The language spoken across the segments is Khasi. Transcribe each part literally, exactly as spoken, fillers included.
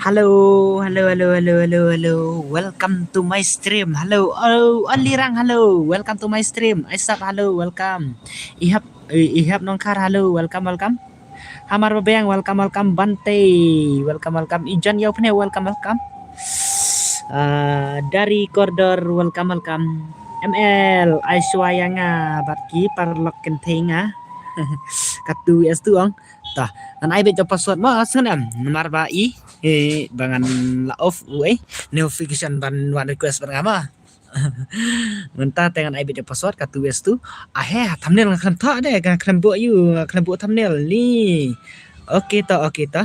Hello, hello, hello, hello, hello, hello. Welcome to my stream. Hello, oh, Only Rang, hello. Welcome to my stream. Aisat, hello, welcome. Ihap, eh, Ihap Nongkhar, hello, welcome, welcome. Hamar Babiang, welcome, welcome. Bante, welcome, welcome. Ijan Yaupne, welcome, welcome. Ah, Dari Kordor, welcome, welcome. M L, Aishwarya nga, bad ki paralok kynthei nga. Katu S tu ong. Tah, ngan ai beit jong password mo, sngew em. Namar ba i, eh, ba ngan la off u, eh, notification ban wan request bad nga mo. Mynta te ngan ai beit jong password, katu S tu. Ah, he, thumbnail nga khlem thoh de, nga khlem buh ïu, nga khlem buh thumbnail ni. Okay to, okay to.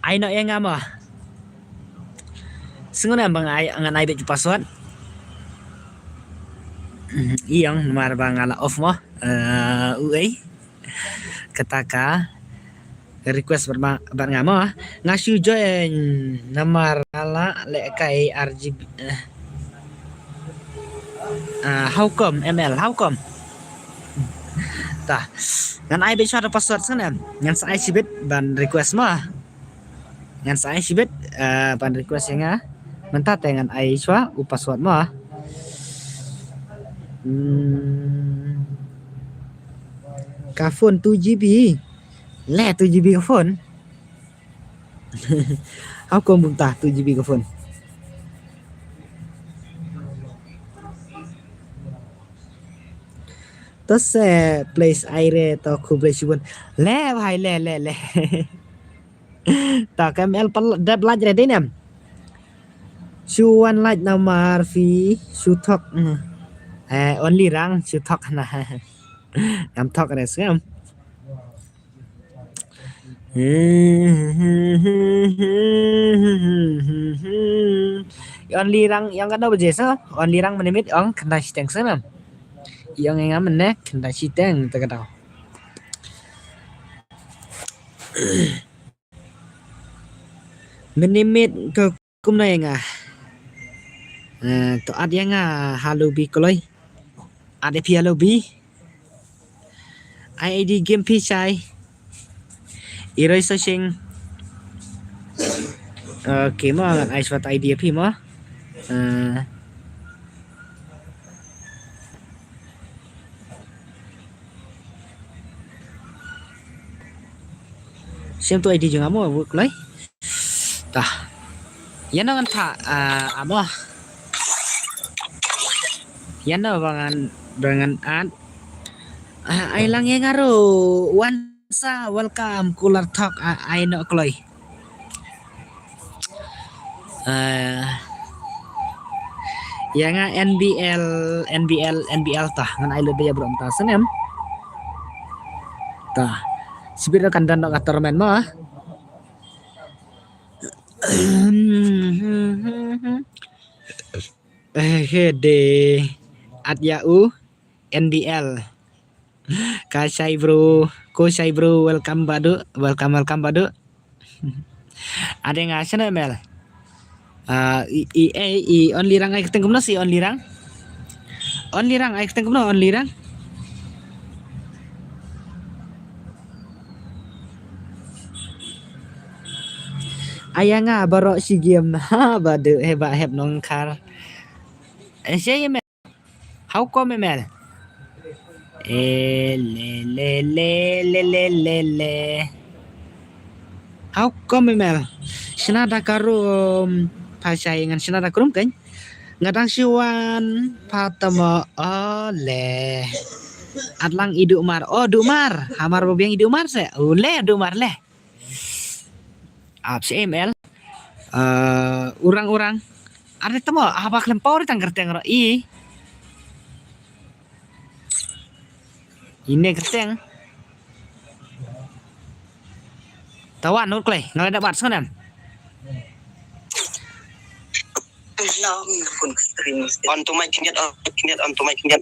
Ai noh ïa nga mo. Sngew em ba ngan ai, ngan ai beit jong password. Ïong, namar ba nga la off mo. Eh, u ei. Kata ka request bad ma-, bad nga mo. Nga shu join namar nga la leh kai R G B, eh. Ah, how come, M L? How come? Tah. Ngan ai beit shuwa da password sngew em. Ngan sa ai shibit ban request mo. Ngan sa ai shibit, eh, ban request ïa nga. Mynta te ngan ai shuwa u password mo. Hmm. Ka phone two G B. Le two G B ka phone. How come bun ta two G B ka phone? To se please ai re to khublei shibun. Le bhai le le le. Ta ka M L pal dep laj re dei nem. Shu wan laj namar phi shu thok. Eh, Only Rang shu thok na. Ngam thok re sngam. Only Rang ïong katno baje sa? Only Rang mynne miet ong khyndai shiteng sa nam. Ïong ïa nga mynne khyndai shiteng te ka daw. Mynne miet ka kumno ïa nga? Eh, to add ïa nga ha lobby kloi. Add ïa phi ha lobby. Ai I D game phi shai. Iroi Sosing. Okay mo, ngan ai shuwa I D ïa phi mo. Eh, Shem tu I D jong nga mo, work lai. Tah. Ïano ngan tha, ah, amo. Ïano ba ngan, ba ngan add. Ah, ai lang ïa nga ruh. Wan sa, welcome, Kular Talk, ah, ai no kloi. Eh, ïa nga N B L, N B L, N B L tah. Ngan ai lut ba ïa bro mynta snem. Tah. Sibit kan don ka tournament mo. Eh, he de. At ya u. N B L. Ka shai bro, ko shai bro, welcome badu, welcome, welcome badu. Ade nga shano M L. Ah, i, i, eh, i Only Rang ai kyrteng kumno si Only Rang? Only Rang ai kyrteng kumno Only Rang? Aya nga baroh shi game ha badu heba hep nongkhar. Eh, sha ïa mel. How come, mel? Eh, le, le, le. How come, mel? Shna da ka rum, pha shai ngan shna da ka rum kan. Nga dang shu wan, pha tamo, oh, le. At lang i Dumar. Oh, Dumar. Hamar ba biang i Dumar se. Oh, le, Dumar, le. Ap si mel. Eh, orang-orang. Ada tamo, ah, ba khlem pau ri tang kyrteng ro i. Ine kyrteng. Tawan, nut klei, ngalai da bat, sngewdem. On to mic, kynjat, on, kynjat, on to mic, kynjat.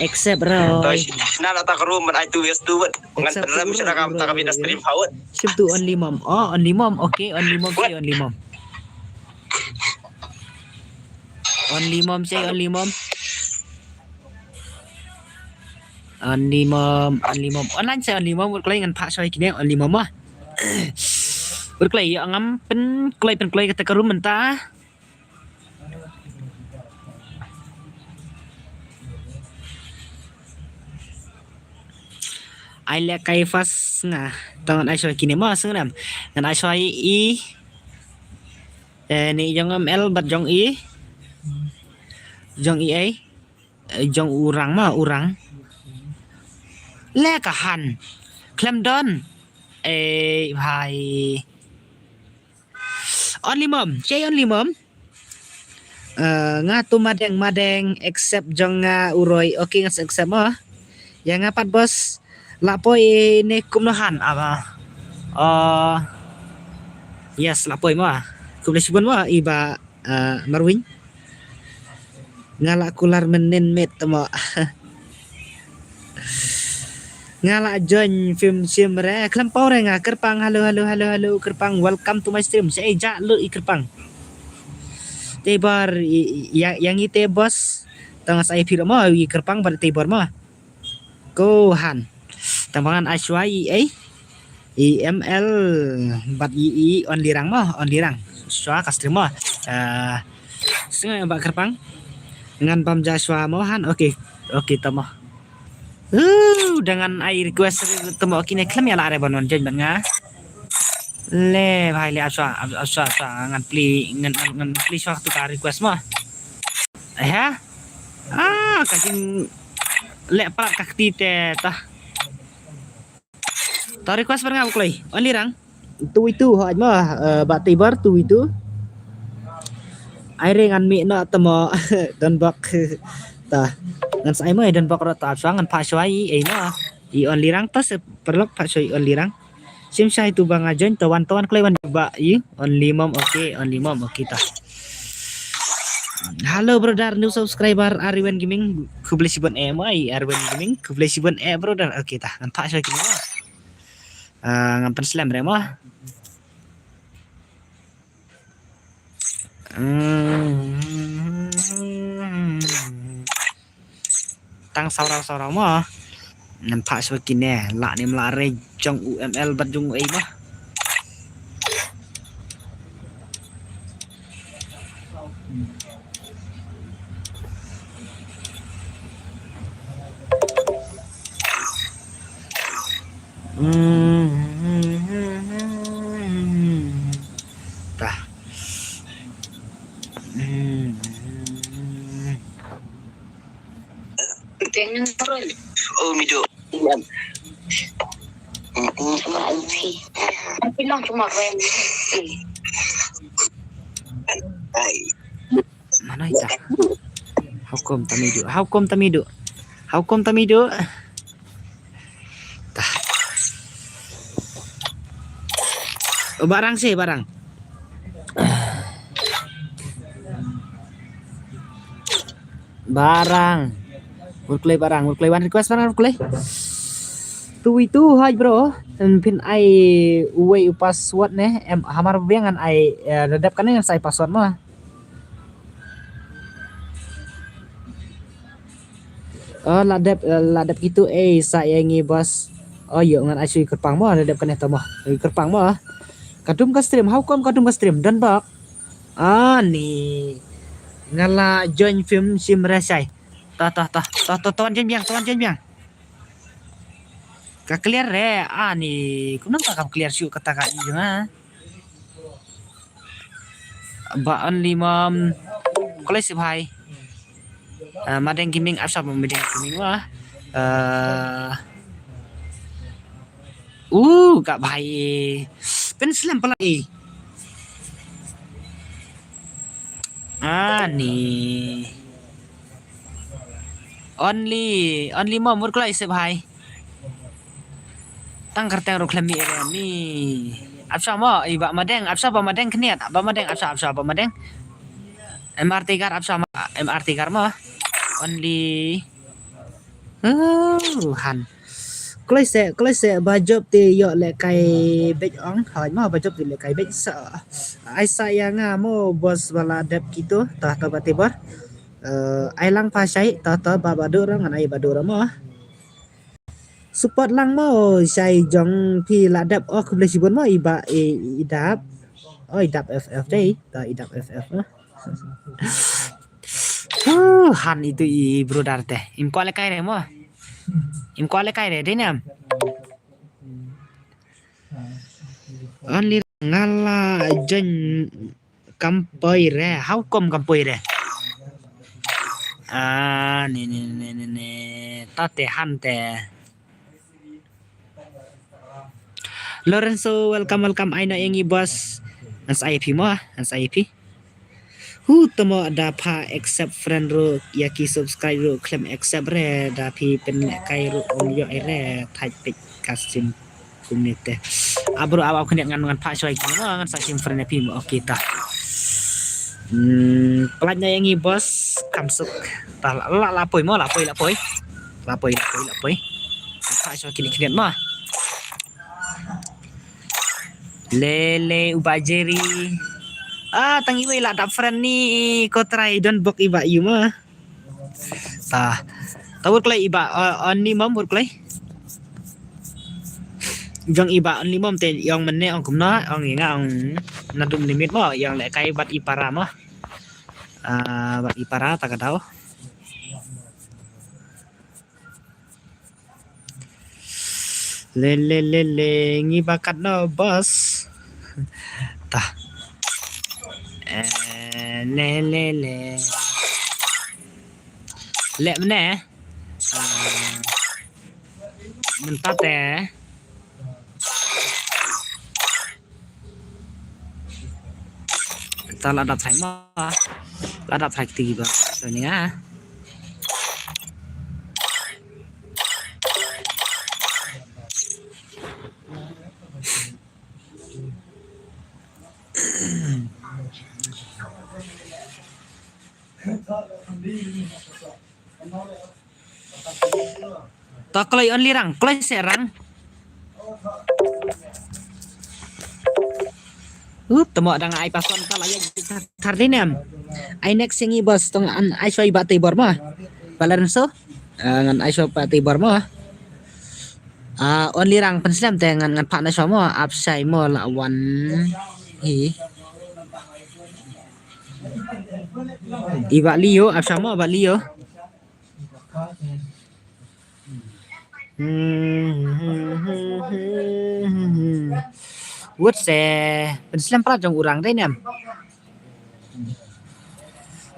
Accept, Roy. Shna la ta ka room, man, ai tu yes tu wet. Ngan accept tu, Roy, ta ka, ta ka bina stream hawet. Shim tu only mom. Oh, only mom. Okay, only mom, okay, only mom. Only mom, say only mom. Only mom, only mom. Online say only mom, wut klei ngan phah shoi kine only mom ah. Wut klei ïa ngam pynkloi, pynkloi kata ka room mynta. Ai leh kai first nga. Tang ngan ai shoi kine mo sngewdem. Ngan ai shoi i. Eh, ni jong mel bad jong i. Jong i ai. Eh, jong orang mo, orang. Le kahan. Khlem don. Eh, bhai. Only mom, che only mom. Eh, nga tu madeng, madeng, accept jong nga u Roy. Okay, nga accept mo. Ïa nga pat boss. La poi ne kumno han aba. Oh. Yes, la poi mo. Khublei shibun mo i Bah, eh, Marwin. Nga la kular mynnin met mo. Nga la join film sim re, khlem pau re nga, Kyrpang, hello, hello, hello, hello, Kyrpang, welcome to my stream. Sa e ja lu i Kyrpang. Te bor, i, i, ya, yang i te boss, tang sa e phir mo, i Kyrpang bad te bor mo. Ko han. Tang bangan ai shwa i, eh. I M L bad i, i on lirang mo, on lirang. Shwa ka stream mo. Eh, sngew ba Kyrpang. Ngan bam ja shwa mo han. Okay, okay, tamo. Uh, dengan ai request tamo kine khlem ïa la re ban wan join ban nga. Le bhai le aswa, aswa, aswa ngan pli, ngan, ngan, ngan pli shwa tu ka request mo. Eh, ha? Ah, ka jing le plat ka kti te ta. Ta request bar nga u kloi. Only rang. Two v two hoj mo, eh, ba tei bar two v two. Ai re ngan mi na tamo don bok. Ta. Ngan sai mo don bok ro ta shwa ngan pha shwa i, eh, mo. I only rang ta se perlok pha shwa i only rang. Sim shai tu ba nga join tawan tawan kloi wan ba i only mom, okay, only mom, okay ta. Hello brother, new subscriber Arwen Gaming. Khublei shibun eh mo i Arwen Gaming. Khublei shibun eh brother. Okay ta. Ngan pha shwa ki mo. Ah, ngan pynslem re mo. Hmm. Tang sawraw sawraw mo. Ngan phah shuwa kine la ne mla re jong u M L bad jong u ei mo. Tah. Oh, mido. Bilang cuma rem. Mana ita? Hukum tamidu. Hukum tamidu. Hukum tamidu. Tah. Oh, barang sih, barang. Barang. Wurklei barang, wurklei one request barang, wurklei. Tu itu hai bro. Em pin ai uwei u password ne. Em hamar biang ngan ai, eh, redap kan ngan sai password ma. Oh, la dep, la dep kitu, eh, sa ïa ngi bos. Oh, ïoh ngan ai shu kyrpang mo, la dep kane to mo. Kyrpang mo. Ka dum ka stream, how come ka dum ka stream? Don bok. Ah, ni. Nga la join film sim rasai. Tah, tah, tah. Tah, tah, tuan jen biang, tuan jen biang. Ka clear re, ah, ni. Kumno ka kam clear shu kata ka i jong, ah. Ba Only Mom. Kole sibhai. Ah, Madeng Gaming, ap sap Madeng Gaming wa. Ah. Uh, ka bhai. Pynslem pala i. Ah, ni. Only, Only Mom, mut kloi sibhai. Tang kyrteng ruh khlem mih re ni. Ap sha mo, i Bah Madeng, ap sha Bah Madeng khniat, Bah Madeng, ap sha, ap sha Bah Madeng. M R T Gar, ap sha ma, M R T Gar mo. Only. Oh, han. Kloi se, kloi se, ba jop te ïoh lehkai beit ong, hoi mo, ba jop te lehkai beit sa. Ai sa ïa nga mo, bos ba la dep kito, ta ta ba te bor. Eh, ai lang pa shai, ta ta ba ba dur, ngan ai ba dur mo. Support lang mo, shai jong phi la dep, oh, khublei shibun mo, i Bah, i, i Dap. Oh, i Dap F F dei, ta i Dap F F mo. Huh, han itu i brother te. Im kwah lehkai re mo. Im kwah lehkai re, dei nem. Only nga la join kam poi re. How come kam poi re? Ah, ni, ni, ni, ni, ni. Ta te han te. Lorenzo, welcome, welcome. Ai no ïa ngi bos. Ngan sa ai phi mo, ngan sa ai phi. Hu temo da pha accept friend ruh, ïa ki subscribe ruh khlem accept re, da phi pynlehkai ruh ym ïoh re, thait peit ka stream kumne te. Abro awa khyndiat ngan ngan pha shoi ki mo, ngan sa shim friend ïa phi mo, okay ta. Hmm, pynlait na ïa ngi bos, kam suk. Ta la la la poi mo, la poi, la poi. La poi, la poi, la poi. Pha shoi kine kine ma. Lele u Bah Jerry. Ah, tang iwei la dap friend ni ko trai don bok i Bah yu ma. Ta. Ta wut klai i Bah, uh, Only Mom wut klai. Jong i Bah Only Mom te ong mynne ong kumno, ong i nga ong na dum limit mo, ong lehkai bad i para mo. Ah, bad i para ta ka dau. Le le le le ngi ba kat no bos. Ta. Eh, le le le. Le mne. Ah, mynta te. Ta la dap thai ma. La dap thai kti ba. So ni nga. To kloi Only Rang, kloi se Rang. Uh, temo dang ai pason ta la ïa thar dei nem. Ai next ïa ngi bos tong an ai shoi ba te bor ma. Balan so. Ah, ngan ai shoi ba te bor ma. Ah, Only Rang pynslem te ngan ngan pha na shoi mo ap shai mo la wan. Hi. I Bah Leo, ap shai mo Bah Leo. Wut se pynslem palat jong u Rang dei nem.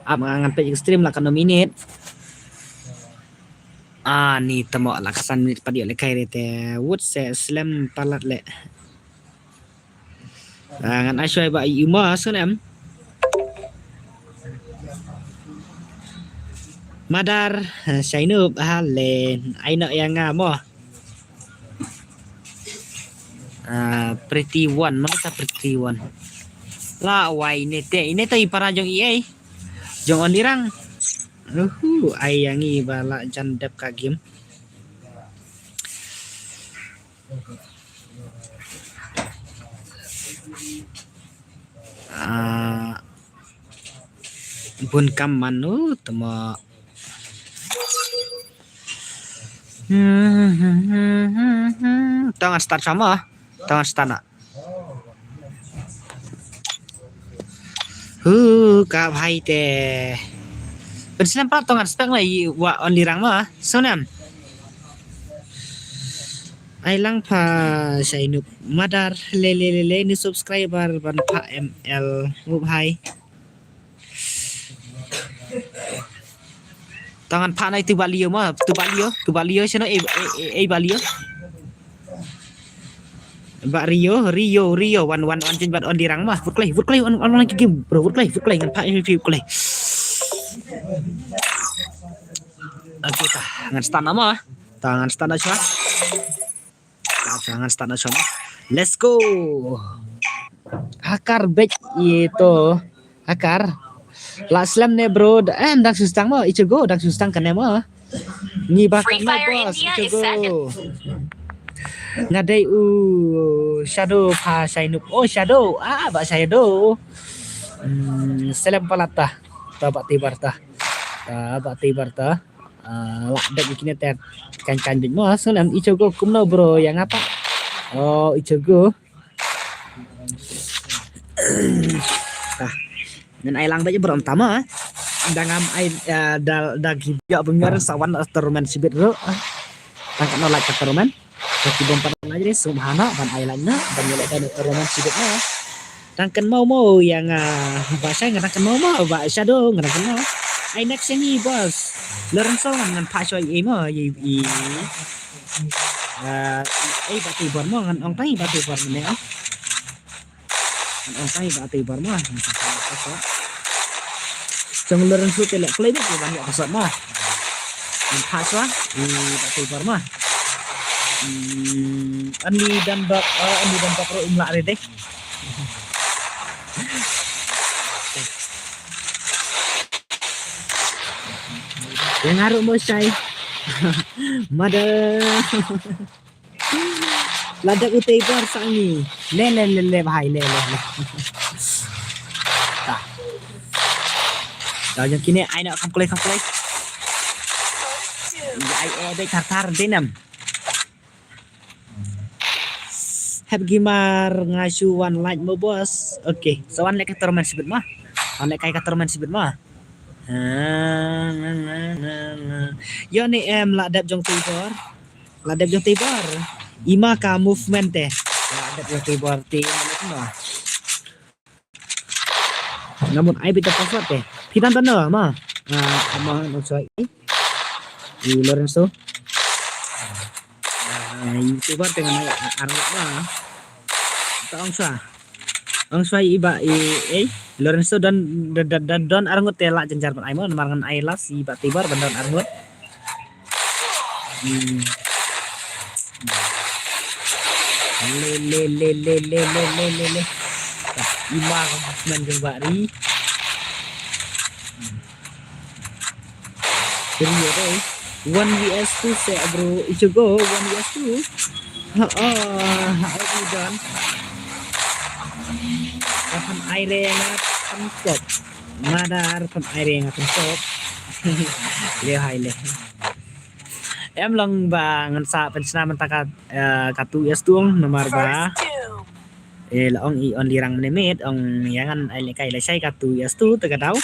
Ap nga ngan peit stream la ka no minit. Ah, ni temo la ka san minit pat ïoh lehkai re te. Wut se slem palat le. Ah, ngan ai shoi ba i uma sun em. Madar, eh, Shainup, halen, ai no ïa nga mo. Ah, Pretty One, mana ta Pretty One? La wai ine te, ine te i para jong i ei. Jong Onlirang. Uhu, ai ïa ngi ba la jan dep ka game. Ah, bun kam manu tama. Tang start sama. Tang start na. Hu ka bhai te. Pen snem pap tong an spek la i wa Onlirang ma. Sonem. Ai lang pha Shainup Madar le le le le ni subscriber ban pha M L mu bhai. Tang an pha nai tu ba lio ma, tu ba lio, tu ba lio sino ei ei ei ba lio. Ba Rio, Rio, Rio, wan wan wan jin bat Onlirang ma. Vut klai, vut klai, on on lagi game, bro, vut klai, vut klai ngan pha M V P vut klai. Okay ta, ngan start nama. Ta ngan start na chwa. Ta ngan start na chwa. Let's go. Hakar bek ito. Hakar. La slem ne bro, em dang sustang mo, ichu go, dang sustang kane mo. Ni ba kan mo boss, ichu go. Nga dei u Shadow pha Shainup. Oh Shadow, ah ba Shadow. Hmm, slem palat ta. Ta ba tibar ta. Ta ba tibar ta. Ah, la dek kine ter kan kan bit mo, slem ichu go kumno bro, ïa nga ta. Oh, ichu go. Ah, ngan ai lang bad bro tama. Da ngam ai, eh, da da ki biak benger sa wan tournament sibit ro. Tang katno like ka tournament. Ka ki bom pat like re sum hana ban ai like na ban yelek ka tournament sibit na. Tang kan mau mau ïa nga ba shai ngan tang kan mau mau ba Shadow ngan tang kan mau. Ai next ini boss. Lorenzo ngan ngan pha shoi i mo i i. Eh, i ba ti bor mo ngan ong tang i ba ti bor ne. Ngan ong tang i ba ti bor mo. Jong Lorenzo te leh klei dei ban ïoh ka sot mo. Ngan pha shuwa i ba ti bor mo. Hmm, ani dan bak, eh, ani dan bak ro im lah re dei. Yang aru mo shai. Mother. Ladak utai bar sangi. Le le le le bhai le le le. Ta. Ta jong kine ai na kam klei kam klei. Ai eh dei tar tar dei nam. Hep gimar nga shu wan like mo boss. Okay, so wan lek ka tournament sibit ma. Wan lek kai ka tournament sibit ma. Yo ni em la dep jong tibor. La dep jong tibor. Ima ka movement te. La dep jong tibor ti ma. Namun ai bit ka password te. Pitan tan ma. Ah, ama no soi. I Lorenzo. Ah, YouTuber te ngan ai arngut ma. Ta ong sa. Ong sa i ba i eh Lorenzo don don don arngut te la janjar ban ai mo namar ngan ai las i ba tibar ban don arngut. Hmm. Le le le le le le le le le. Ima man jong ba ri. Ri ri. One V S two se bro. Ichu go one V S two. Ha ha ha. Idan. Kapan aire nga kan kop. Madar pan aire nga kan kop. Le hai le. Em long ba ngan sa pen sna mynta ka eh, ka tu ïa stung namar ba eh la ong i on lirang mene met ong ïa ngan ai le kai la shai ka tu ïa stu te ka dau.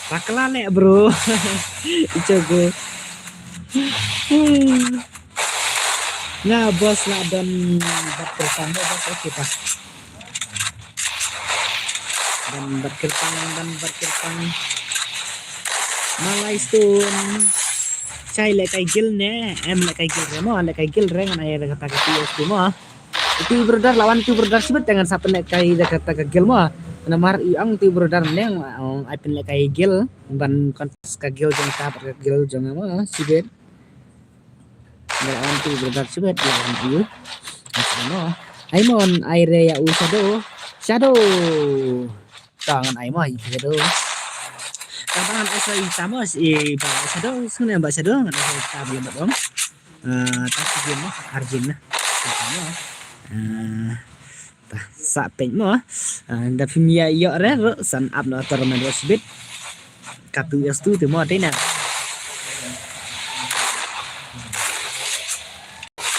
Pakla le bro. Icho go. Nga boss la don bat kyrpang boss okay pa. Dan bat kyrpang dan bat kyrpang. Malai stone. Chai le kai gil ne em le kai gil re mo le kai gil re ngan ai re kata ka T S T mo. Itu brother lawan tu brother sibet jangan sa pen le kai re kata ka gil mo. Namar i ong te brother neng, ong ai pynlehkai guild, ban contest ka guild jong ka, ka guild jong nga mo, shibit. Ba ong te brother shibit, ba ong i. Ai mo, ai mo, ai re ïa u Shadow. Shadow. To ngan ai mo, i Shadow. Tang ba ngan ai sa i ta mo, i ba Shadow, sngewbha ba Shadow, ngan ai sa i ta ba ong. Ah, ta si game mo, ar game na. Ta mo. Ah, ta sa peng mo. Ah, da phim ïa ïoh re, ro, san ap no tournament ro shibit. Katu S two te mo te na.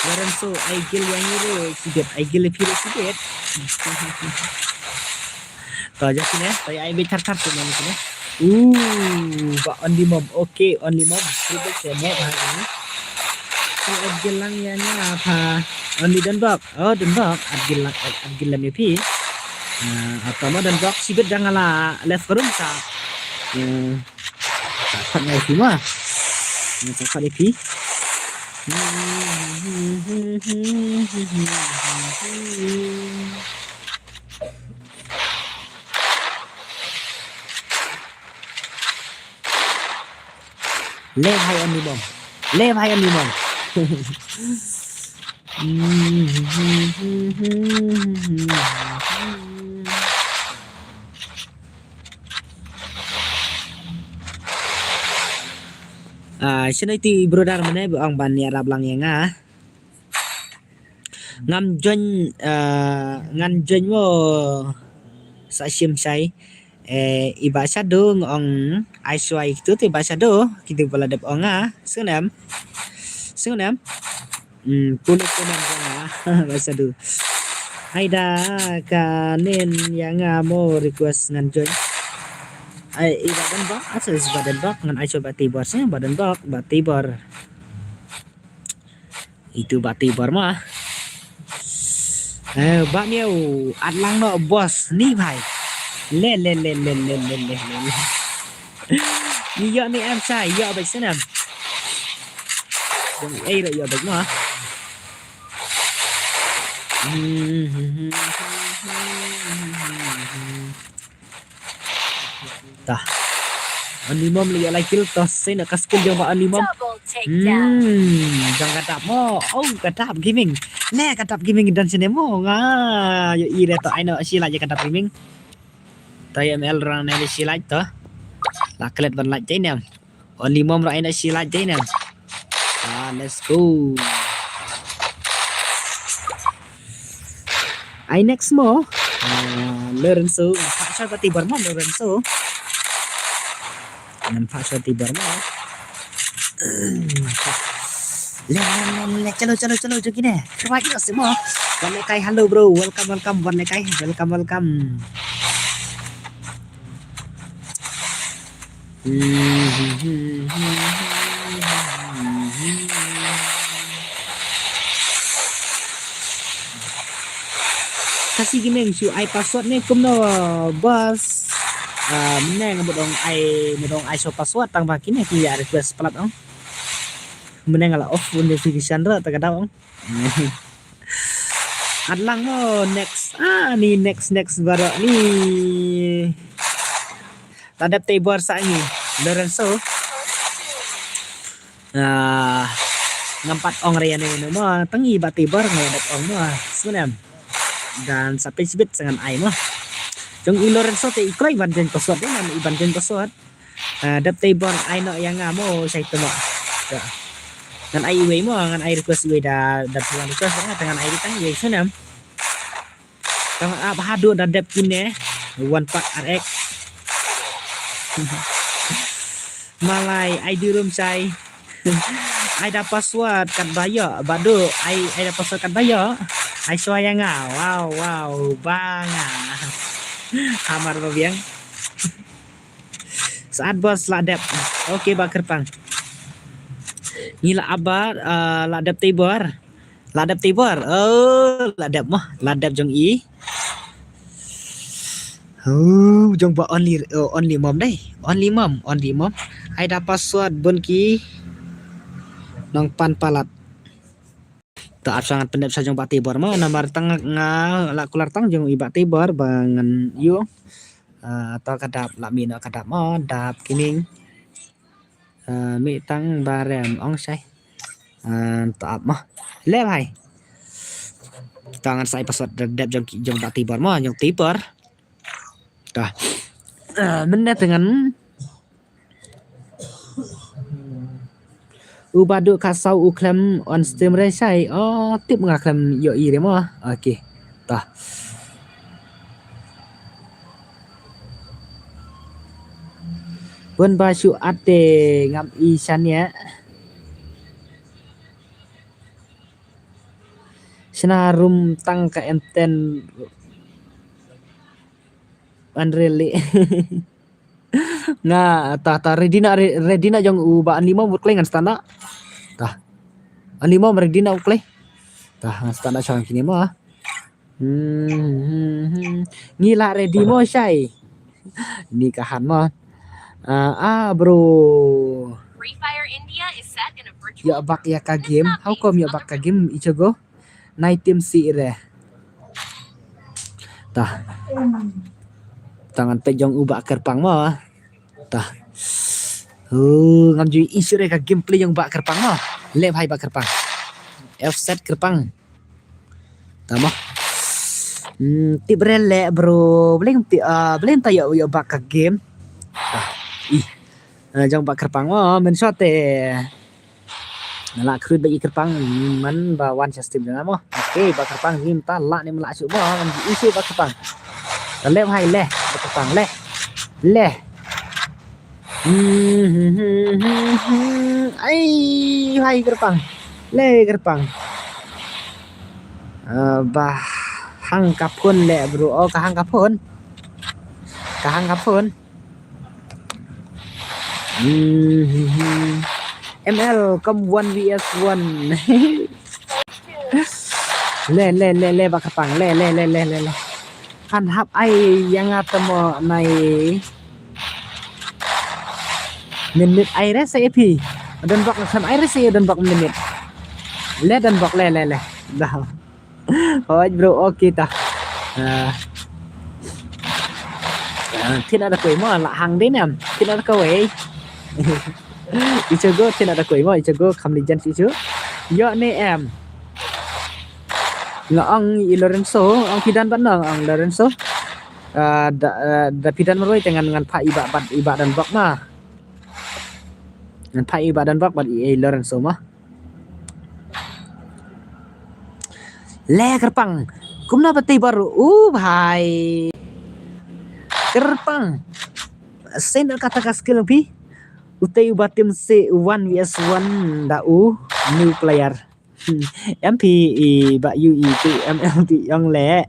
Lorenzo, ai guild ïa ngi ro shibit, ai guild phi ro shibit. To, ja sini, to ai bit thar thar tu mani sini. Uh, ba Only Mom. Okay, Only Mom. Triple sini, ba ini. To ai guild lang ïa nga pha. Only Don Bok. Oh, Don Bok. Ai guild lang, ai guild lang ïa phi. Ah, apa mo Don Bok? Shibit dah nga la left room sa. Hmm. Sa khat ngai phi ma. Nga sa khat ïa phi. Le bhai Only Mom. Le bhai Only Mom. Ah, shano iti brother mane ba ong ban ïarap lang ïa nga. Ngam join, ah, ngan join mo sa shim shai. Eh, i ba Shadow nga ong ai shuwa ïa kitu te ba Shadow, kitu ba la dep ong nga, sngewnem. Sngewnem. Hmm, pule comment jong nga, ba Shadow. Ai da ka nen ïa nga mo request ngan join. Ai, i ba Don Bok, asa i ba Don Bok, ngan ai shuwa ba Tibor, sngewnem ba Don Bok, ba Tibor. Itu ba Tibor ma. Eh, ba miau, at lang no boss, ni bhai. Le, le, le. Ni ïoh ni em sa, ïoh bek snem. Jong ei ro ïoh bek ma. Tah. Only Mom lagi like kill toh sini ka skill jong ba Only Mom. Double takedown. Hmm, jong ka dap mo. Oh, ka dap gaming. Le ka dap gaming dan sini mo. Nga yo i re to ai no shi like ka dap gaming. To M L rang ne shi like to. La klet ban like te nem. Only Mom rang ai no shi like te nem. Ah, let's go. Ai next mo. Ah, Lorenzo, nampak shot ba Tibor mo Lorenzo. Nampak shot Tibor mo. Le, le, le, le, chalo, chalo, chalo, jom kine. Kawai kita semua. Wan Lekai, hello bro, welcome, welcome, Wan Lekai, welcome, welcome. Kasi Gaming shu ai password ne kumno boss. Ah, mynne nga mut ong ai, mut ong ai shu password tang ba kine ki ïa request palat ong. Mynne nga la off notification ra ta ka daw ong. At lang mo next. Ah, ni next, next baroh ni. La dep te bor sa ngi Lorenzo. Ah, ngam pat ong re ïa ne ne mo, tang i ba te bor nga dep ong mo. Sngewnem. Dan sa page bit sa ngan ai mo. Jong i Lorenzo te i kloi ban jen kosot, eh, ngan i ban jen kosot. Ah, dep te bor ai no ïa nga mo, sai te mo. Ya. Ngan ai iwei mo, ngan ai request iwei da, da tuan request, eh, te ngan ai di tang iwei sngewnem. Tang ap haduh da dep kine, one pack R X. Malai, ai di rum shai. Ai da password kat ba ïoh, ba du, ai, ai da password kat ba ïoh. Ai shuwa ïa nga, wow, wow, ba nga. Hamar ba biang. Saat bos la dep. Okay, ba kyrpang. Ngi la abar, ah, la dep te bor. La dep te bor. Oh, la dep mo. La dep jong i. Oh, jong ba only, oh, only mom dei. Only mom, only mom. Ai da password bun ki nongpan palat. Ap sha ngan pyndep sha jong Bah Tibor mo, namar tang nga la kular tang jong i Bah Tibor ba ngan ïoh. Ah, to ka dap la mih noh ka dap mo, dap kining. Ah, mih tang ba rem ong shai. Ah, to ap mo. Le bhai. To ngan sa ai password dep jong ki, jong Bah Tibor mo, jong Tibor. To. Ah, mynne te ngan U Bah Duh Khatsaw u khlem on stream re shai. Oh, tip nga khlem ïohi re mo. Okay. To. Bun ba shu at te ngam i shane. Shna rum tang ka M ten. Unreal. Nga ta, ta ready na, re-, ready na jong u Bah Anlimo mut kleng ngan stana. Ta. Anlimo ready na u kleng. Ta, ngan stana shong kini mo. Hmm, hmm, hmm. Ngi la ready mo shai. Ni ka han mo. Ah, ah, bro. Free Fire India is set in a virtual Ïa bak ïa ka game. How come ïa bak ka game, ichago? Nai tim si re. Ta. Tangan pet jong u Bah Kyrpang mo. Ta. Oh, ngam ju issue re ka gameplay jong Bah Kyrpang mo. Le bhai Bah Kyrpang. F Z Kyrpang. Ta mo. Hmm, tip re le bro. Bling ti, ah, bling ta ïa, ïa bak ka game. Ta. Ih. Ah, jong Bah Kyrpang mo, men shot te. Nga la khrut ba i Kyrpang man ba wan sha stream jong nga mo. Okay, Bah Kyrpang ngim ta la ne mla shu mo, ngam ju issue Bah Kyrpang. Ta le bhai le, Bah Kyrpang le. Le. Hmm, hmm, hmm, hmm, hmm. Ai, bhai Kyrpang. Le Kyrpang. Ah, ba hang ka phone le bro. Oh, ka hang ka phone. Ka hang ka phone. Hmm. M L, come one V S one. Le, le, le, le, Bah Kyrpang. Le, le, le, le, le, le. Kan hap ai ïa nga te mo nai. Minute ai re sa phi. Don bok kan ai re sa don bok minute. Le don bok, le, le, le. Dah. Hooid bro, okay ta. Ah. Ah, thin ada kawei mo, la hang dei nam. Thin ada kawei. Ichago, thin ada kawei mo, ichago, kham lijan ichago. Ïoh ne em. Nga ong i Lorenzo, ong phi don bad no, ong Lorenzo. Ah, da, ah, da phi don marwei te ngan, ngan phah i Bah, bad i Bah don bok ma. Ngan phah i Bah don bok bad i, i Lorenzo ma. Le Kyrpang. Kumno ba tei baroh u bhai. Kyrpang. Send kata ka skill phi. Utei u ba team se one V S one da u new player. Hmm. M P E ba u e tu M L P ong le.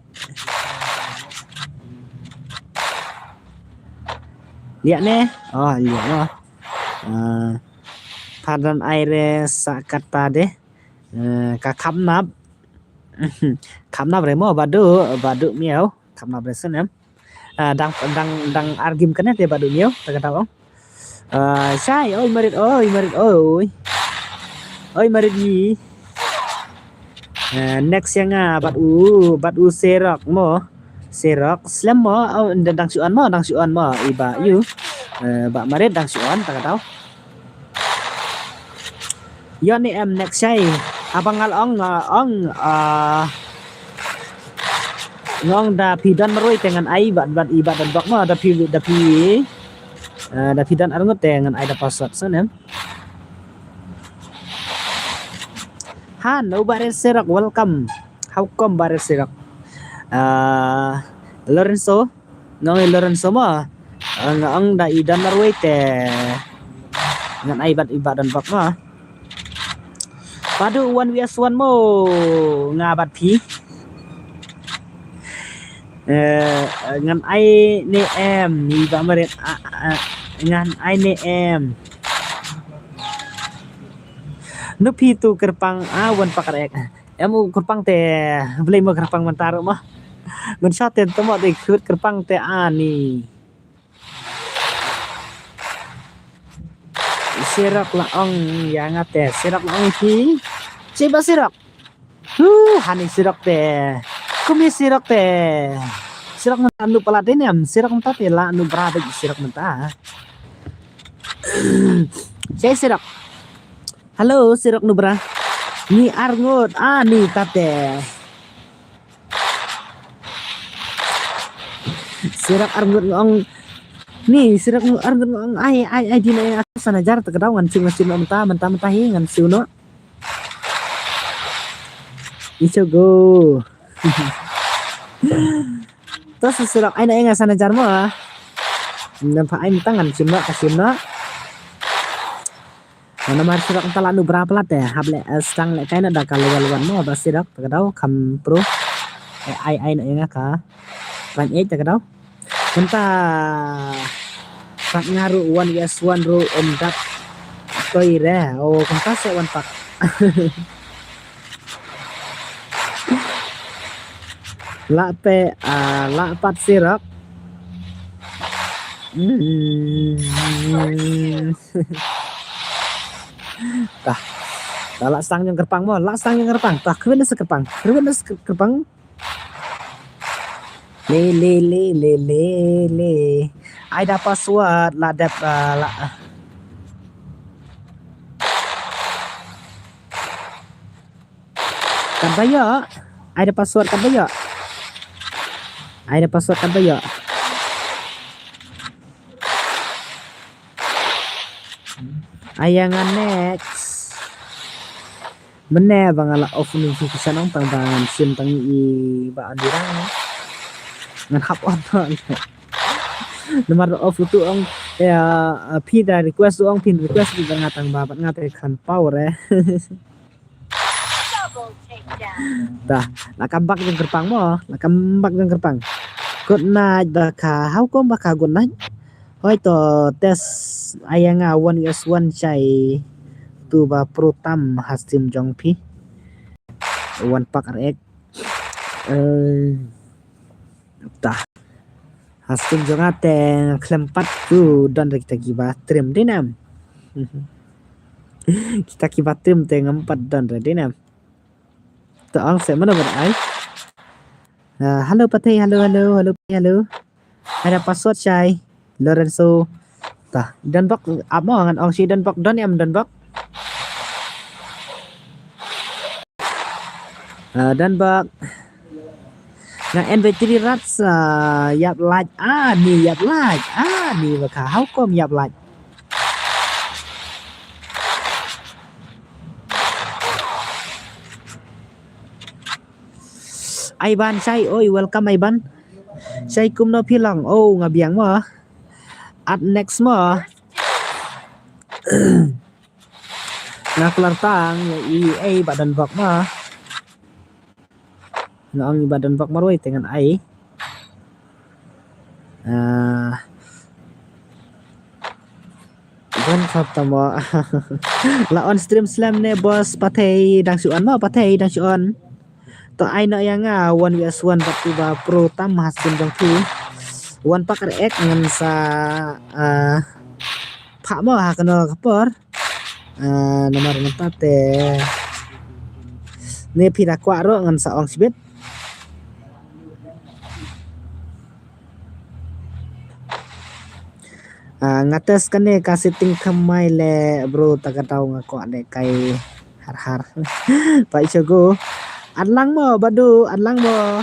Liak ne? Oh, liak ne. Ah, pardon ai re sa kata de. Eh, ka kham nap. Kham nap re mo, Bah Duh, Bah Duh miau. Kham nap re sen em. Ah, dang, dang, dang ar game kane te Bah Duh miau, ta kata ong. Ah, shai, oi marit, oi marit, oi. Oi marit ni. Eh, next ïa nga, bad u, bad u Serok mo. Serok, slem mo, oh, dang, dang shu on mo, dang shu on mo, i Bah yu. Eh, Bah marit dang shu on, ta kata. Ïoh ne em next shai. Haba nga la ong, nga ong, ah, nga ong da phi don marwei te ngan ai bad, bad i Bah don bok mo, da phi, da phi, ah, da phi don arngut te ngan ai da password so nem. Han, u Bah Red Serok, welcome. How come Bah Red Serok? Ah, Lorenzo, nga ong i Lorenzo mo. Ah, nga ong da i don marwei te ngan ai bad i Bah don bok mo. Bah Duh one V S one mo. Nga bad phi. Eh, ngan ai ne em, i Bah marit, ah, ah, ngan ai ne em. Nu phi tu Kyrpang, ah, wan pakar ek. Em u Kyrpang te, blei mo Kyrpang mynta ruh mo. Ngan sa te temo te khut Kyrpang te ani. Serok la ong ïa nga te, Serok la ong phi. Che Bah Serok. Huh, hani Sirok te. Kumi Sirok te. Sirok mynta nu palat dei nem. Sirok mynta te la nu bra bek Sirok mynta. Sei Sirok. Halo Sirok nu bra. Ni arngut. Ah, ni tate. Sirok arngut ngong. Ni Sirok arngut ngong. Ai, ai, ai, di na ya sana jar te ka daw ngan sing ngan sing mynta, mynta, mynta hi ngan sing no. Icho go. To sa Sirok ai na enga sana jar mo. Nampak ai tang ngan sim no ka sim no. Namar Sirok tala nu bra palat te hap le stang le kai na da ka luwa luwa mo ba Sirok ta ka daw kam pro. Ai ai na enga ka. Pan e ta ka daw. Mynta pat nga ruh one vs one ruh um dap toi re. Oh, kumta se wan pat. La pe, ah, la pat Sirok. Hmm. Tah. Tah la sang jong kyrpang mo, la sang jong kyrpang. Tah, kyrwin sa kyrpang. Kyrwin sa kyrpang. Le le le le le le. Ai da password la dep, ah, la. Kan ba ïoh. Ai da password kan ba ïoh. Ai da password kan ba ïoh. Ai ïa nga next. Mynne ba nga la off notification ong tang ba ngan sim tang i ba an dirang. Ngan hap on. Namar off tu ong ya phi da request tu ong phin request tu nga tang ba pat nga te khan power eh. Dah, la kam bak jong kyrpang mo, la kam bak jong kyrpang. Good night ba ka, how come ba ka good night? Hoi to test ai ïa nga one vs one chai tu ba pro tam ha stream jong phi. One pack R X. Eh, tah. Ha stream jong nga te khlem pat tu don re kita kiba stream dei nam. Kita kiba stream te ngam pat don re dei nam. To ong se mano ba ai. Ah, hello Pathe, hello, hello, hello, hello. Ada password chai. Lorenzo. Tah, don bok ap mo ngan ong si don bok don em don bok. Ah, don bok. Nga en battery rat sa ïap lait. Ah, ni ïap lait. Ah, ni ba ka. How come ïap lait? Aiban Shai, oi, welcome Aiban. Shai kumno phi long? Oh, nga biang mo. At next mo. Nga kular tang i ei ba don bok mo. Nga ong i ba don bok marwei te ngan ai. Ah. Don khat tamo. La on stream slem ne boss Pathe dang shu on mo Pathe dang shu on. To ai no ïa nga one vs one bad tu ba pro tam ha stream jong phi. One pack R X ngan sa ah, pha mo ha kano ka por. Ah, namar mynta te ne phi da kwah ruh ngan sa ong shibit. Ah, nga test kane ka setting khamai le bro ta ka daw nga kwah le kai har har. Pa icho go. Adlang mo badu adlang mo.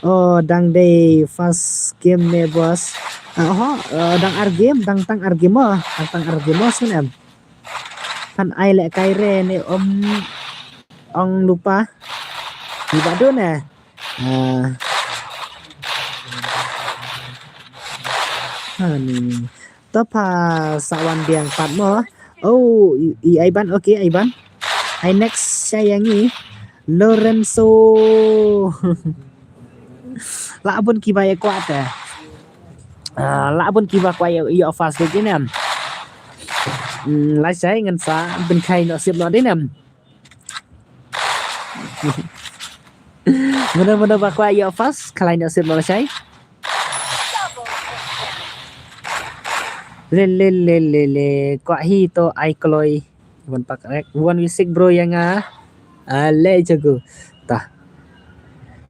Oh, dang dei first game ne boss. Ah, ho, eh, dang ar game, dang tang ar game mo, dang tang ar game mo snem. Kan ai le kai re ne om ong lupa. Ni badu ne. Ah. Ha ni. To pha sa wan biang pat mo. Oh, i, i Aiban, okay Aiban. Ai next sa yang i Lorenzo. La bun kiba ïa kwah te. Ah, la bun kiba kwah ïa, ïa fast dei ne. Hmm, la sai ngan sa bin khai no sip no dei ne. Mano mano ba kwah ïa fast khlai no sip no la sai. Le le le le le kwah hi to ai kloi. One pack R X. One V six bro ïa nga. Ale jago. Tah.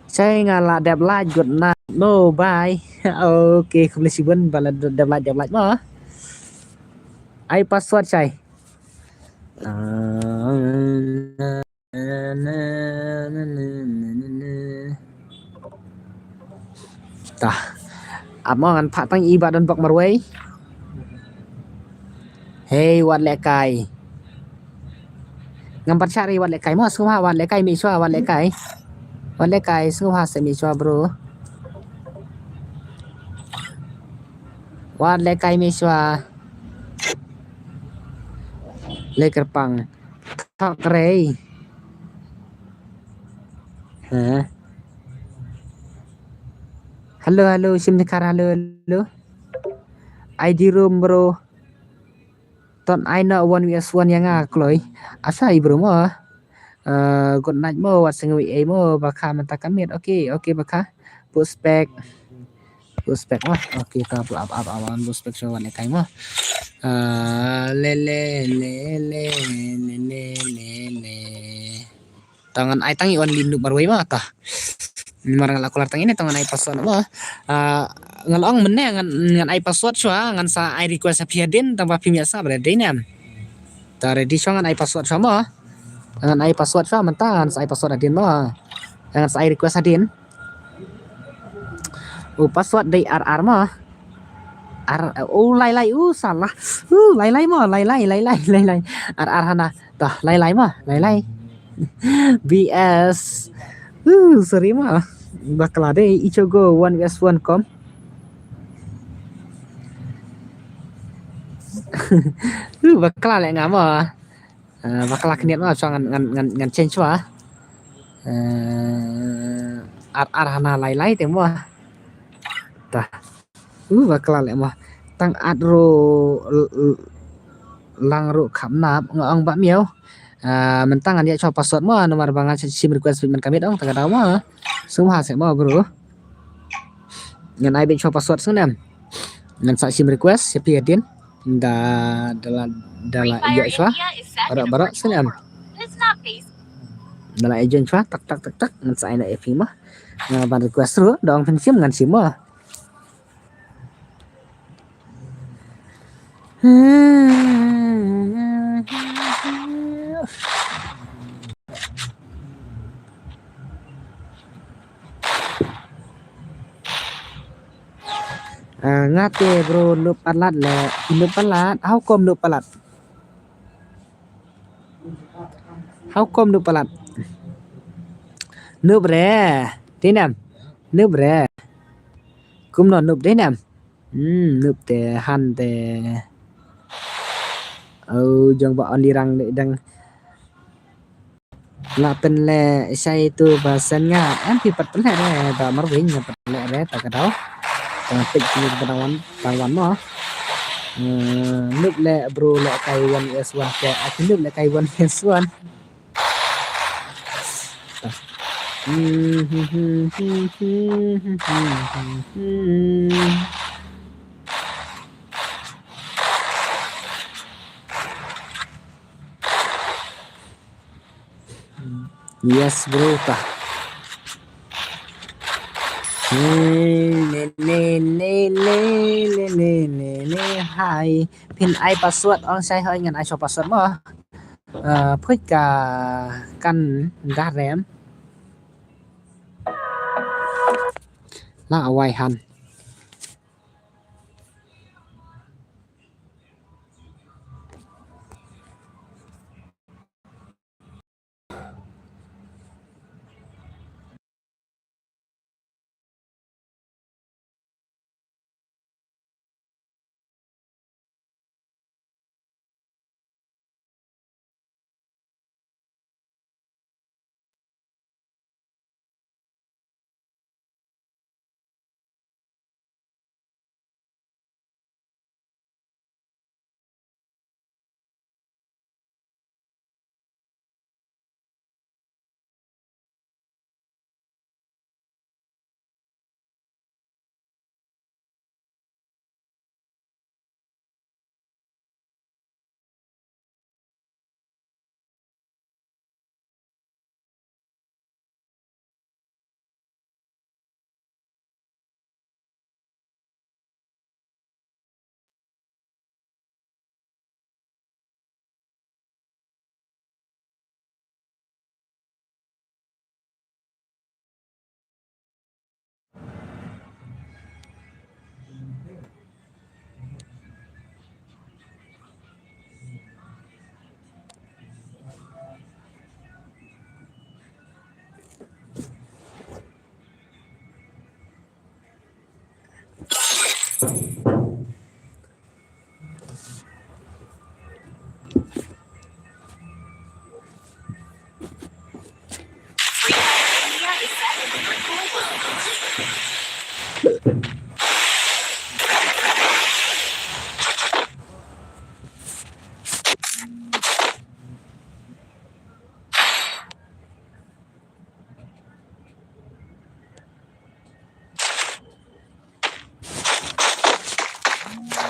Shai nga la dep lait, good night. Mo, bye. Okay, khublei shibun ba la dep lait, dep lait mo. Ai password shai. Ah, Tah. Ap mo, ngan phah tang i ba don bok marwei. Hei, wat lehkai. Ngam pat shah re, wat lehkai mo, sngewbha wat lehkai, mih shuwa, wat lehkai. Wat lehkai, sngewbha se, mih shuwa bro. Wat lehkai, mih shuwa. Lehkyrpang. Thok rei. Ha. Hello, hello, shim dkhar, hello, hello. I D room, bro. Ton ai na one V S one ïa nga kloi. Asa i bro mo. Uh, good night mo, wat sngewbha ei mo, ba kha mynta ka miet. Okay, okay, ba kha. Puspek. Puspek mo. Okay, ta pu ap ap ap ap puspek shuwa wat lehkai mo. Uh, le le le le le le le le. Tang ngan ai tang i only noob marwei mo ta. Mar nga la kular tang ine tang ngan ai password mo. Ah, nga la ong mynne ngan, ngan ai password shuwa, ngan sa ai request ha phi hadien tang ba phim ïa sah ba ready ne em. Ta ready shuwa ngan ai password shuwa mo. Ngan ai password shuwa mynta ngan sa ai password hadien mo. Ngan sa ai request hadien. U password dei ar ar mo. Ar, oh, lai lai, uh, salah. Uh, lai lai mo, lai lai, lai lai, lai lai. Ar ar hana. Tah, lai lai mo, lai lai. B S. Uh, sorry mo. Bakla dei, i chogo one V S one kom. Uh, bakla leh nga mo. Uh, bakla khyndiat mo, shuwa ngan, ngan, ngan, ngan change shuwa. Uh, ar ar hana lai lai te mo. Tah. Uh, bakla leh mo. Tang at ro l-, l-, lang ro kham nap nga ong ba miaw. Ah, mynta ngan ïa shuwa password mo, namar ba ngan shim request bad man ka miet ong ta ka daw mo. Sngewbha se mo bro. Ngan ai bad shuwa password sngewbha. Ngan sa shim request sha phi hadien. Da, da la, da la ïa shuwa. Baroh, baroh sngewbha. Da la ïa join shuwa, tak, tak, tak, tak. Ngan sa ai na ïa phi mo. Ngan ban request ruh, da ong phin shim ngan shim mo. Ah, nga te bro, noob palat le, noob palat, how come noob palat? How come noob palat? Noob re, te ne em? Noob re. Kumno noob te ne em? Hmm, noob te han te. Oh, jong ba only rang ne dang. La pynleh shai tu ba shen nga, em phi pat pynleh re, ba marwei nga pat pynleh re, ta ka daw. Tang peit phi ba dang wan, dang wan mo. Eh, noob leh bro lehkai one V S one ke, ati noob lehkai one V S one. Yes, bro, ta. Ne, ne, ne, hai. Phin ai password ong shai hoi ngan ai shuwa password mo. Eh, phuit ka kan garem. La awai han.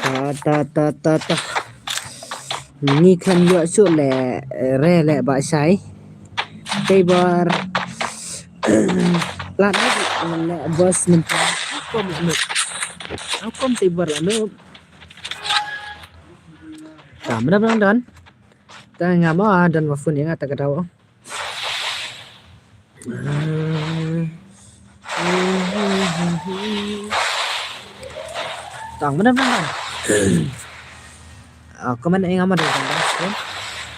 Ta, ta, ta, ta, ta. Ngi khlem ïoh shuh leh, eh, re leh ba shai. Tei bor. Lad leh, leh boss mynta. Hukum leh nuk. Hukum tei bor leh nuk. Ta, mana bang don? Ta nga ma don ma phone ïa nga ta ka daw. Tang mana mana. Ah, comment ïa nga ma don.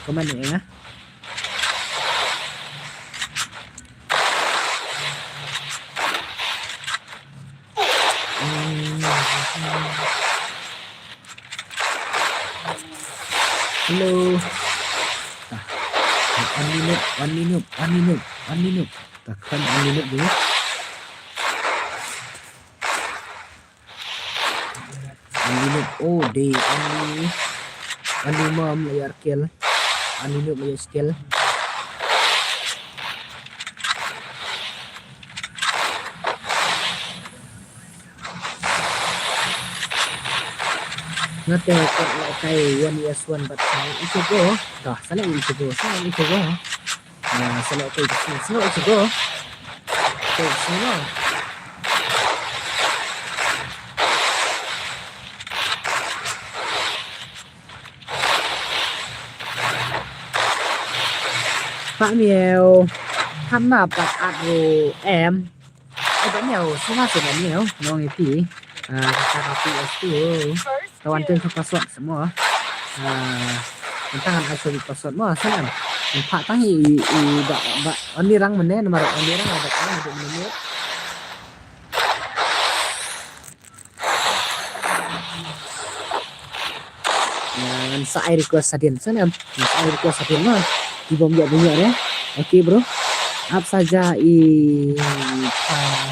Comment ïa nga. Hello. Ah, unlimited, unlimited, unlimited, unlimited. Ta khlem unlimited dulu. Unlimited, oh, dei, unli, unli ma ym leh ïa skill. Unlimited ma ïa skill. Nga te kot leh kai one yes one bad sa ïa u chugo. Dah, sa ïa u chugo, sa ïa u chugo. Ah, sa ïa kai, sa ïa u chugo. Kai, sa ïa. Pak miau. Hana pak at ru em. Ai, pak miau, suma suma miau. Nong iti. Ah, kata kata S T O. Tawan teng sa password semua. Ah, tentang ai sa password mo, suma. Pak tang i, i, ba, ba, oni rang mene, nomor oni rang ada kang ada mene. Ngan sa ai request hadien, sa ngan sa ai request hadien ma. Ki bym ïoh bym ïoh re. Okay bro. Ap saja i, ah,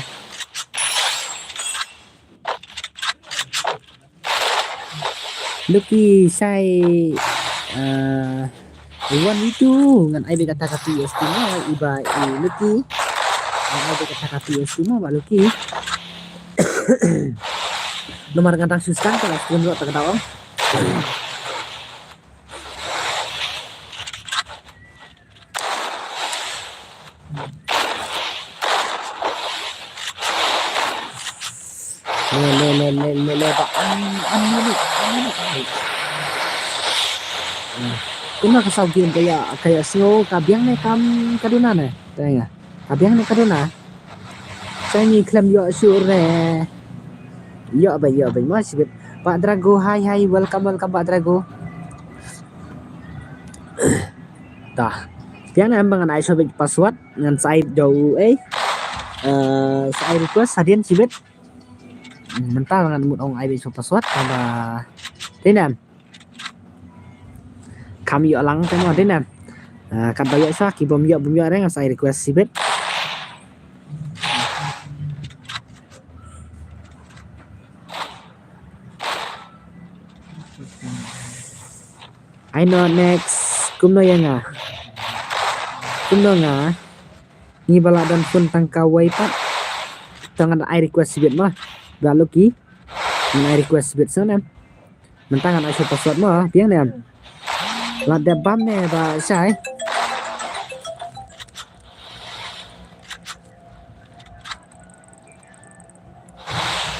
Lucky sai, ah, One V two ngan ai beit kata ka P S P mo, i ba i Lucky. Ngan ai beit kata ka P S P mo ba Lucky. Nomor ngan tang shu scan ka la stream ro ta ka daw. Le, le, le, le, le, le, ba, an, an, an, an, an, an. Kumno ka saw game ka ïa, ka ïa sngew ka biang ne kam ka duna ne? Tengah. Ka biang ne ka duna? Sa ngi khlem ïoh shuh re. Ïoh ba, ïoh ba, mo shibit. Bah Drago, hi, hi, welcome, welcome, Bah Drago. Tah. Biang ne em ba ngan ai shuh beit password, ngan sa ai da u ei. Eh, sa ai request hadien shibit. Mynta ngan mut ong ai beit shuh password, ba. Dei ne em. Kam ïoh lang te mo, dei ne em. Ah, kat ba ïoh shuh, ki bym ïoh, bym ïoh re ngan sa ai request shibit. Ai no next. Kumno ïa nga? Kumno nga? Ngi ba la don phone tang kawei pat. Tang ngan ai request shibit mo. Ba Lucky. Ngan ai request shibit sa ne em. Mynta ngan ai shuh password mo, biang ne em. La dep bam ne ba shai.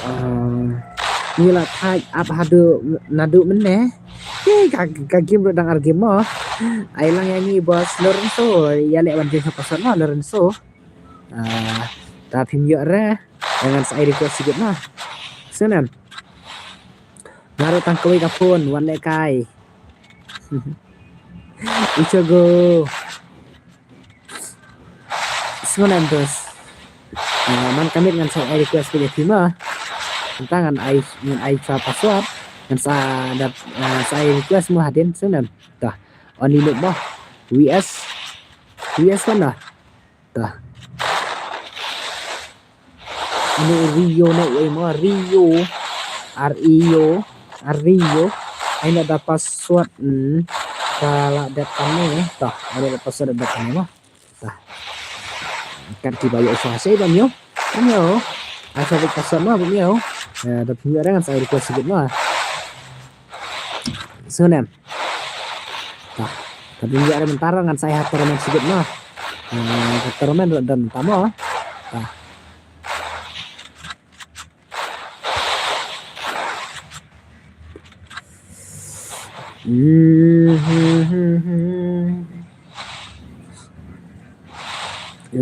Ah, ngi la thait ap haduh naduh mynne. Te ka, ka game ruh dang ar game mo. Ai lang ïa ngi boss Lorenzo, ïa leh wan game sha password mo Lorenzo. Ah, ta phim ïoh re, ngan sa ai request shibit mo. Sngewnem. Nga ruh tang kawei ka phone, wan lehkai. Icho go. Sngewnem dos. Ah, man ka miet ngan sa ai request beit ïa phi mo. Mynta ngan ai, ngan ai sa password. Ngan sa dap, ah, sa ai request mo hadien sngewnem. Tah. Only look mo. V S. V S mana? Tah. Ani Rio ne wei mo, Rio. R E O. Rio. Ai na da password. Hmm. Ka la dep kane. Tah. Ai na da password dep kane mo. Tah. Kat ki ba ïoh sa sei ba miau. Ba miau. Ai sa beit password mo ba miau. Ya, da phim ïoh re ngan sa ai request shibit mo. Sunem. Tah. Tapi ïa re mentar ngan sa ai ha tournament sikit mo. Eh, ha tournament ruh don tamo. Tah.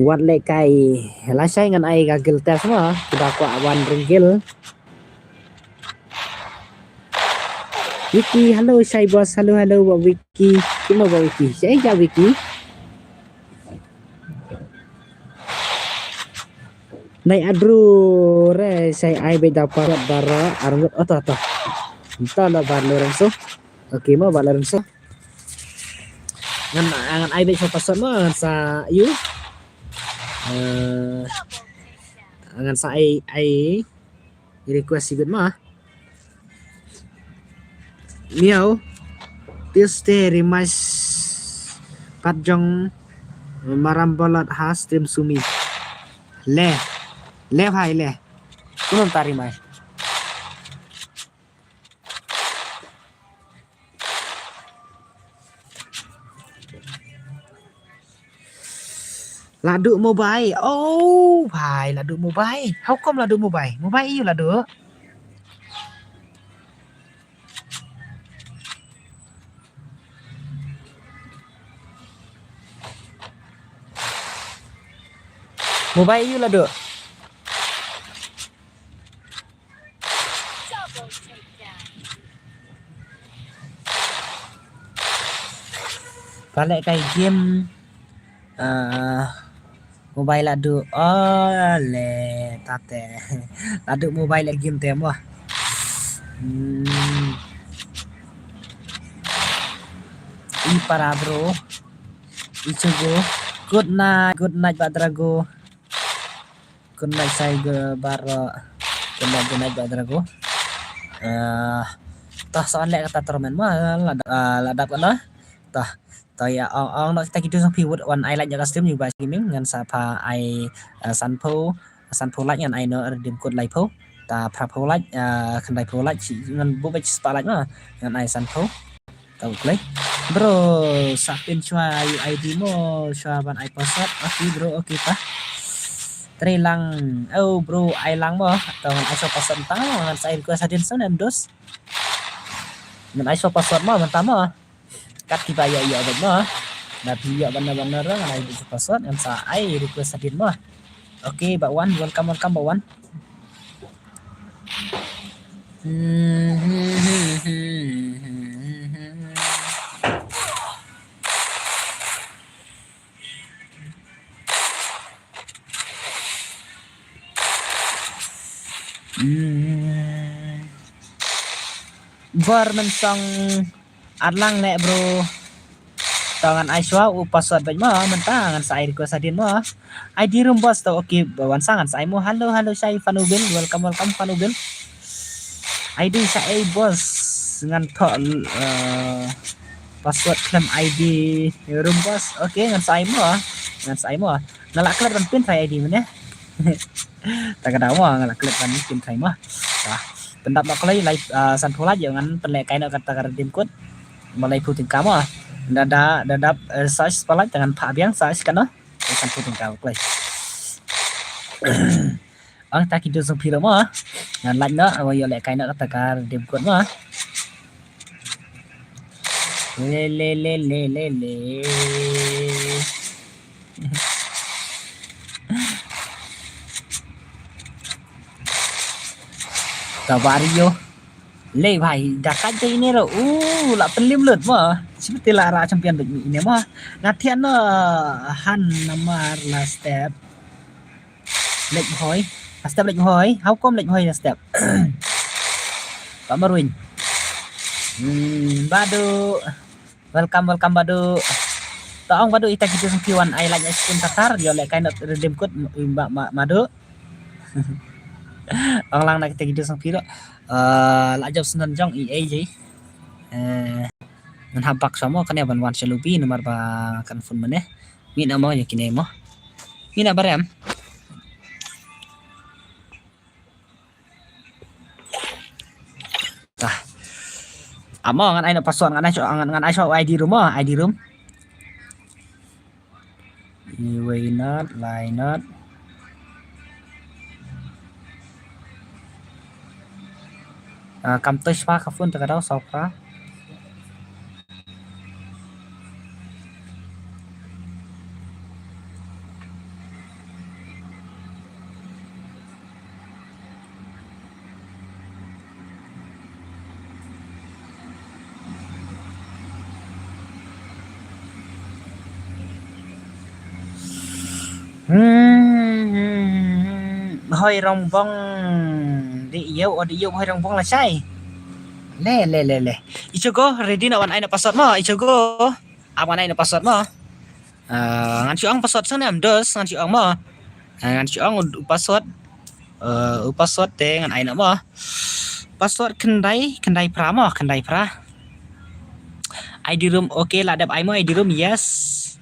Wat lehkai, lashai ngan ai ka guild test mo, kiba kwah wan ring guild. Wiki, hello shai boss, hello hello Bah Wiki. Kimo Bah Wiki, shai ja Wiki. Nai adru re shai ai beit da password baroh arngut oto oto. Nta la bar lo rengso. Okay mo ba la rengso. Ngan ngan ai beit sa password mo ngan sa ïu. Eh, ngan sa ai ai request sibit mo. Miau. Tuesday rematch pat jong Maram Bolot ha stream sumi. Le. Le bhai le. Kunum tari mai. Ladu mobile. Oh, bhai, ladu mobile. How come ladu mobile? Mobile ïu ladu. Mobile ïu ladu. Pale kai game. Ah, mobile ladu. Oh, le tate. Ladu mobile game te mo. Hmm. I para bro. I chugo. Good night, good night Bah Drago. Good night shai go baroh. Good night, good night Bah Drago. Eh, toh sa wan leh kata tournament mo la dap, eh, la dap kano. Toh, toh ïa ong ong noh kita ki dusong phi wut wan ai like ïa ka stream New Batch Gaming ngan sa pha ai, eh, sanphew, sanphew like ngan ai noh redeem code laiphew. Ta phraphew like, eh, khyndaiphew like shi ngan buh beit spah like mo ngan ai sanphew. Tau klei. Bro, sa pin shuwa ïa I D mo, shuwa ban ai password. Okay bro, okay ta. Trei lang. Oh bro, ai lang mo. Tau ngan ai shuwa password tang mo, ngan sa ai request hadien sa nem dos. Ngan ai shuwa password mo, mynta mo. Kat kiba ïoh ïoh bad mo. Na phi ïoh ban na ban na ngan ai shuwa password, ngan sa ai request hadien mo. Okay, Bah Wan, welcome, welcome Bah Wan. Hmm. Bor men song Ar lang leh bro. To ngan ai shuwa u password bad mo mynta ngan sa ai request hadien mo. I D room boss to okay ba wan sa ngan sa ai mo. Hello hello shai Fanubil, welcome welcome Fanubil. I D shai boss ngan thoh, eh, password khlem I D room boss. Okay ngan sa ai mo. Ngan sa ai mo. Nga la klet ban pin try I D mynne. Ta ka daw mo nga la klet ban pin try mo. Ta pyndap ma klei lai, ah, san phew lait ïa ngan pynleh kai noh kata ka redeem code. Ma laiphew tyngka mo. Da da da dap, eh, search spah lait ngan phah biang search kano. San phew tyngka ma klei. Ang ta ki dusong phi ruh mo. Ngan lait noh, awa ïoh leh kai noh kata ka redeem code mo. Le le le le le le. Ka Wario. Le bhai, da ka jai ne ro. U, la pynlim lut mo. Sipti la ra champion bad ine mo. Nga thian no han namar la step. Lek hoi. La step lek hoi. How come lek hoi la step? Pak Marwin. Hmm, Badu. Welcome, welcome Badu. To ong Badu ita ki dusong phi wan ai lait ai spoon tatar ïoh leh kai noh redeem code ma, ma, Madu. Ong lang na kita ki dusong phi ruh. Eh, la jop sendon jong i A J. Eh, ngan hap bak shuwa mo kane ban wan sha lobby namar ba kan phone mane. Mih na mo ïa kine mo. Mih na barem. Tah. Amo ngan ai noh password, ngan ai shuh, ngan, ngan ai shuh ID room mo, ID room. Iwei not, lai not. Ah, kam tei shwa ka phone te ka daw sawpra. Hmm, Hoi Rongbong. Dei ïew, oh dei ïew Hoi Rongbong lashai. Le, le, le, le. Ichogo, ready na wan ai na password mo, Ichogo. Ap wan ai na password mo. Ah, ngan shu ong password sngewbha em, dos, ngan shu ong mo. Ah, ngan shu ong u, u password. Ah, u password te ngan ai noh mo. Password khyndai, khyndai phra mo, khyndai phra. ID room, okay, la dep ai mo, ID room, yes.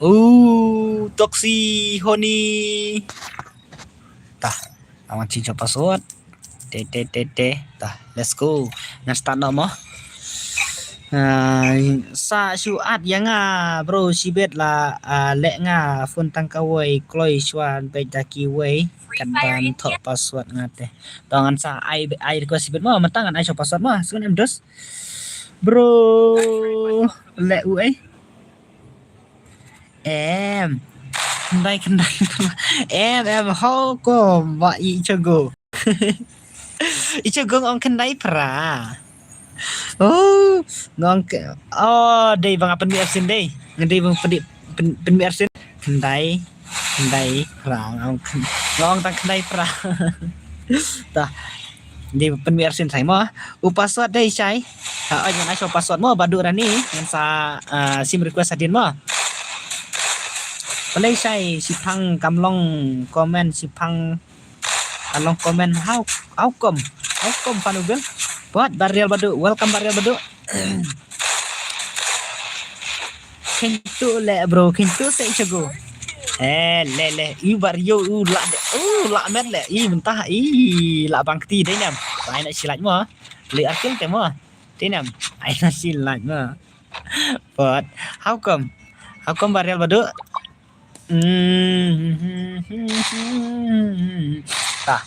Oh, Toxi Honi. Tah, awan change password. Te, te, te, te. Tah, let's go. Ngan start noh mo. Ah, sa shu add ïa nga bro, shibit la, ah, leh nga phone tang kawei, kloi shuwa bad da kiwei. Katba thoh password nga te. To ngan sa ai, ai request shibit mo, mynta ngan ai shuh password mo. Sngewbha em dos. Bro, leh u ai. Em. Khyndai, khyndai, khyndai. Em, em, how come? Ba i Ichogo. Ichogo ong khyndai phra. Oh, ngong ke. Oh, dei ba nga pynmih arsien dei. Nga dei ba nga pynmih, pyn-, pynmih arsien. Khyndai, khyndai phra. Ngong khyn-, ngong tang khyndai phra. Tah. Dei ba pynmih arsien shai mo. U password dei shai. Ha, oi, ngan ai shuh password mo, Badu Rani, ngan sa, ah, sim request hadien mo. Balei shai, shiphang kam long comment, shiphang kam long comment, how, how come? How come, Panu Bill? What, Barial Badu, welcome Barial Badu. Kyntu le bro, kyntu se Ichogo. Eh, le, le, i Bario, u la de, u la met le, i mynta, i la bang kti dei nam. Ai na shi like mo. Le arkil te mo. Dei nam. Ai na shi like mo. But how come? How come Barial Badu? Hmm. Tah.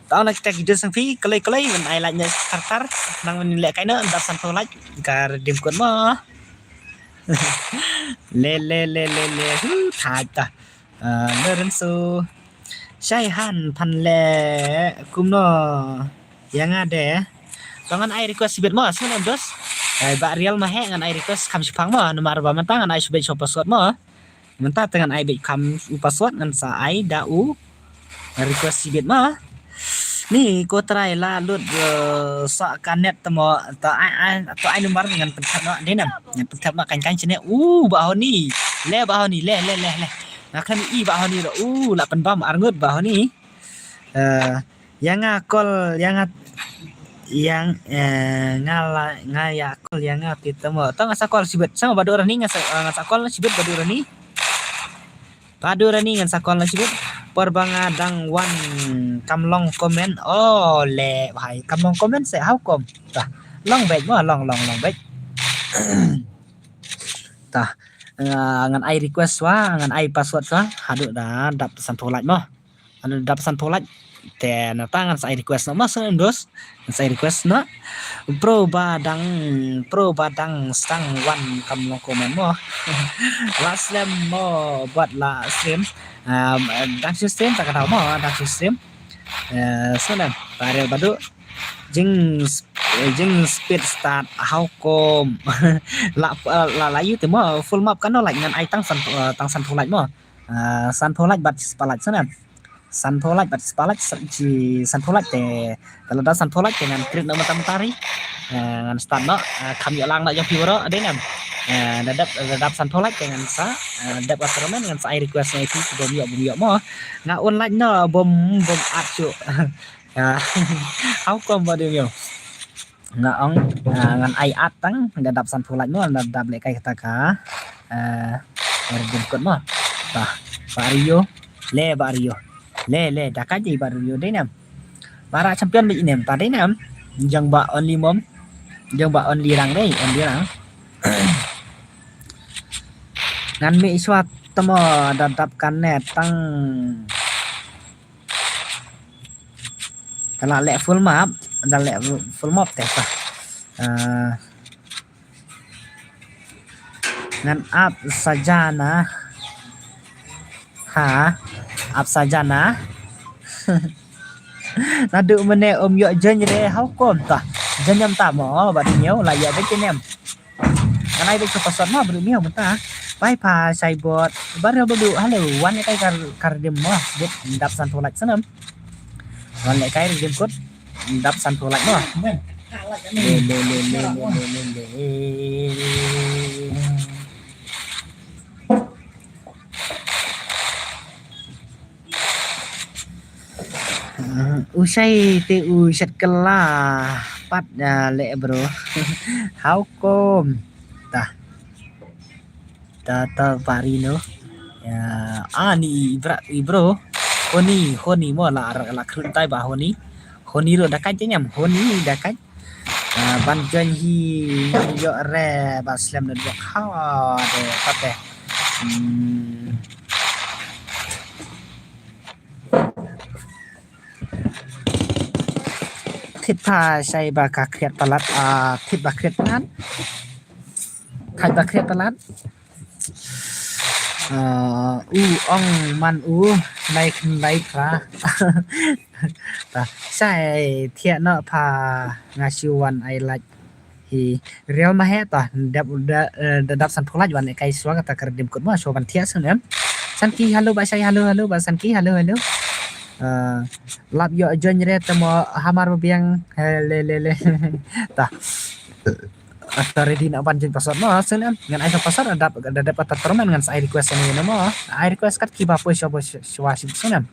Tau na kita kita sang phi, kalai kalai, wan ai like nya tar tar, nang wan leh kai na, dap san phew like, kar dim kot mo. Le, le, le, le, le, hu, thait tah. Ah, Lorenzo. Shai han phan le, kumno. Ïa nga de. To ngan ai request shibit mo, sngewbha em dos. Ai Barial ma he ngan ai request kham shiphang mo, namar ba mynta ngan ai shibit shuh password mo. Mynta te ngan ai beit kham u password ngan sa ai da u request shibit ma. Ni ko trai la lut, eh, sa ka net te mo, to ai, ai, to ai number ngan pynthep noh, dei nam. Ngan pynthep noh kan kan shane. U, Bah Honi. Le Bah Honi, le, le, le, le. Nga khlem i Bah Honi ruh. U, la pynbam arngut Bah Honi. Eh, Ïa nga call, ïa nga, ïa, eh, nga la, nga ïa call, ïa nga te tamo. To nga sa call shibit. Sa Badu Rani nga sa, eh, nga sa call shibit Badu Rani. Badu Rani nga sa call shibit. Por ba nga dang wan kam long comment. Oh, le bhai. Kam long comment se how come? Tah. Long beit mo, long, long, long beit. Tah. Eh, ngan ai request shuwa, ngan ai password shuwa. Haduh da dap san phew like mo. Haduh da dap san phew like. Te nangta ngan sa ai request noh ma sngewbha em dos. Ngan sa ai request noh. Pro ba dang, pro ba dang sdang wan kam long comment mo. La slem mo bad la stream. Ah, dang shu stream ta ka daw mo, dang shu stream. Eh, sngewbha em. Barial Badu. Jing, jing speed start how come? La, la, la yu te mo full map kan no like ngan ai tang san, eh, tang san phew like mo. Ah, san phew like bad spah like sana. San phew like bad spah like sa-, ji san phew like te. Kalau da san phew like te ngan create nama tam tari. Eh, ngan start no, eh, kham ïoh lang no jong phi baroh dei nam. Eh, da dap, da dap san phew like te ngan sa, eh, dap ka tournament ngan sa ai request na phi bym ïoh, bym ïoh mo. Nga un like no bym, bym at shuh. Ah, how come ba dei ïoh? Nga ong, ah, ngan ai at tang da dap san phew like mo, da dap leh kai kata ka. Ah, redim kot mo. Bah, Bah Rio. Le Bah Rio. Le, le, da ka ji Bah Rio dei nam. Bara champion ba inem ta dei nam. Jong ba only mom. Jong ba Onlyrang dei, Onlyrang. Ngan mih shuwa tamo da dap ka net tang. Ka la leh full map, da leh full map te ka. Eh, ngan ap sajana. Ha, ap sajana. Naduh mynne um ïoh join re, how come ta? Join ïam ta mo, ba dei ñiew la ïa dei kinem. Ngan ai beit sha password mo, ba dei ñiew mynta. Bye bye, Saibot. Ba dei ba dei, hello, wan ïa kai kar, kar dim mo, dep dap san phew like snem. Wan ïa kai dim kut, dap san phew like mo. Le, le, le, le. U shai te u shet kylla pat, ah, leh bro. How come? Ta. Ta, ta pari no. Ya, ani i bra, i bro. Honi, honi mo la, la khrun tai ba honi. Honi ro dakat je ñam, honi dakat. Ah, ban join hi ngam ïoh re ba slem network ha de kate. Hmm. Thit pha shai ba ka khriat palat, ah, thit ba khriat palat. Thit ba khriat palat. Ah, u ong man u, lai khyndai phra. Ta, shai thiah noh pha nga shu wan ai like hi. Real ma he ta, dap da, eh, da dap san phew like wan kai shuwa kata ka redeem code mo shuwa ban thiah sngewbha. Sanki, hello ba shai, hello, hello ba Sanki, hello, hello. Eh, lap ïoh join re tamo hamar ba biang, eh, le, le, le. Ta. Ata ready na ban join password mo, sngewbha. Ngan ai password da dap, da dap ata tournament ngan sa ai request ne mo. Ai request kat ki ba poi shuwa, shuwa, shuwa sngewbha.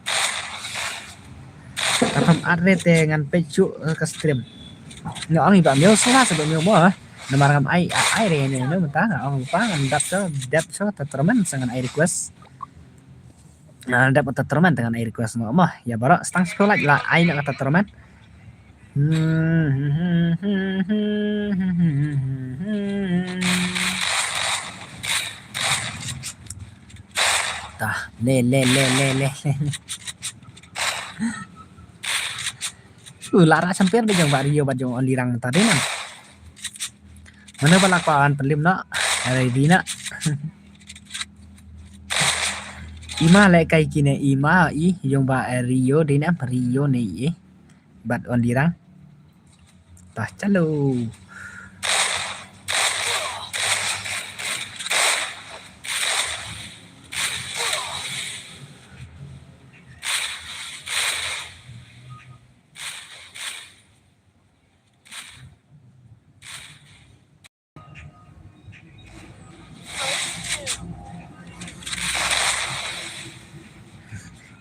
Ka tham at re te ngan peit shuh, eh, ka stream. Nga ong i ba miaw shuwa sa ba miaw mo, eh. Namar ngam ai, ai, ai re ne, ne, mynta nga ong pa ngan dap shuh, dap shuh, ta tournament sa ngan ai request. Nga dap ta tournament ta ngan ai request mo, mo. Ya baroh, stang shuh like la ai na ta tournament. Ta, le, le, le. U la rah champion ba jong ba Rio ba jong Onlyrang ta dei na. Mano ba la kwah ban pynlip noh, ready noh. Ima leh kai kine ima i jong ba Rio dei na Rio ne i. Bad Onlyrang. Bah, chalo.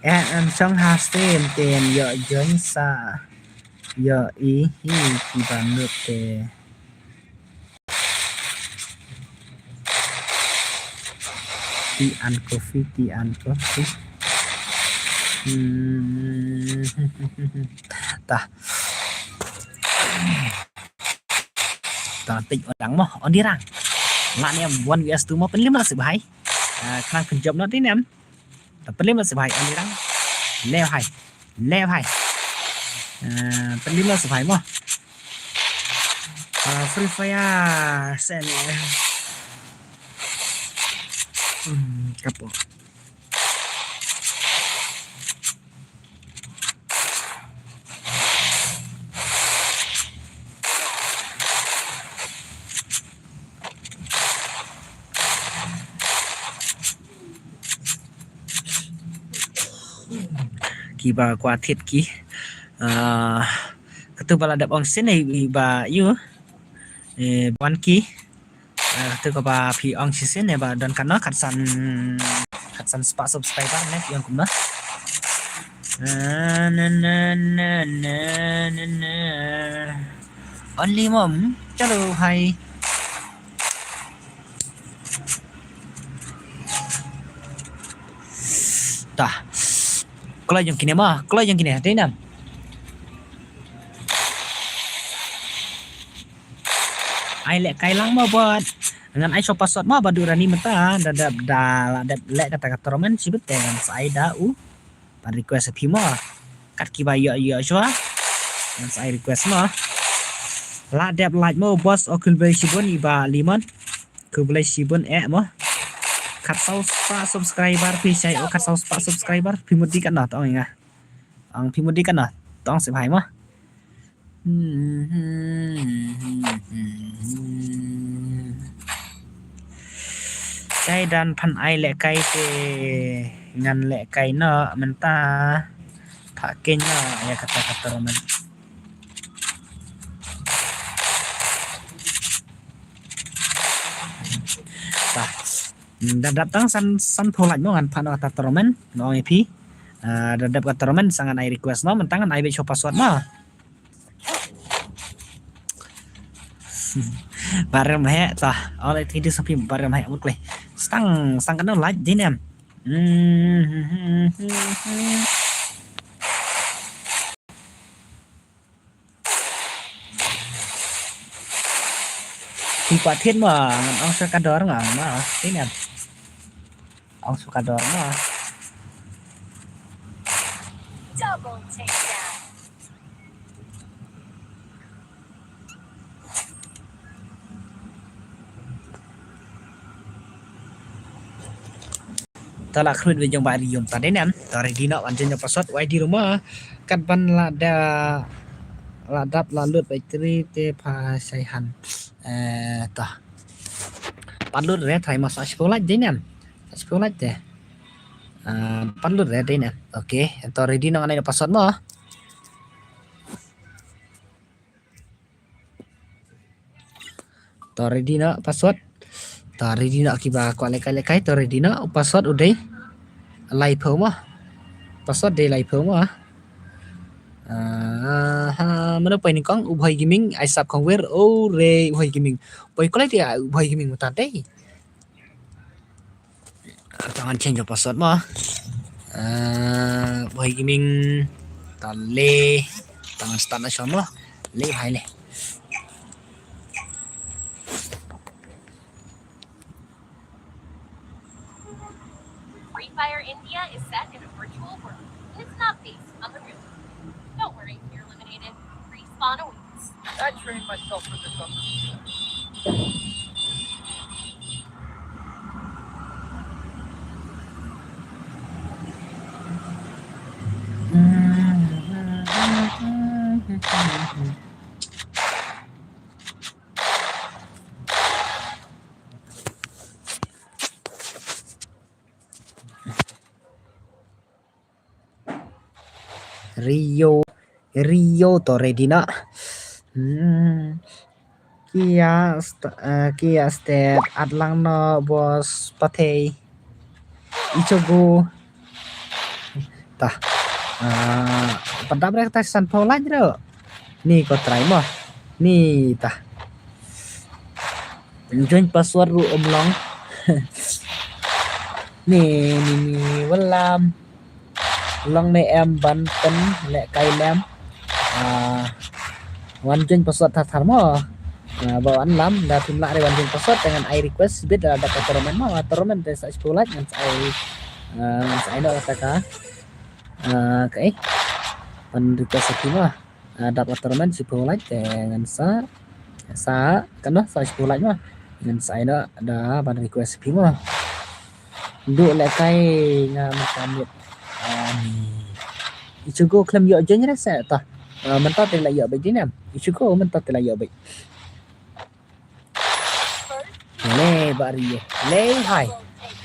Eh, em, shong ha stream te ïoh join sa ïoh i hi ki ba mut te. Tea and coffee, tea and coffee. Hmm. Ta. Ta, peit Onlyrang mo, Onlyrang. Lah ne one versus two mo, pynlip lah sibhai. Ah, khnang pynjop noh te ne em. Ta pynlip lah sibhai, Onlyrang. Leh bhai. Leh bhai. Ah, pynlip lah sibhai mo. Ah, Free Fire, sen. Hmm, kapo. Ki ba kwah thied ki. Ah, katu ba la dep ong sien i ba ïoh. Eh, ban ki. Eh, tu kaba phi ong shisien ne ba don katno, katsan, katsan spah subscriber ne phi ong kumno. Na, na, na. Only mom, chalo hai. Ta. Kloi jong kine ma, kloi jong kine, dei nam. ai lehkai lang mo bad ngan ai shuwa password mo Bah Durani mynta da dep da la dep leh kata ka tournament shibit te ngan sa ai da u ban request ïa phi mo. Kat kiba ïoh ïoh shuwa ngan sa ai request mo. La dep like mo boss, o khublei shibun i Bah Limon. Khublei shibun eh mo. Khatsaw spah subscriber phi shai, o khatsaw spah subscriber phi mut dei katno to ong ïa nga. Ong phi mut dei katno to ong sngewbha mo. Shai dan phan ai lehkai te ngan lehkai noh mynta. Phah keiñ noh ïa kata ka tournament. Bah. Da dap tang san, sanphew lait mo ngan phah noh kata tournament, nga ong ïa phi. Ah, da dap ka tournament sa ngan ai request noh, mynta ngan ai beit shuwa password mo. Barem heh, ta. Ong leh ti di sa phi barem heh mut klei. Stang, stang katno lait dei ne em. Phi kwah thied mo, ngan ong shuwa ka dor nga ma, dei ne em. Ong shuwa ka dor mo. Double takedown. Ta la khruit wei jong Bah Rium ta dei ne em. Ta ready noh wan jong password wai di ruma. Kat ban la da la dap la lut battery te pha shai han. Eh, ta. Pat lut re try ma sa shiphew lait dei ne em. Sa shiphew lait te. Ah, pat lut re dei ne em. Okay, ta ready noh ngan ai password mo. To ready noh password. To ready noh kiba kwah lehkai lehkai to ready noh password u dei. Laiphew mo. Password dei laiphew mo. Ah, ha, mano poi nyngkong u Bhoi Gaming ai sap khongwir u re u Bhoi Gaming. Poi kwah lehkai u Bhoi Gaming mynta dei. Tang ngan change password mo. Eh, Bhoi Gaming. Ta le. Tang start na shuwa mo. Le hai le. Free Fire India is set in a virtual world. It's not based on the real world. Don't worry, you're eliminated. Respawn awaits. I trained myself for this one. Rio, Rio to ready noh. Hmm. Kia st-, eh, kia step at lang noh boss Pathei. Ichogo. Ta. Ah, pat dap re ta sanphew lait re. Ni ko try mo. Ni ta. Join password ruh ym long. Ni, ni, ni, wallam. Long ne em ban pynlehkai lem. Ah, wan join password thar thar mo. Ah, ba wan lam, da phim lah re wan join password, te ngan ai request beit da, da ka tournament mo, tournament te sa shiphew lait ngan sa ai, ah, ngan sa ai noh kata ka. Ah, kaei. Ban request ïa phi mo. Ah, dap ka tournament shiphew lait te ngan sa, sa, katno sa shiphew lait mo. Ngan sa ai noh da ban request ïa phi mo. Duh lehkai nga mynta miet. Ani. Ichogo khlem ïoh join re se ta. Ah, mynta te la ïoh beit dei ne em. Ichogo mynta te la ïoh beit. Le bari le hai.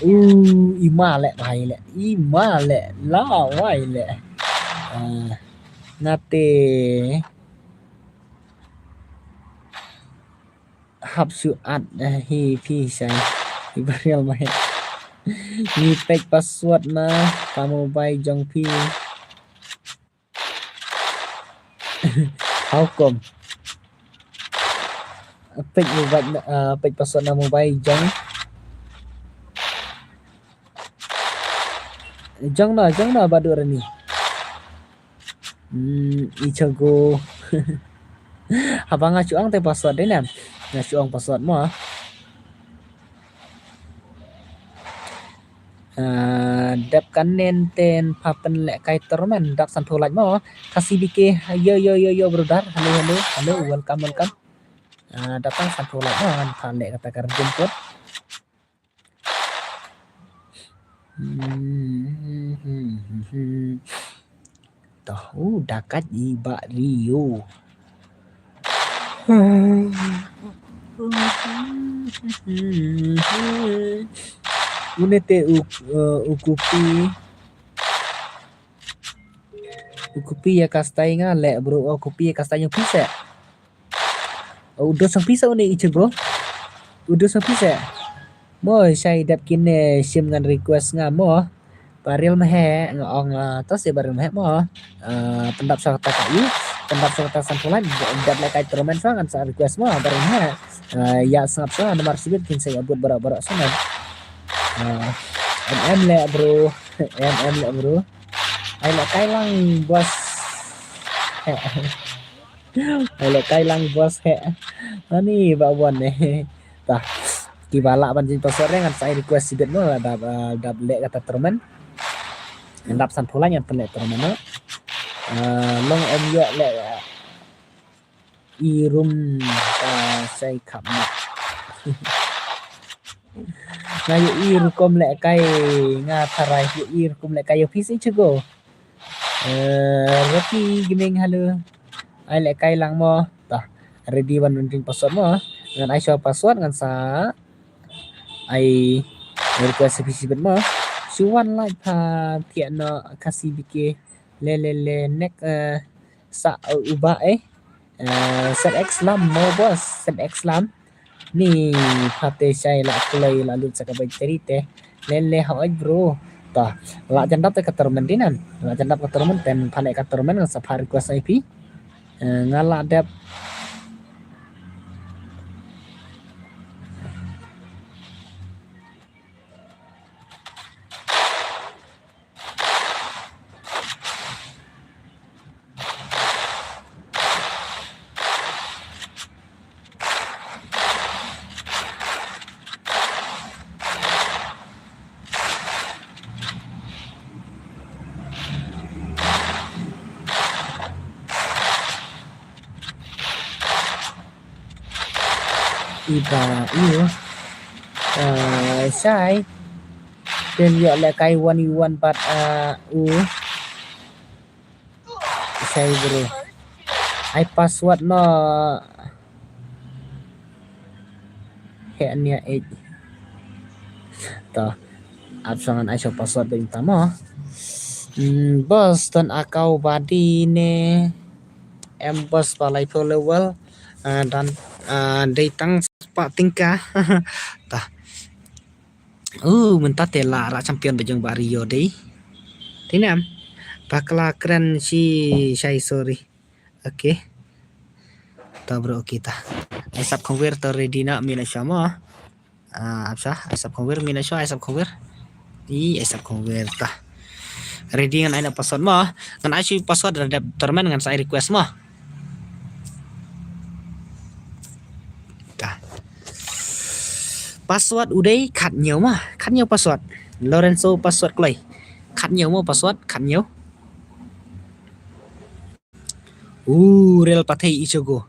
U ima le bhai le. Ima le la wai le. Ah, nate. Hap shu at, eh, hi phi shai. Hi barial mai. Ngi peit password na ka mobile jong phi. How come? Peit mobile na, eh, peit password na mobile jong. Jong na, jong na Bah Durani. Hmm, Ichogo. Haba nga shu ong te password dei ne em. Nga shu ong password mo. Ah, dep kane te pha pynlehkai tournament, dap sanphew lait mo. Khasi B K, yo, yo, yo, yo, brother. Hello, hello, hello, welcome, welcome. Ah, dap tang sanphew lait mo, ngan pha leh kata ka redeem code. Hmm. Toh, u da kait i Bah Rio. Une te u, eh, u kupi. U kupi ïa ka style nga leh, bro, u kupi ïa ka style nga pisa. U dos song pisa une i chego. U dos song pisa. Mo shai dep kine shim ngan request nga mo. Baril mah he nga ong, ah, to si baril mah he mo. Ah, pyndap sha kata ka i, pyndap sha kata sanphew lait, dep lehkai tournament sa ngan sa request mo, baril mah he. Ah, ïa sngap sa namar sibit kin sa ïa bud baroh baroh sa ngan. Ah, M M leh bro. M M leh bro. Ai lehkai lang boss. Hello, kai lang boss he. Ani ba wan ne. Tah. Kiba lah ban jin password re ngan sa ai request sibit mo, da, da, da leh kata tournament. Ngan dap sanphew lait ngan pynleh tournament mo. Ah, long em ïoh leh, ah, i rum, ah, sai khap mo. Nga ïohi rukom lehkai, nga tharai ïohi rukom lehkai ïa phi sa i chego. Eh, Rocky Gaming, hello. Ai lehkai lang mo. Tah, ready ban rung password mo. Ngan ai shuwa password ngan sa ai request sa phi sibit mo. Shu wan lait pha thiah noh Khasi B K. Le, le, le, next, eh, sa, eh, uba, eh. Eh, set X lam mo boss, set X lam. Ni pha te shai la kloi la lut sa ka battery te. Le, le, hooid bro. Tah, la jan dap te ka tournament dinan. La jan dap ka tournament ten pha leh ka tournament ngan sa pha request ai phi. Eh, nga la dep. Iba, iyo. Ah, shai. Phin ïoh lehkai one v one bad, ah, u. Shai bro. Ai password mo. He nia eh. To. Ap song ngan ai shuwa password bad mynta mo. Hmm, boss, don account badi ne. Em boss, ba laiphew level. Ah, don, ah, dei tang spah tyngka. Tah. Uh, mynta te la rah champion ba jong Bah Rio dei. Te ne em. Bakla kren shi shai, sorry. Okay. Ta bro, okay ta. Ai sap khongwir ta ready na mi na sha mo. Ah, ap sha, ai sap khongwir mi na sha, ai sap khongwir. I, ai sap khongwir ta. Ready ngan ai na password mo. Ngan ai shu password da dep tournament ngan sa ai request mo. Ta. Password u dei khat hynñiew mo. Khat hynñiew password. Lorenzo password kloi. Khat hynñiew mo password, khat hynñiew. U, Real Pathei i chogo.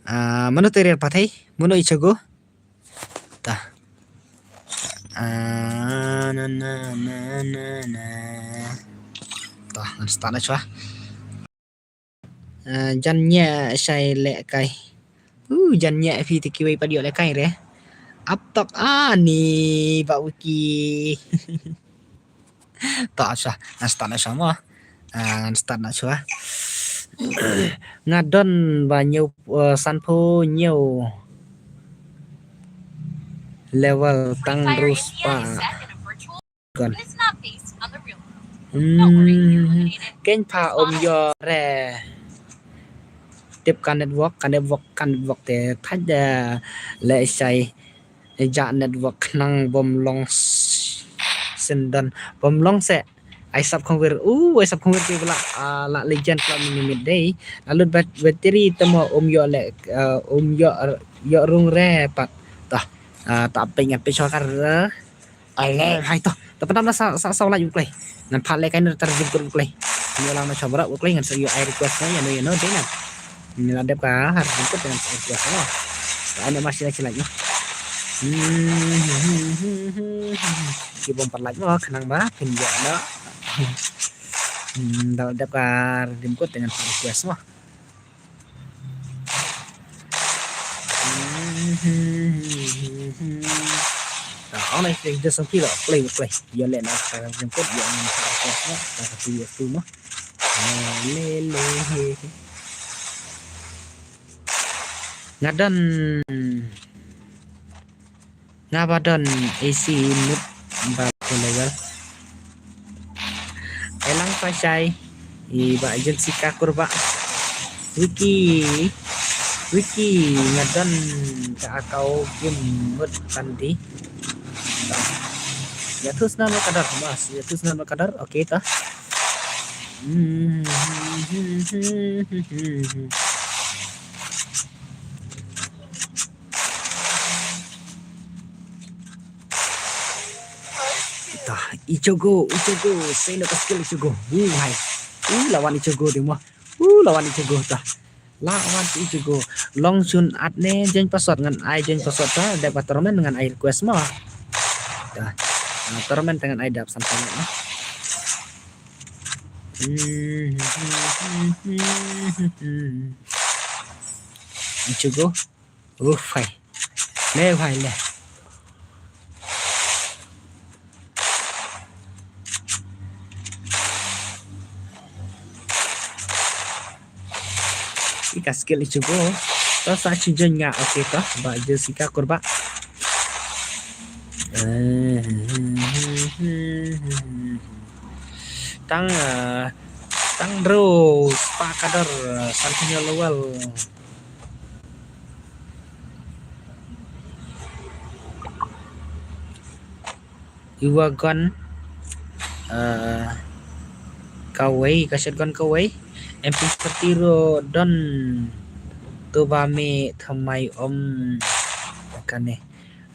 Ah, mano te Real Pathei? Mano i chogo? Ta. Ah, na, na, na, na, na. Ta, ngan start na chwa. Ah, jan nia shai lehkai. Uh, jan nia phi te kiwei pat ïoh lehkai re. Ap tok ani ba wiki. Ta sha, ngan start na sha mo. Ah, ngan start na chwa. Nga don ba hynñiew, eh, sanphew hynñiew level tang rus pa. Kon. Hmm, ken pha um yo re. Tip ka network, ka network, ka network te thaj da le shai. Ja network khnang bom long s-, sendon. Bom long se. Ai sap khongwir. Uh, ai sap khongwir te bla, ah, la legend pla mini mid day. Lalu bat-, battery temo um ïoh le, ah, um ïoh, ïoh rung re pat. Tah. Ah, ta ping ngan ping shokar. Ale, hai to. Ta padam na sa, sa, sa like u klei. Ngan pha le kai na tar jingkut u klei. Ni lang na shobra u klei ngan sa ïoh ai request na, ïa no, ïa no, dei na. Ni la dep ka, har jingkut ngan sa ai request na. Ai na mas sila sila ïa. Hmm, hmm, hmm, hmm, hmm, hmm. Ki bom pat like mo, khnang ba, phin ïa na. Hmm, da la dep ka, har jingkut ngan sa ai request mo. Ong na ite de song kilo play play. Ïa le na ka jemput ïa ni ka ka ka ka tu ïa tu ma. Le le. Nga don. Nga ba don A C mut ba ko level. Elang pa shai. I ba Jessica Kurba. Wiki. Wiki nga don ka akau kim mut kandi. Ya tu snan kadar mas. Ya tu snan kadar. Okay ta. Hmm. Ita, Ichigo, Ichigo, sei na ka skill Ichigo. Uh, hai. Uh, lawan Ichigo ding mo. Uh, lawan Ichigo ta. Lawan Ichigo. Long shun at ne join password ngan ai join password ta. Dep ka tournament ngan ai request mo. Ta. Na tournament ngan ai dap sampai na. Ichigo. Uf, hai. Le, hai, le. Ika skill Ichigo. To sa chu jen nga, okay to. Ba Jessica Kurba. Tang, eh, tang Rose, pa kadar, eh, santinyo lowell. Iwa gon, eh, kawei, ka shotgun kawei. M P forty ruh don, to ba me thamai om kane.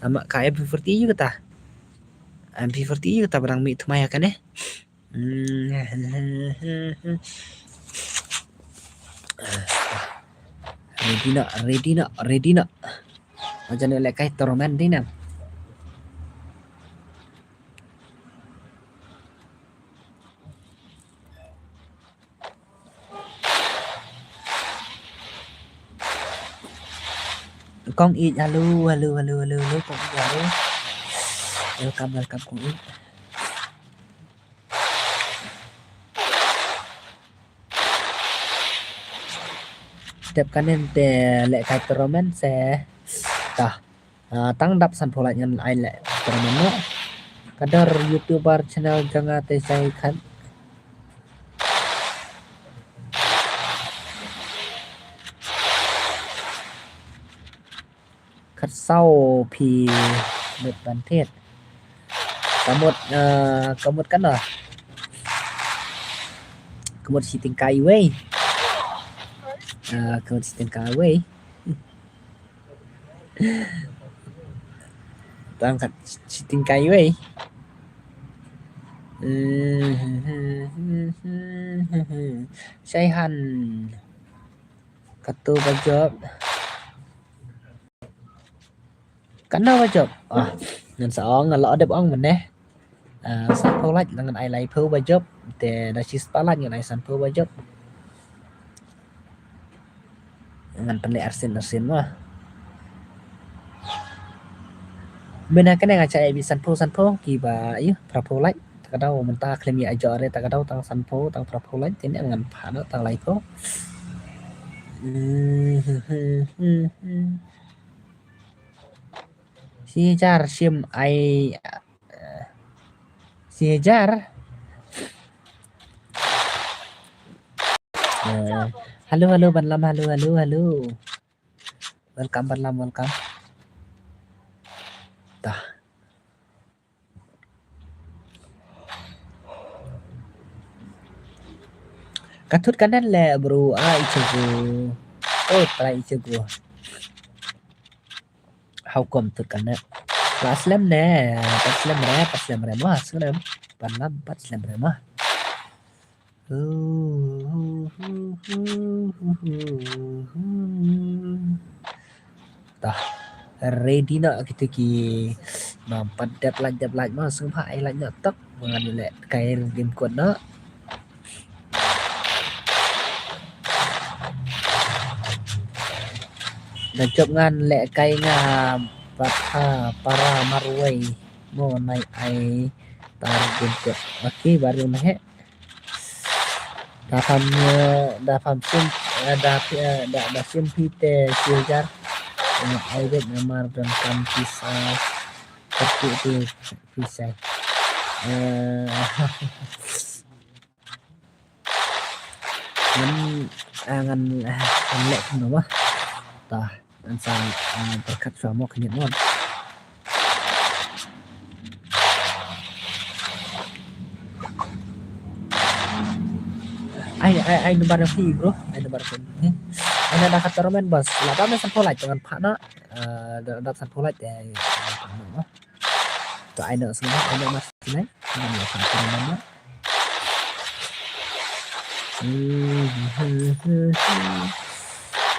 Ama ka M P forty yu kata. M P forty yu kata barang me thamai kane. Hmm. Ready na, ready na, ready na. Macam ni lekai tournament ni na. Kong Ih, hello, hello, hello, hello, hello, Kong Ih, hello. Welcome, welcome, Kong Ih. Dep kanen te leh kai tournament se. Tah. Ah, tang dap sanphew lait ngan ai leh tournament noh. Kadar YouTuber channel jong nga te jai khat. Khatsaw phi mut ban thied. Ka mut, eh, ka mut kano? Ka mut shi tyngka iwei. Eh, ka mut shi tyngka iwei. Tang kat shi tyngka iwei. Shaihan. Katu ba jop. Kano ba jop? Ah, ngan sa ong, ngan la dep ong mynne. Ah, sanphew lait la ngan ai laiphew ba jop. Te da shispah lait ngan ai sanphew ba jop. Ngan pynleh arsien arsien ma. Mynne kane nga cha ai bi sanphew sanphew kiba ïa phraphew lait. Ta ka daw mynta khlem ïa ajoh re ta ka daw tang sanphew tang phraphew lait tine ngan phah noh tang laiphew. Shi hajar shim ai, eh, shi hajar. Eh, hello, hello, Ban Lam, hello, hello, hello. Welcome, Ban Lam, welcome. Tah. Ka thut ka net le bro, ah, Ichigo. Oh, try Ichigo. How come thut ka net? Pat slem ne, pat slem re, pat slem re ma, sngewnem. Pat lam, pat slem re ma. Tah, ready noh kita ki. Mam pat dep lait, dep lait ma, sngewbha ai lait noh tok. Ngan leh kai game code noh. Da jop ngan leh kai nga pat ha para marwei mo nai ai tar game code. Okay, baru meh. Da pham, eh, da pham sim, eh, da, eh, da, da sim phi te siljar. Eh, ai bet namar dan kam pisa. Tapi tu pisa. Eh, ngan, eh, ngan, eh, ngan leh kumno ma. Tah. An sa, ah, berkat shuwa mo khnit mon. Ai, ai, ai, number phi, bro. Ai, number phi. Hmm. Ai, na da ka tournament, boss. La ba me san pholai, jangan phah na. Ah, da, da san pholai, eh, phah na, no. To ai no sini, ai no mas sini. Ini dia, phah na, no. Hmm.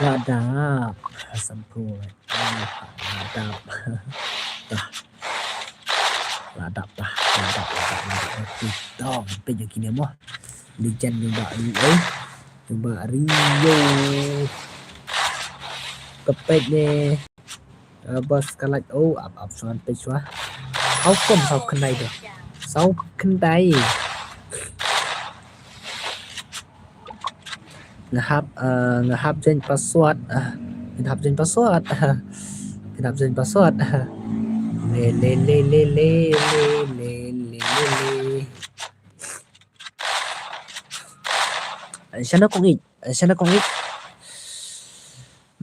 La dap, san pholai. Ladap. Tah. Ladap tah. Ladap, ladap, ladap. Okey. Tong, peit ïa kine mo. Legend jong Bah Rio. Jong Bah Rio. Kepet ne. Ah, bos ka lait. Oh, ap, ap, suan peit shuwa. How come saw khyndai de? Saw khyndai. Nga hap, ah, nga hap join password, ah, nga hap join password, ah, nga hap join password, ah. Le, le, le, le. Shano kong ik, shano kong ik.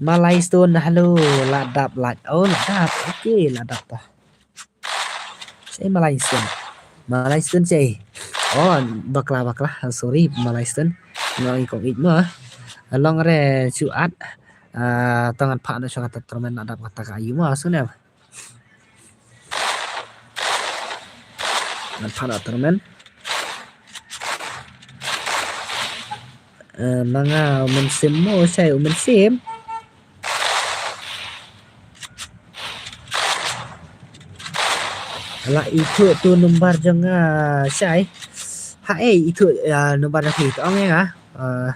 Malai Stone, hello, la dap, la, oh, la dap, okay, la dap tah. Sei Malai Stone. Malai Stone sei. Oh, bakla, bakla. Sorry, Malai Stone. Nga ong ïa kong ik mo. Long re shu at. Ah, tang ngan phah noh sha kata tournament, na dap kata ka ayu mo, sngewnem. Ngan phah noh tournament. Eh, ma nga u Mynsiem mo, shai u Mynsiem. La ithuh tu number jong nga, shai. Ha, eh, ithuh, eh, number jong phi, to ong ïa nga. Eh,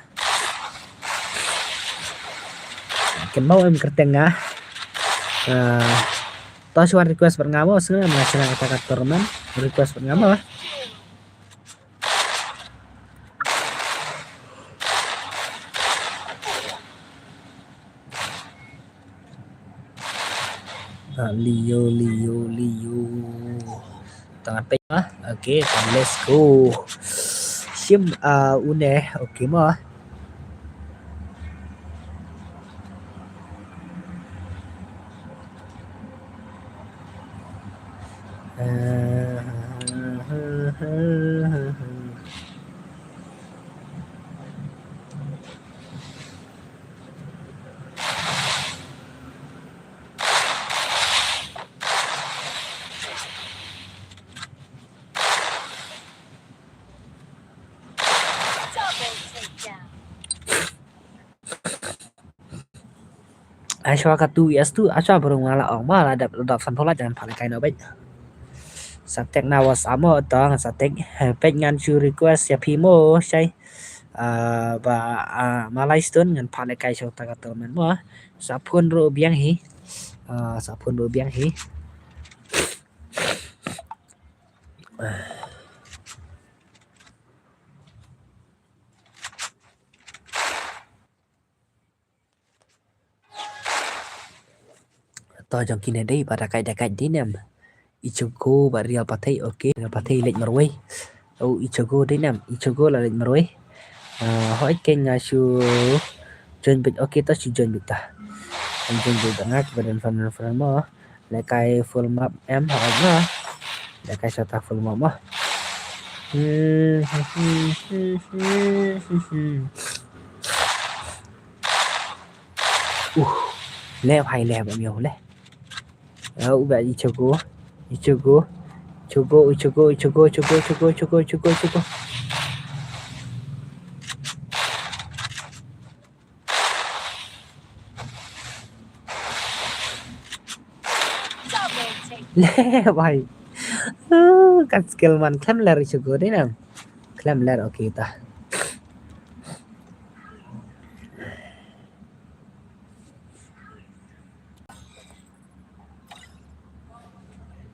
kynmaw em kyrteng nga. Eh, to shu wan request bad nga mo, sngewbha nga shna kata ka tournament, request bad nga mo. Ah, Leo, Leo, Leo. Tang peit ma. Okay, tang let's go. Shim, ah, une. Okay ma. Ai shuwa ka tu yes tu, ai shuwa bro nga la ong ma la dap, la dap san pholai jangan phalai kai no beit. Sa tek na WhatsApp mo tong sa tek, peit ngan shu request ïa phi mo shai. Ah, ba, ah, Malai Stone ngan phalai kai shuwa ta ka tournament mo. Sa phone ruh biang hi. Ah, sa phone ruh biang hi. To jong kine dei ba da kai da kai dei nem. Ichigo ba Real Pathei, okay, Real Pathei leit marwei. Oh, Ichigo dei nem, Ichigo la leit marwei. Ah, hoi ken nga shu join bit, okay, to shu join bit ta. Join bit da nga ki ba don fan fan mo. Lekai full map em ha nga. Lekai sota full map mo. Uh, leh bhai leh ba miau leh. Uh, u ba i chogo, i chogo, chogo, i chogo, i chogo, chogo, chogo, chogo, chogo, chogo. Leh bhai. Uh, ka skill man khlem ler i chogo dei nam. Khlem ler, okay ta.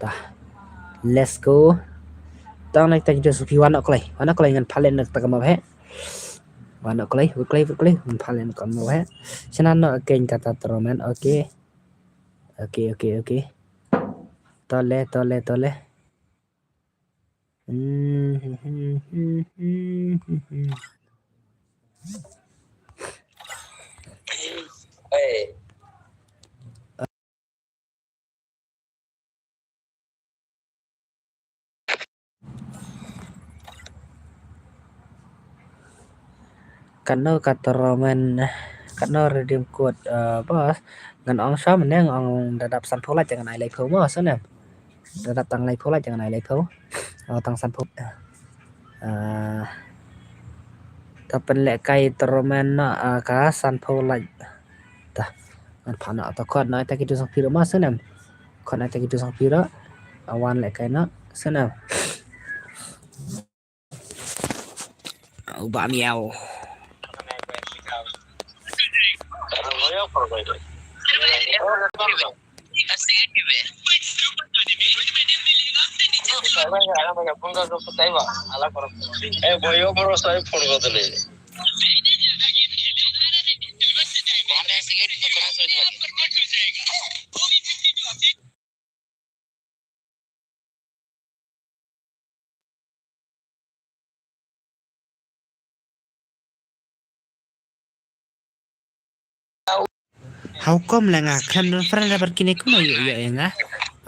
Ta. Let's go. Tang nai ta jidus pi wan ok klai. Wan ok klai ngan phalen nak ta kama bhe. Wan ok klai, ok klai, ok klai. Ngan phalen kama bhe. Chana no again kata tournament. Okay. Okay, okay, okay. Tole, tole, tole. Kano ka tournament, kano redeem code, uh, boss? Ngan ong sha mynne, ngan ong da dap sanphew lait ngan ai laiphew mo, sngewbha. Da dap tang laiphew lait ngan ai laiphew. Oh, tang sanphew. Uh, ta pynlehkai tournament na, uh, ka sanphew lait. Ta. Ngan phah na ta khot na ta ki tu sangphew ma sngewbha. Khot na ta ki tu sangphew. Awan lehkai na sngewbha. U ba miau. How come la nga khlem don friend, da bar kine kumno ïoh ïa nga?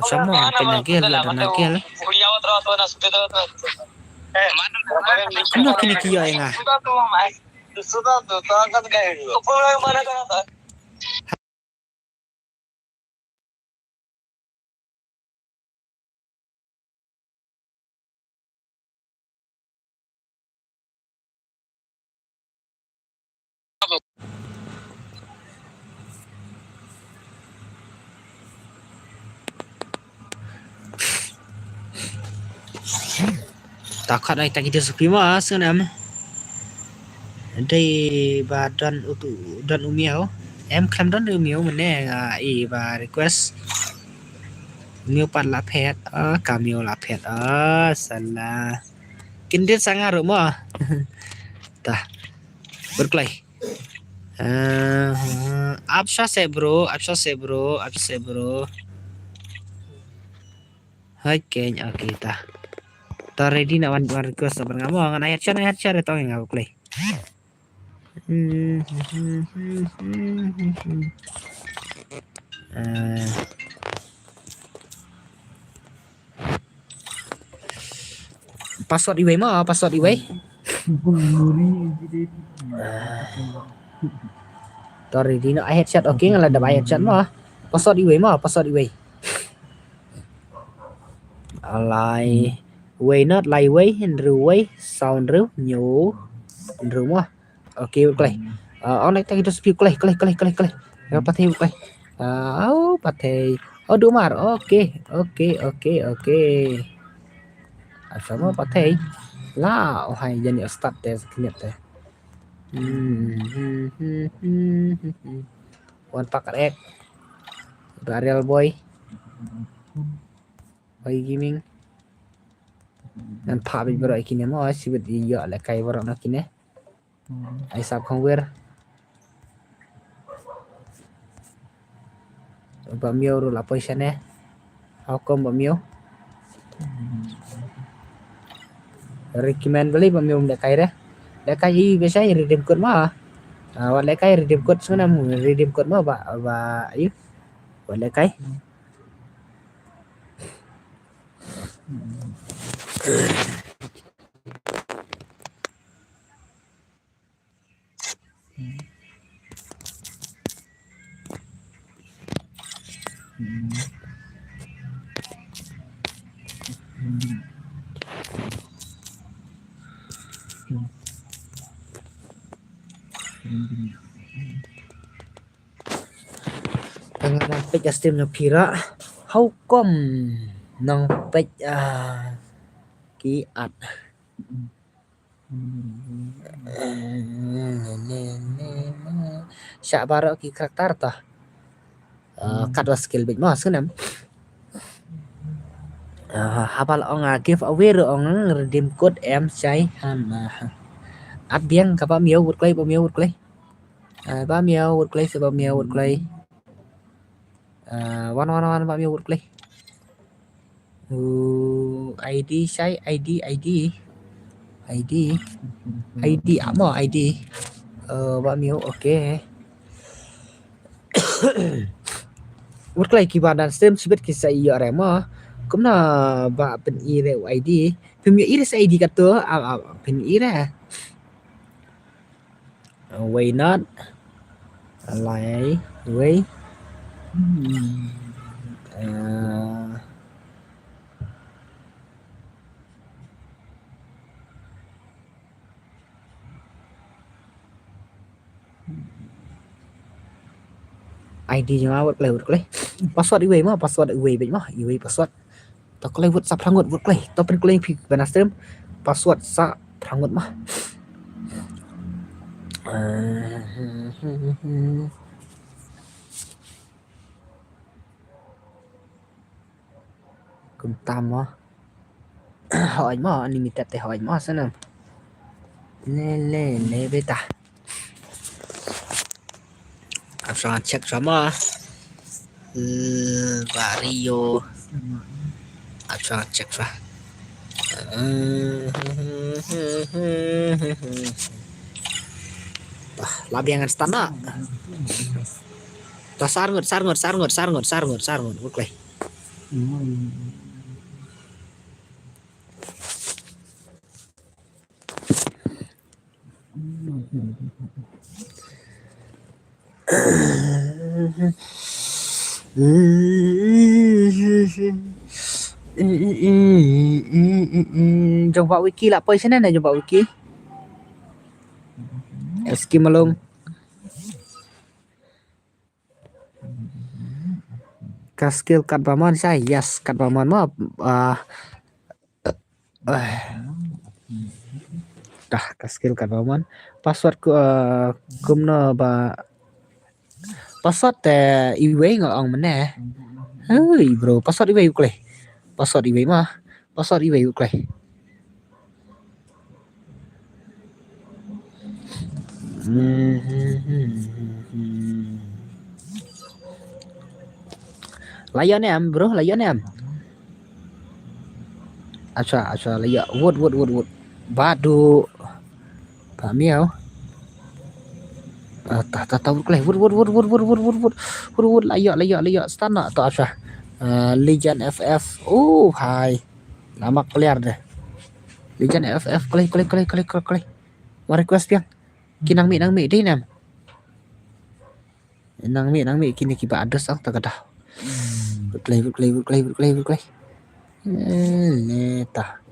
Sa mo pynagel ïa da nagel. Kumno kine ki ïoh ïa nga? Ta khot ai ta ki tu supi ma sngewbha. Dei ba don u tu, don u miau. Em khlem don u miau mynne nga i ba request. Miau pat la phet. Ah, ka miau la phet. Ah, sala. Kin dit sa nga ruh mo. Ta. Berkelai. Ah, ap sha se bro, ap sha se bro, ap sha se bro. Hai keng, okay ta. Ta ready na wan, wan request bar nga mo, ngan ai headshot, ai headshot tong nga play. Eh, password iwei ma, password iwei. Ta ready na ai headshot, okay, nga la dap ai headshot ma. Password iwei ma, password iwei. Lai wei not lai wei, hynriew wei, sound hynriew, hynriew, hynriew mo. Okay, klei. Ah, on ta ki tu supi klei, klei, klei, klei, klei. Ya, pathei klei. Ah, oh, pathei. Oh, dumar. Okay, okay, okay, okay. Asa mo pathei. La, oh hai, jani start te, sknet te. Hmm, hmm, hmm, hmm, hmm. Wan pakat ek. Real boy. Boy gaming. Ngan phah bit baroh ïa kine mo, sibit ïoh lehkai baroh na kine. Ai sap khongwir. Ba miaw ruh la poi shane. How come ba miaw? Recommend bali ba miaw lehkai re. Lehkai i besa i redeem code ma. Ah, wat lehkai redeem code sngewbha redeem code ma ba, ba ayu. Wat lehkai. Tang nang peit ka stream na phi ruh. How come nang peit, ah, ki ad? Shah baroh ki karakter to. Ah, kat wa skill beit mo sngewbha. Ah, haba la ong, ah, giveaway ruh ong redeem code em shai han. Ah. At biang ka Bah Miaw, wut kloi Bah Miaw, wut kloi. Ah, Bah Miaw, wut kloi, sa Bah Miaw, wut kloi. Ah, wan, wan, wan, Bah Miaw, wut kloi. Uh, I D shai, I D, I D. I D. I D, ah, mo, I D. Uh, Bah Miaw, okay. Wut kloi kiba don stream shibit ki sa ïoh re mo. Kumno ba pyn-i re u I D. Phim ïoh i re sa I D kato, ah, ah, pyn-i re. Uh, wei not. Lai, wei. Hmm. Uh, I D jong nga, wut kloi, wut kloi. Password iwei mo, password iwei beit mo, iwei password. To kloi wut sa phra ngut, wut kloi. To pynkloi phi ban stream. Password sa phra ngut mo. Kumta mo. Hooid mo, unlimited te hooid mo, sngewbha. Le, le, le, beta. Ap shwa check shwa mo. Eh, Bah Rio. Ap shwa check shwa. Bah, la biang ngan start na. Bah, sa ar ngut, sa ar ngut, sa ar ngut, sa ar ngut, sa ar ngut, sa ar ngut. Wut kloi. Jong Bah Wiki lah poi sini na, jong Bah Wiki. Eski Malung. Ka skill katba mon sa, yes, katba mon mo, ah, ah. Dah, ka skill katba mon. Password ku, ah, kumno ba, password te iwei nga ong mane. Hei, bro, password iwei wut kloi. Password iwei mo. Password iwei wut kloi. La ïoh ne em, bro, la ïoh ne em. Acha, acha, la ïoh. Wut, wut, wut, wut. Badu. Bah Miaw. Ah, ta, ta, ta, wut kloi. Wut, wut, wut. Wut, wut, la ïoh, la ïoh, la ïoh. Start na to, acha. Ah, Legend F F. Oh, hai. Lama clear deh. Legend F F, kloi, kloi, kloi. Wa request biang. Ki nang mih, nang mih dei nam. Nang mih, nang mih, kine kiba address ang ta ka dah. Wut kloi, wut kloi, wut kloi, wut kloi, wut kloi. Eh, ne ta.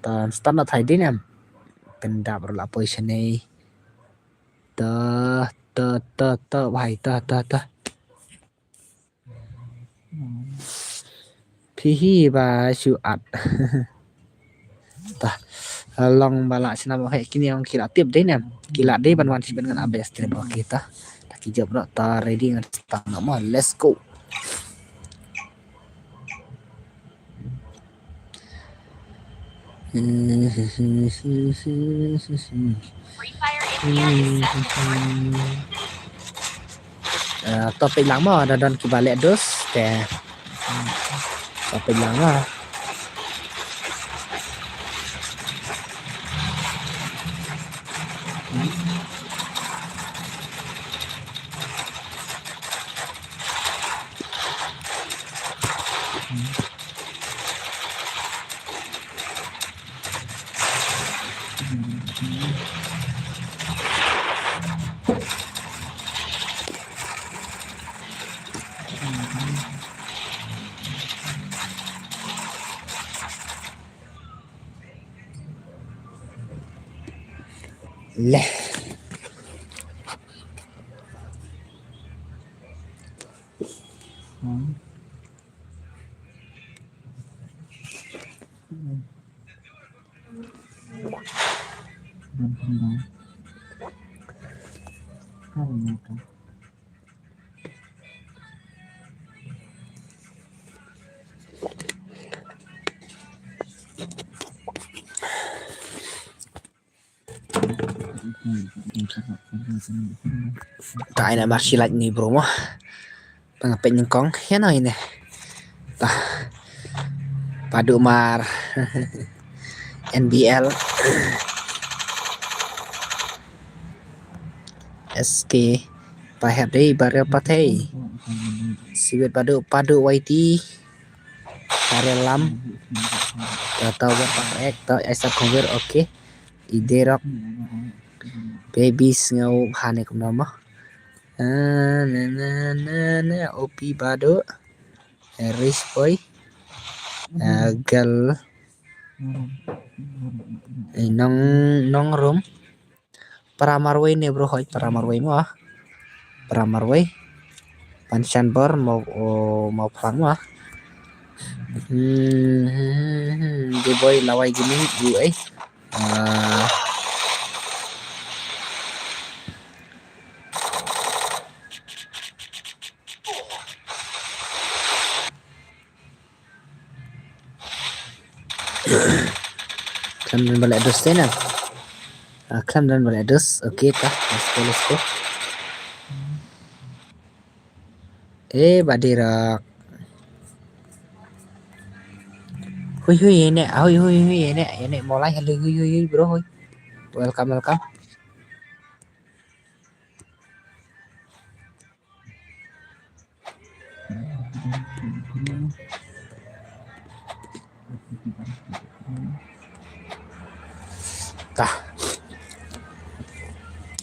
Ta start na thai dei nam. Pyndap ruh la poi shane. Ta, ta, ta, ta, bhai, ta, ta, ta. Phi hi ba shu at. Tah, long ba lah shnam, oh, kine ong ki la tip dei ne em. Ki la dei ban wan shi ban ngan update stream, okay tah. Tah ki jop noh, tah ready ngan start noh mo, let's go. Eh, to peit lang mo, da don kiba leh dus te. To peit lang mo. Leh. Ta ai na mar shi lait ni bro mo. Tang pet nyngkong ïa no ine. Ta. Padu mar. N B L. S K. Pahep dei barel patei. Sibit padu padu Y T. Barel lam. Ta ta wa pa ek ta esa kongwer oke. Iderok. Baby sngew hane kumno mo. Ah, na na na na opi badu. Rich boy. Ah, girl. Eh, nong nong room. Para marwei ne bro hoi para marwei mo. Para marwei. Panshan bor mo o mo plang mo. Hmm, hmm, hmm, hmm. Di boy lawai gini U A. Ah. Khlem don ba leh dus te na. Ah, khlem don ba leh dus. Okay ta. Let's go, let's go. Eh, ba dei rak. Hui hui ne, hui hui hui ne, ne molai hui hui hui bro hui. Welcome, welcome. Tah.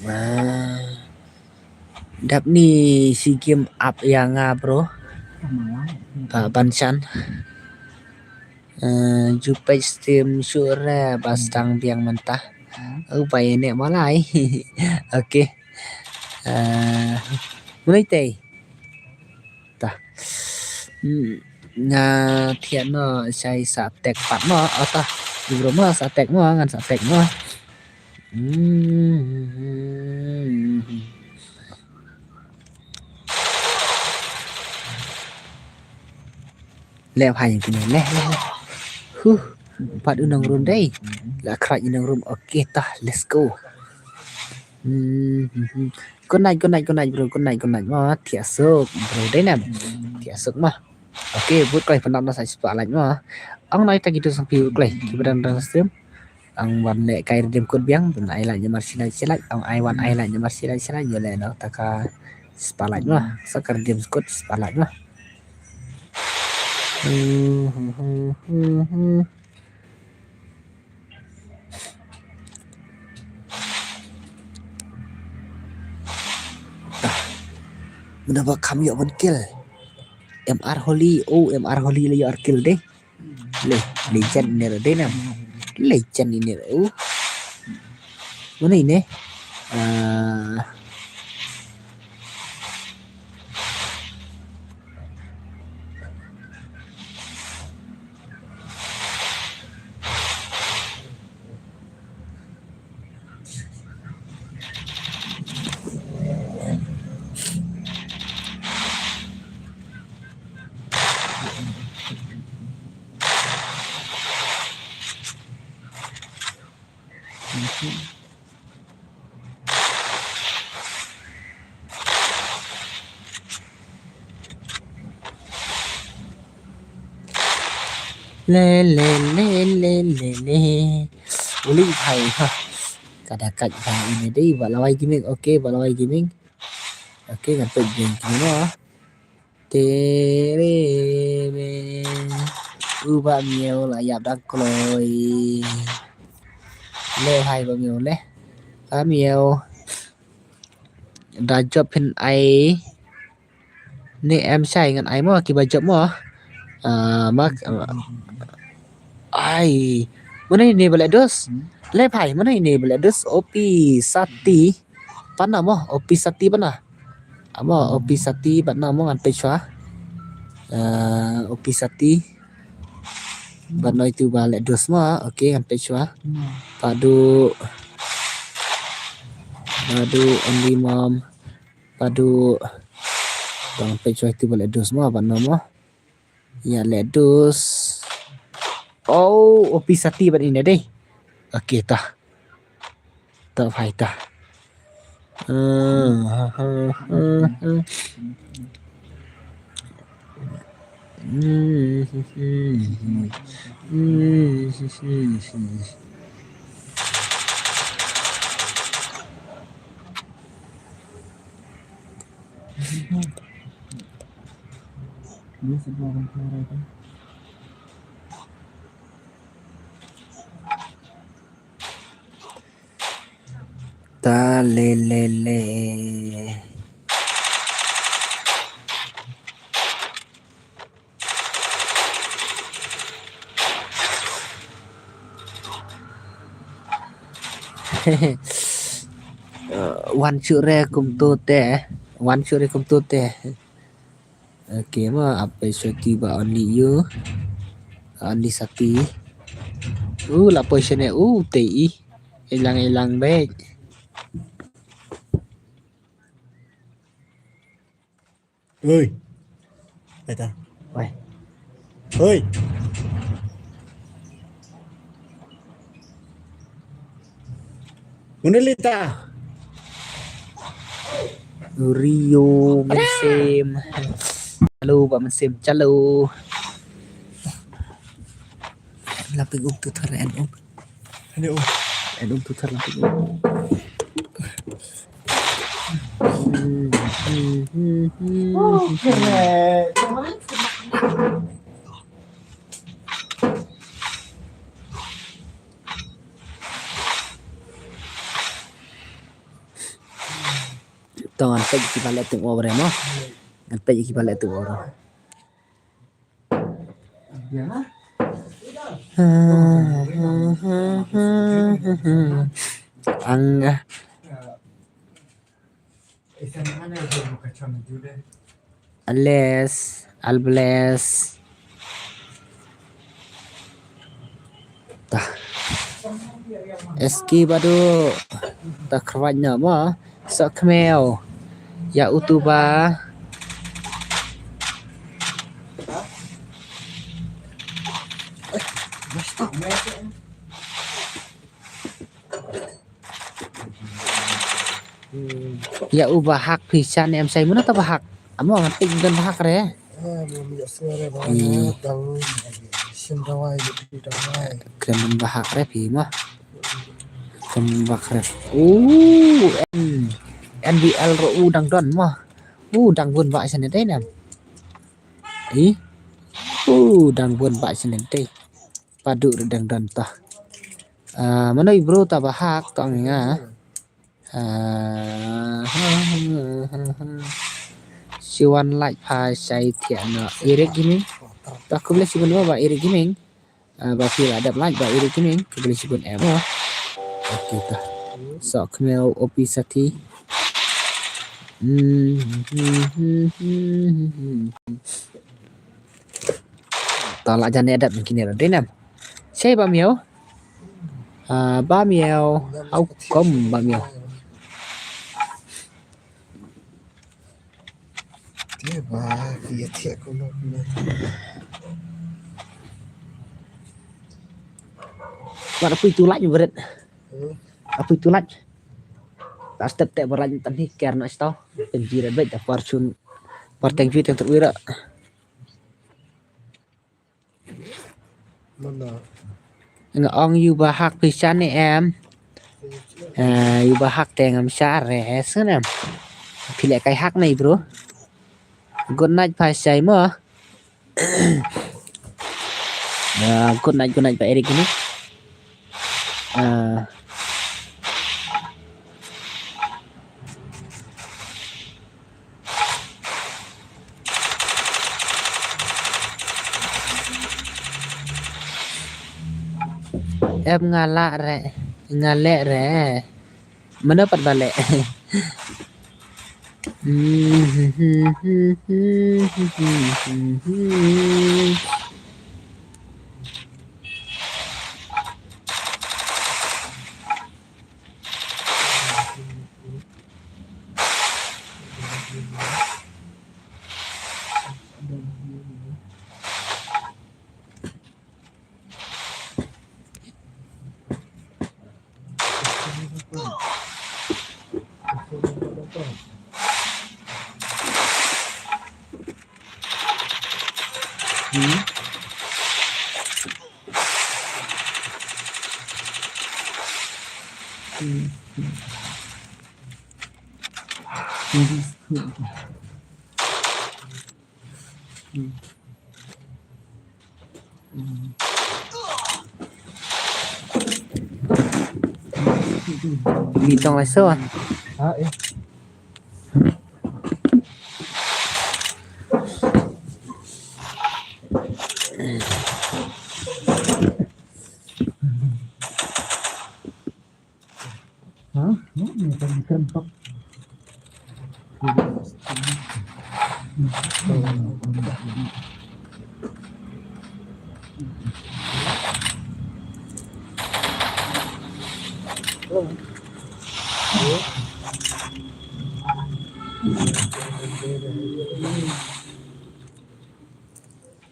Ah. Dap ni si game up ïa nga bro. Ba ban chan. Eh, ju page stream shuh re ba sdang biang mynta. U bai ne malai. Okay. Eh, mulai tei. Tah. Hmm, nga thiah no shai sa tek pat no. Oh tah. Bro mo sa tek mo ngan sa tek mo. Hmm. Leh phai kine leh leh leh. Huh. Pat u nongrum dei. La khraj u nongrum. Okay tah, let's go. Hmm, hmm, hmm. Good night, good night, good night bro. Good night, good night mo. Thiah suk bro dei nam. Thiah suk mo. Okay, bud kloi pynap na sa spotlight mo. Ong nai ta kitu sang pi bud kloi. Kiba dang dang stream. Ang wan leh kai redeem code biang, dun ai like ïa mar shi like shi like, ang ai wan ai like ïa mar shi like shi like, ïa leh no, ta ka spotlight mo, sa ka redeem code spotlight mo. Tah. Mena ba kham ïoh ban kill. M R Holy, oh M R Holy la ïoh ar kill deh. Le, legend ine ruh dei nam. Legend ine ruh. Mano ine? Ah. Le le le le le le. Uli hai ha. Kada kat ba ine dei ba lawai gaming. Okay, ba lawai gaming. Okay, ngan peit game kine mo. Tere be. U ba miau la ïap da kloi. Le hai ba miau le. Ba miau. Da jop phin ai. Ne em shai ngan ai mo kiba jop mo. Ah, mak ai. Mano ine ba leh dus? Le phai, mano ine ba leh dus? Opi Sati. Pana mo, Opi Sati pana. Amo, Opi Sati pana mo ngan peit shuwa. Eh, Opi Sati. Ba noi tu ba leh dus mo. Okay, ngan peit shuwa. Padu. Padu, Only Mom. Padu. Ngan peit shuwa tu ba leh dus mo, pana mo. Ïa leh dus. Oh, Opi Sati bad ine dei. Okay, ta. Ta phai ta. Ta le le le. Uh, wan shuh re kumto te. Wan shuh re kumto te. Okay, ma ap peit shuwa ki ba Only You. Only Sati. Uh, la poi shane, uh, te i. Ilang ilang beit. Oi. Eta. Oi. Oi. Mano lita? Rio Mynsiem. Hello, Bah Mynsiem. Hello. Lamping um tu thar en um. Hello. En um tu thar lamping um. To ngan peit ki ba leh tip over mo. Ngan peit ki ba leh tip over. Ang, ah. Ales, Albles. Ta. Eski badu. Ta khrwat na ma. Sa khmeo. Ya utuba. Ya u ba hak phi sha ne em, shai mano ta ba hak. Amo ngan peit don ba hak re. Kren ba hak re phi ma. Kren ba hak re. U N B L ro u dang don ma. U dang bun ba sha ne dei ne em. I. U dang bun ba sha ne dei. Padu re dang don ta. Ah, mano i bro ta ba hak tong nga. Ah, siwan like pha shai thiah na Eric Gaming. Ta khublei shibun ba Eric Gaming. Ah, ba phi la dep like ba Eric Gaming. Khublei shibun em. Okay ta. So khmeo opi sathi. Hmm. Ta la jan edap kine ra dei nam. Sei ba miau. Ah, ba miau. Au kom ba miau. Te ba, ye te ko no. Wat apui tu laj bret. Apui tu laj. Ta step te baran tani ker na sto. Tenji rebet ta fortune. Par tenji teng terwira. Nga ong yu ba hak phi sha ne em. Eh, yu ba hak te ngam sha re, eh, sngem. Phi leh kai hak ne, bro. Good night pha shai mo. Eh, good night, good night ba Eric ni. Eh, Em nga lah re, nga leh re. Mano pat ba leh? Bi tong lai so. Ha, eh. Ha?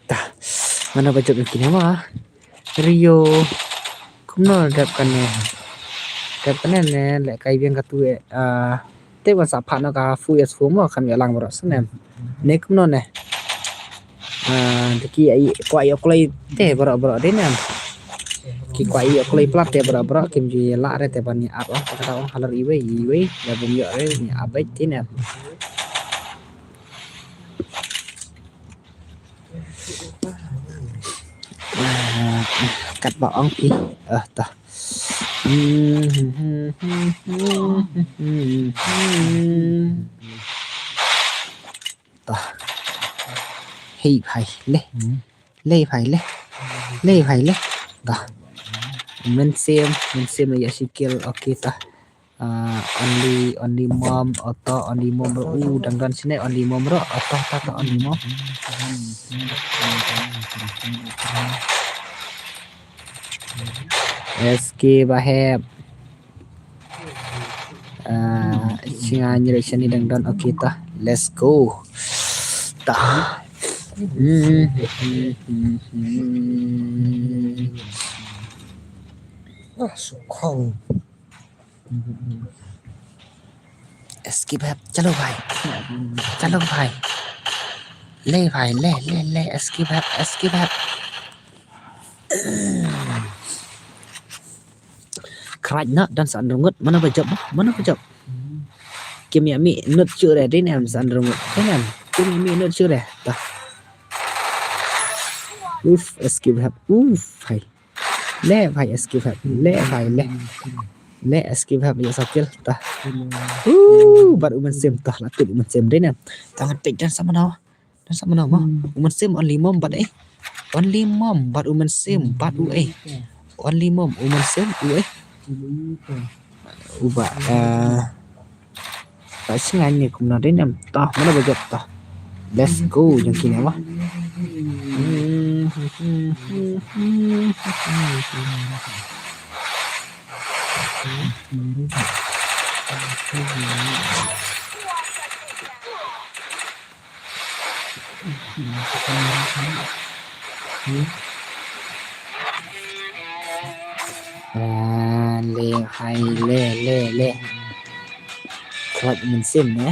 Tah, mano ba jop ïa kine ma? Rio. Kumno dep kane? Dep kane ne, leh kai biang katu eh. Ah, te wan sa pha no ka fu yes fu mo kam ïa lang bro snem. Ne kumno ne? Ah, te ki ai kwah ïa kloi te bro bro de ne. Ki kwah ïa kloi plat te bro bro kim ju ïa lah re te ban ïa ap ah. Kata ong halar iwei iwei da bum ïa re ïa ap bait te ne. Ah, kat ba ong phi. Ah, tah. Tah. Hei, hai, le. Le, hai, le. Le, hai, le. Tah. Mynsiem, mynsiem ïa shi kill. Okay, tah. Ah, only, only mom, auto, only mom ro. Uh, dang don sini, only mom ro. Auto, auto, auto, only mom. S K Bahep. Ah, singa nyeri sini dang don. Okay, tah. Let's go. Tah. Ah, sukhong. S K Bahep, chalo bhai. Chalo bhai. Le bhai, le, le, le, S K Bahep, S K Bahep. Khraj na, don sa nrungut, mano ba jop, mano ba jop. Kim ïa mi nut sure, dei nem sa nrungut, dei nem. Kim ïa mi nut sure, tah. Uf, S K Bahep, uf, hai. Le bhai S K Bahep, le bhai le. Le S K Bahep ïa sa kill tah. Uh, bad u Mynsiem tah, la tip u Mynsiem dei ne. Tang tip dan sa mano. Dan sa mano mo. U Mynsiem only mom bad eh. Only mom bad u Mynsiem bad u eh. Only mom u Mynsiem u eh. U ba, eh, Ka sngain ne kumno dei nem. Tah, mano ba jop tah. Let's go jong kine ba. Ah, le hai le le le. Khlad mynsiem ne.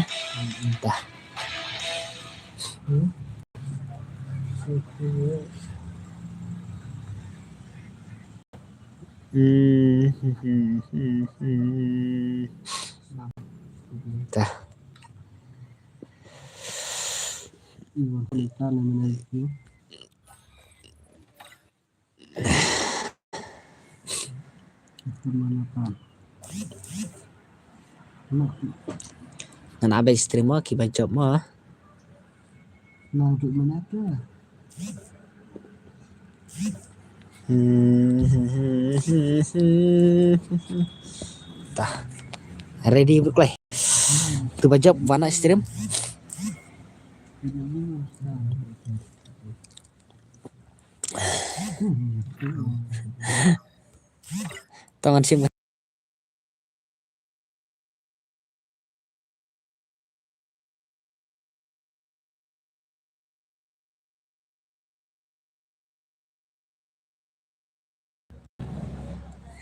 Tah. Tah. Ngan update stream mo, kiba jop mo. Hmm, Tah. Ready bro kloi. Tu ba jop wan stream. Tang ngan shim.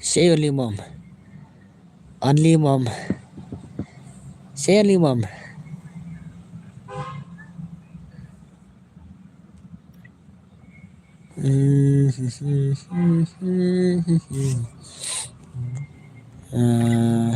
Say only mom. Only mom. Say only mom. Uh,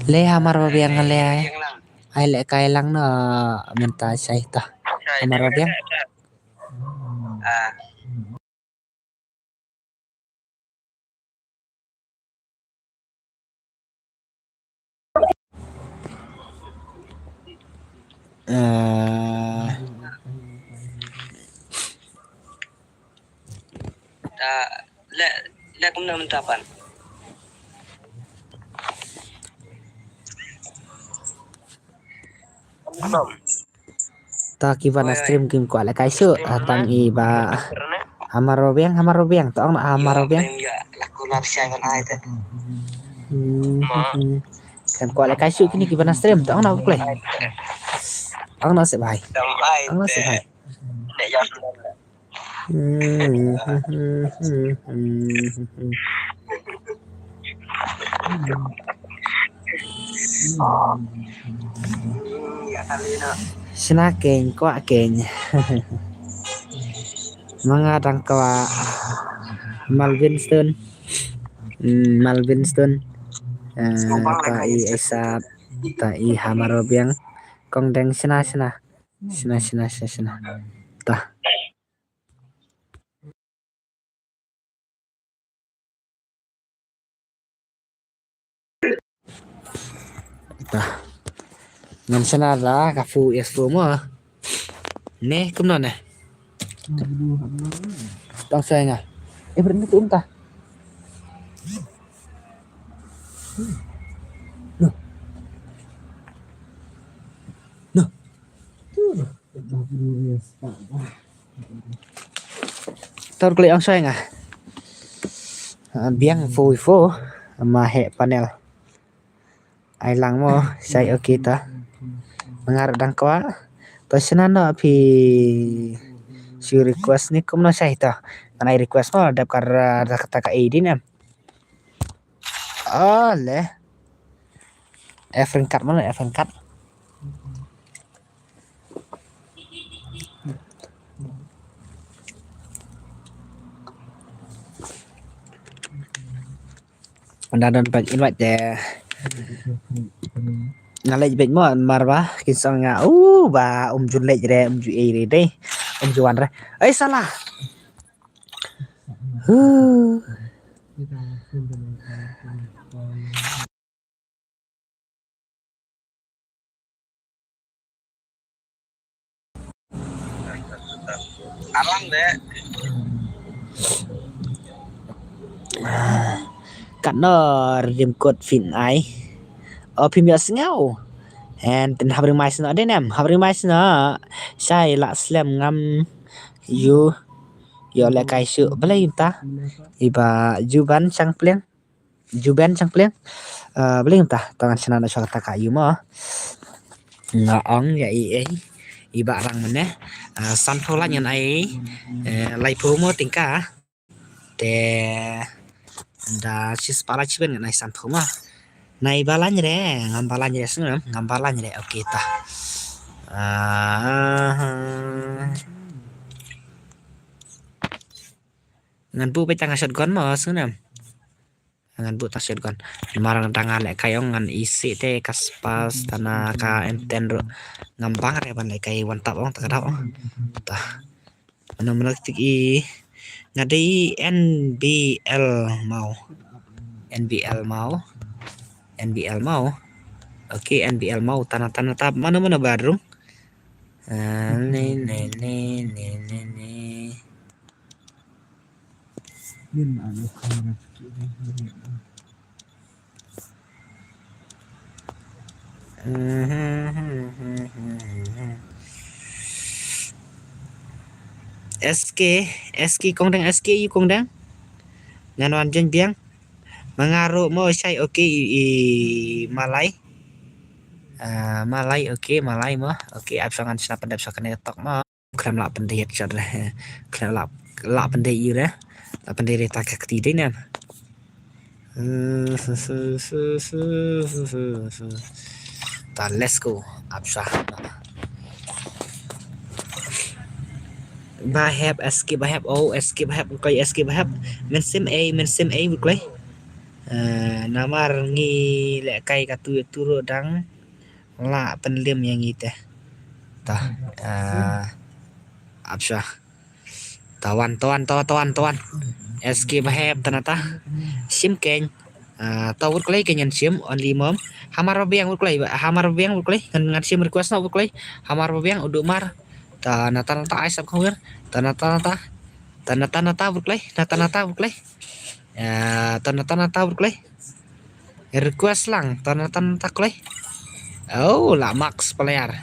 Le Hamar Babiang le. Ai le kai lang no mynta shai ta. Hamar Babiang. Eh, ta le le kumno mynta pan. Ta kiba na stream kim kwah lehkai shuh, ah, tang i Bah Hamar Babiang, Hamar Babiang, to ong na Hamar Babiang. Hmm, hmm. Kan kwah lehkai shuh kine kiba na stream, to ong na kloi. Ong na seh bhai. Ong na seh bhai. Shna keiñ, kwah keiñ. Ma nga dang kwah. Malvin Stone. Hmm, Malvin Stone. Eh, ta i Aisat, ta i Hamar Babiang. Kong deng shna shna. Shna, shna, shna, shna. Ta. Ta. Ngan shna la ka fu yes fu mo. Ne, kumno ne? Tang saya nga. Eh, berhenti tu entah. No. No. Tor klik ang shai nga. Ah, biang fo fo. Ma he panel. Ai lang mo, shai okay ta. Ngar dang kwah. To shna no phi shu request ni kumno shai ta. Ngan ai request mo dep kar da kata ka A D ne. Oh, le. F ringkat mana F ringkat? Pynda don bad invite te. Nga leit bad mo mar ba kin song nga. Uh, ba um jun leit re, um ju ei re dei. Um ju wan re. Ei, salah. Huh. Arang deh. Katno rim kot phin ai. O phim ïohsngew. En phin hap ring mai sno dei nem, hap ring mai sno. Shai lah slem ngam ïoh. Ïoh lehkai shuh balei ta. Iba Juban Shangpliang. Juban Shangpliang. Eh, balei ta, tang ngan shna na shuwa kata ka ïoh mo. Nga ong ïa i ei. Iba rang mane. Eh, sanphew laiñ ngan ai. Eh, laiphew mo tyngka. Te da shispah laiñ shiben ngan ai sanphew mo. Nai ba laiñ re, ngam ba laiñ re sngewbha, ngam ba laiñ re. Okay ta. Ah. Ngan buh beit tang ka shotgun mo sngewbha. Ngan buh tang shotgun. Namar dang nga lehkai ong ngan isih te ka spas tana ka M ten ruh. Ngam bang re ban lehkai one tap ong ta ka dap ong. Ta. Mano mano tik i. Nga dei N B L mau. N B L mau. N B L mau. Okay, N B L mau. Tana tana tap. Mano mano ba rung. Ah, ne ne ne ne ne ne. S K, S K kong dang, S K ïa kong dang. Ngan wan join biang. Ma nga ruh mo shai, okay, i, i Malai. Ah, Malai, okay, Malai mo. Okay, ap sa ngan sna pyndep sa kane tok mo. Khlem lah pyndait shot re. Khlem lah, lah pyndait ïa re. Lah pyndait re ta ka kti dei ne. Ta, let's go. Ap sa. Ba hep, S K ba hep, oh, S K ba hep, okay, S K ba hep. Mynsiem ei, mynsiem ei, okay. Eh, namar ngi lehkai katu tu ruh dang la pynlem ïa ngi te. Ta, eh, ap sa. Tawan, tawan, tawan, tawan, tawan. S K ba hep tana ta. Shim keiñ. Ah, ta wut klei keiñ ngan shim, only mom. Hamar ba biang wut klei, hamar ba biang wut klei. Ngan, ngan shim request noh wut klei. Hamar ba biang u Dumar. Tana, tana ta ai sap khawir. Tana, tana ta. Tana, tana ta wut klei. Tana, tana ta wut klei. Ah, tana, tana ta wut klei. Request lang, tana, tana ta klei. Oh, la Max player.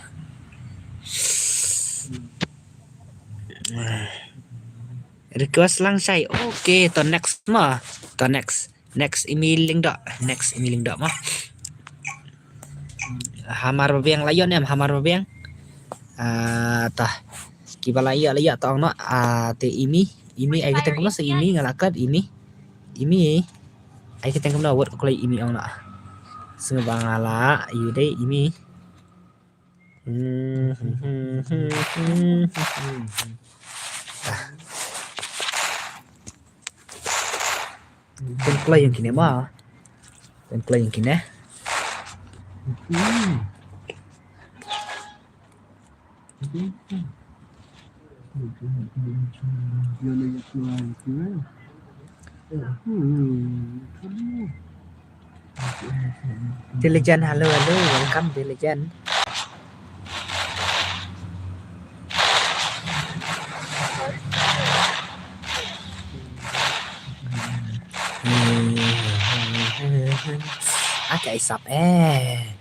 Request lang shai. Okay, to next ma. To next. Next i mi Lyngdoh. Next i mi Lyngdoh ma. Hamar ba biang la ïoh ne em, hamar ba biang. Ah, ta. Kiba la ïoh, la ïoh tong noh. Ah, te i mi. I mi ai kyrteng kumno sa i mi nga la kat i mi. I mi. Ai kyrteng kumno wut klei i mi ong noh. Sngewbha nga la ïoh dei i mi. Ah. Pynkloi ïa kine ma. Pynkloi ïa kine. Diligent, hello, hello, welcome, Diligent. Aka isap eh.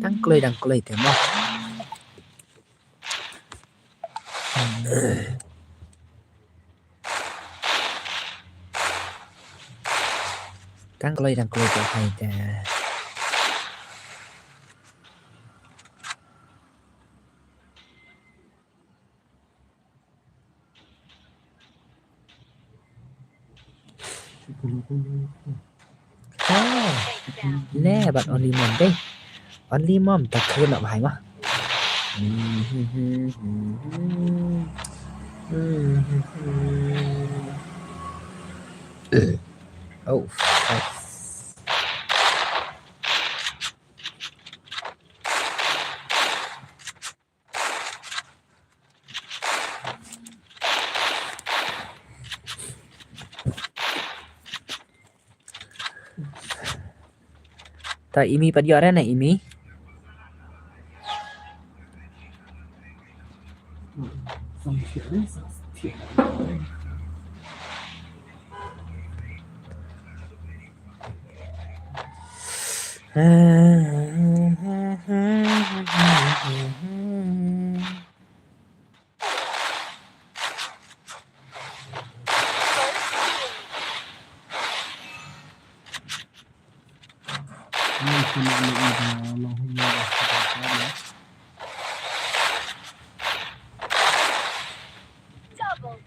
Dang kloi, dang kloi te mo. Dang kloi, dang kloi te hai te. Oh. Le, but only mom dei. Only mom ta khun na bhai ma. Oh, fuck. Ta Imi pat ïoh re na Imi.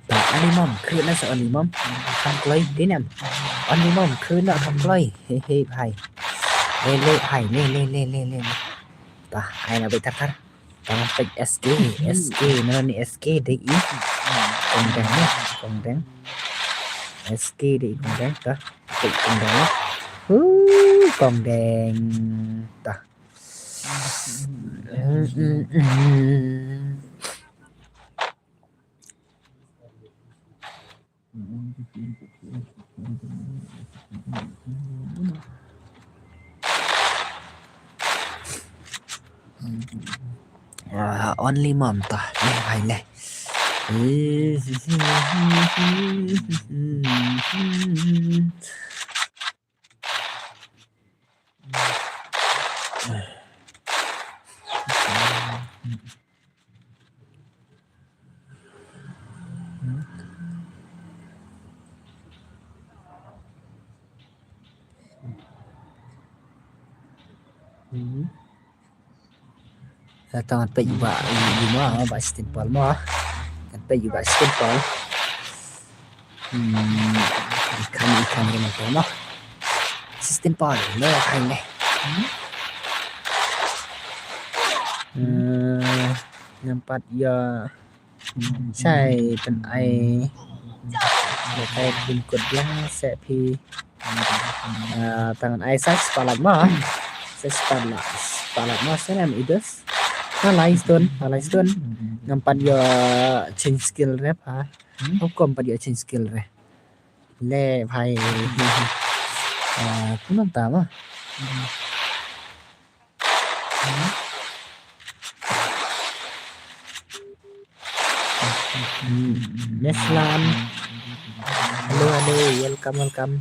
Ta ani mom, khriet na sa ani mom. Kham kloi, dei nem. Ani mom, khriet na kham kloi. He he bhai. Le le bhai, le le le le le. Ta ai na beit thar thar. Tang peit S K, S K, na ni S K dei i. Kong deng na, kong deng. S K dei i kong deng ta. Peit kong deng. Hu, kong deng ta. Ah, only mom ta. Le bhai le. Sa tang peit ba yu ma ba Stephen Paul ma. Kan peit yu ba Stephen Paul. Hmm, ikan ikan ni ma ma. Stephen Paul le kai ne. Hmm, nampat ya. Sai tang ai. Le kai pin kut biang se phi. Ah, tang ai sai spotlight ma. Sai spotlight, spotlight ma, sai nam ides. Palai stone, palai stone. Nampat ïa change skill re ha. Hukum pat ïa change skill re. Le bhai. Ah, kumno ta ma. Meslan. Hello, hello, welcome, welcome.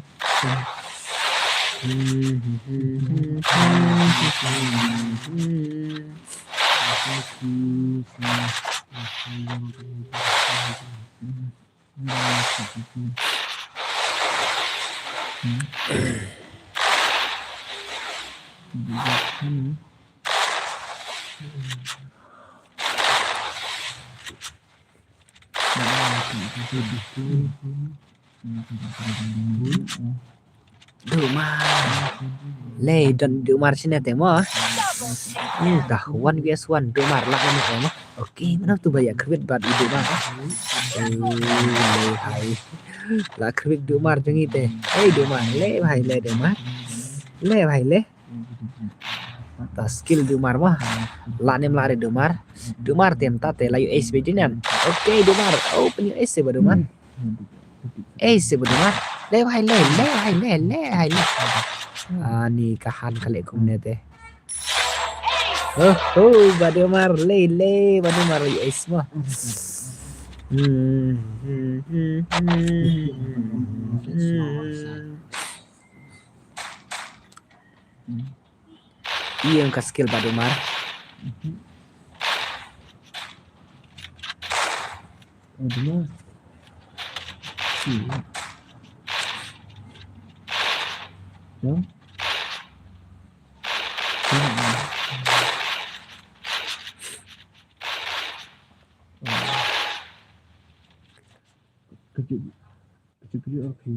Dumar. Le don Dumar sini te mo. Ni dah one versus one Dumar lah ni mo. Oke, mana tu banyak kebit bat Dumar. Eh, le hai. Lah kebit Dumar jong ite. Hey Dumar, le hai le Dumar. Le hai le. Ta skill Dumar ma. La nem la re Dumar. Dumar tem ta te la U S B dinan. Oke Dumar. Oh, pun U S ba Dumar. Eh, se ba Dumar. Le hai le, le hai le, le hai le. Ani ka han ka le kumne te. Oh, oh, ba Dumar le, le, ba Dumar U S ma. Hmm, hmm, hmm, hmm, hmm. Ïa ka skill ba Dumar. Aduh. Ya. Kejut, kejut, kejut, oke.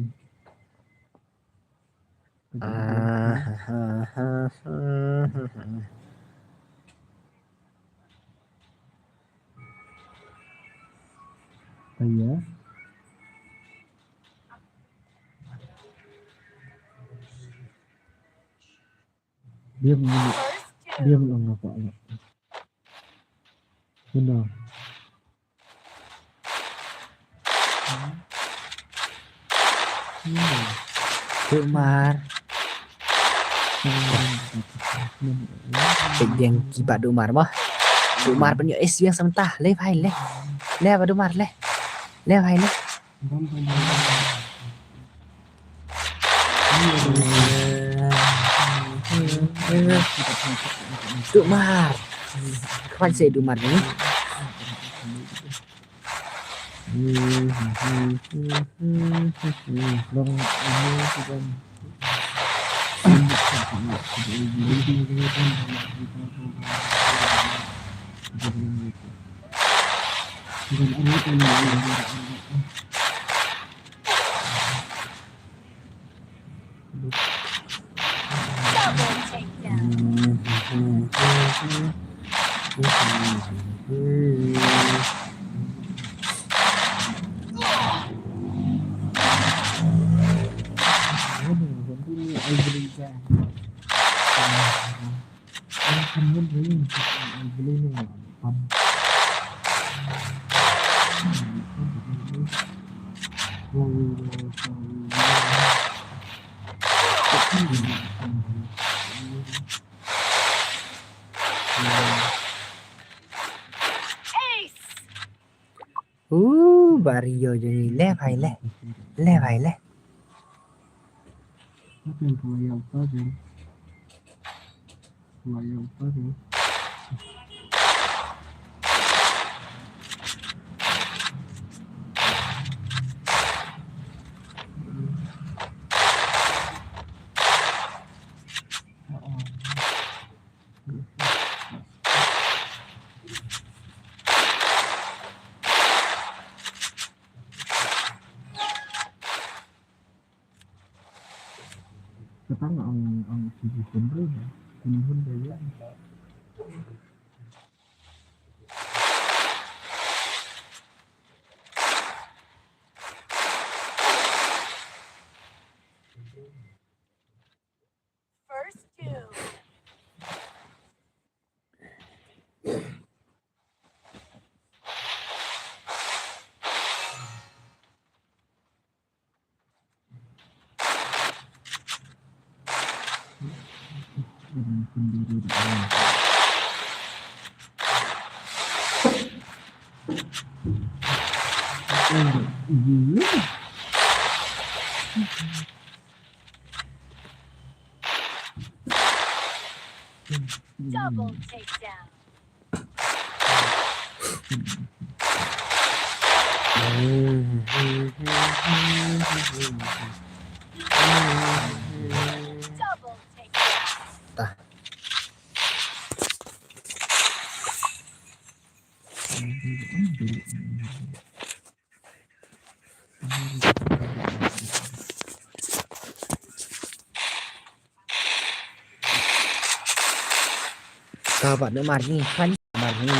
Aya. Dia belum, dia belum nampak. Benar. Dumar. Peit biang ki Bah Dumar mo. Dumar pynïoh ace biang sa mynta. Leh bhai leh. Leh Bah Dumar leh. Leh bhai leh. Dumar. Khwan se Dumar ni. Double takedown. Ace. Uh, Bah Rio jong ngi, leh bhai leh. Leh bhai leh. Katang ang, ang sigi pun re, pun pun re ya. First two. Double takedown. Double takedown. Ka Bah Dumar ni, kan Dumar ni.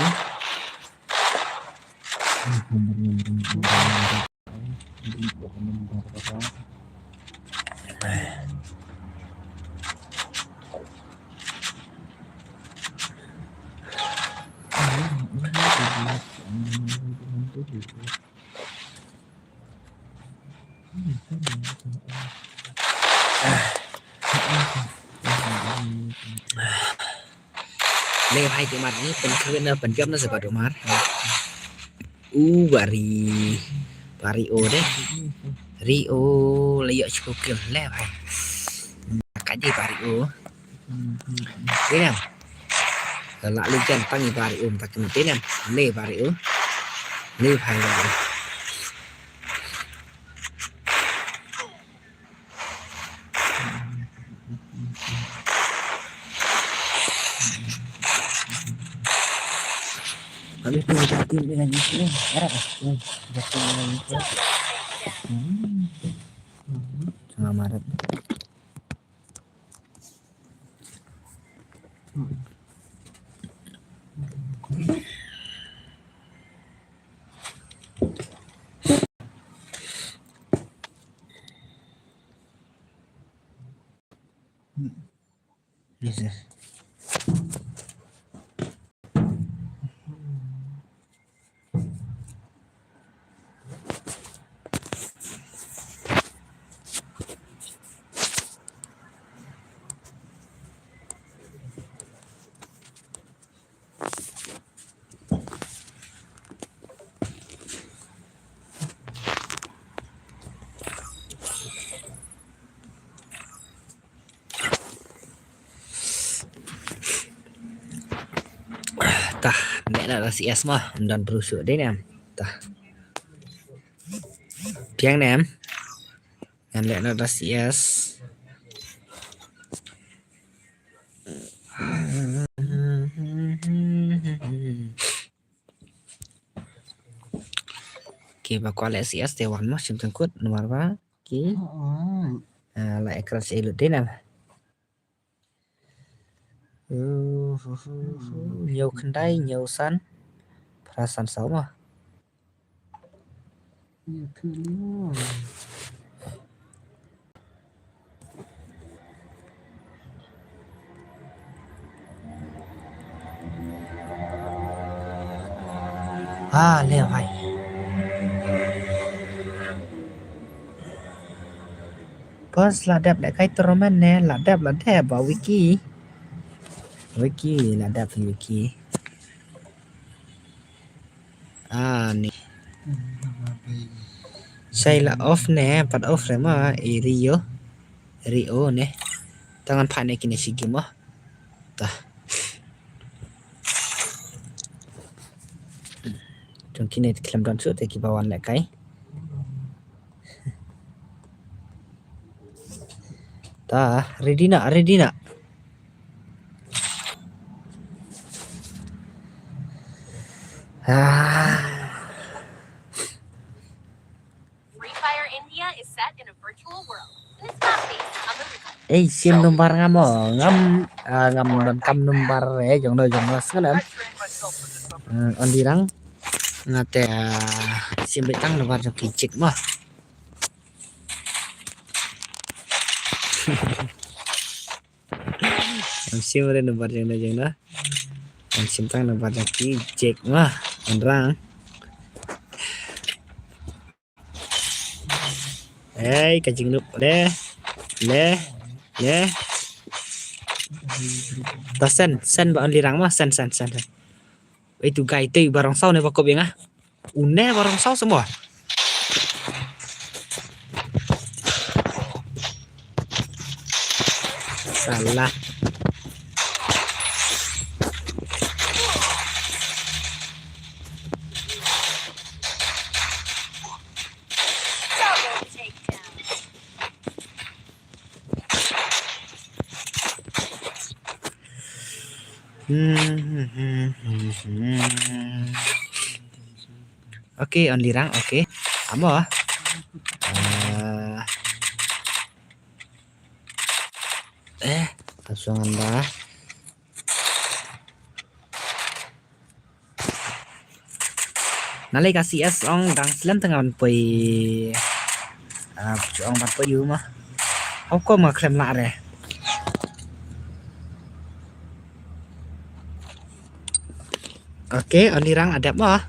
Leh bhai te mat ni, pynkhwin na, pynjop na sa Bah Dumar. U Bah Ri, Bah Rio de. Rio la ïoh shiphew kill, leh bhai. Ka ji Bah Rio. Te nam. Ka la li jan tang i Bah Rio, mynta ka mynta nam. Leh Bah Rio. Leh bhai Bah Rio. Habis tu satu dengan ni, eh, harap lah. Hmm, satu dengan ni. Hmm. Sama marat. Yes, yes. Tah, neh na da C S mo, ym don bru shuh dei ne em. Tah. Piang ne em. Ngan leh na da C S. Ki ba kwah leh C S te wan mo, shim tyngkut namar ba ki, ah, la ekran sa lut dei ne em. Hynñiew khyndai, hynñiew san, phra san saw mo. Ah, le bhai. Bos, la dep da kai tournament ne, la dep, la dep ba Wiki. Wiki, la dep Wiki. Ah, ni. Sai la off ne, pat off re ma, i Rio. Rio ne. Tangan pa ne kine shi game mo. Tah. Jong kine khlem don shuh te ki ba wan leh kai. Tah, ready na, ready na. Ah. Free Fire India is set in a virtual world. This map based on the real. Ei, sim number ngam mo, ngam, ah, ngam donkam number, eh, jong no, jong no, sngan em. Ah, on dirang, nga te, ah, sim beit tang number jong ki chick mo. Ngam sim re number jong no, jong no. Ngam sim tang number jong ki chick mo, on rang. Hei, ka jingnup. Le. Le. Le. Ta sen, sen ba on lirang ma, sen, sen, sen, sen. Ei, tu guy te ba rong saw ne ba kop ïa nga. Une ba rong saw semua. Salah. Double takedown. Okay, on lirang, okay. Amo. Ah. Eh, ta song anda. Nalei ka C S ong dang slem tang ban poi. Ah, ong ban poi yu ma. Hau ko ma khlem lah re. Okay, on lirang adep ma.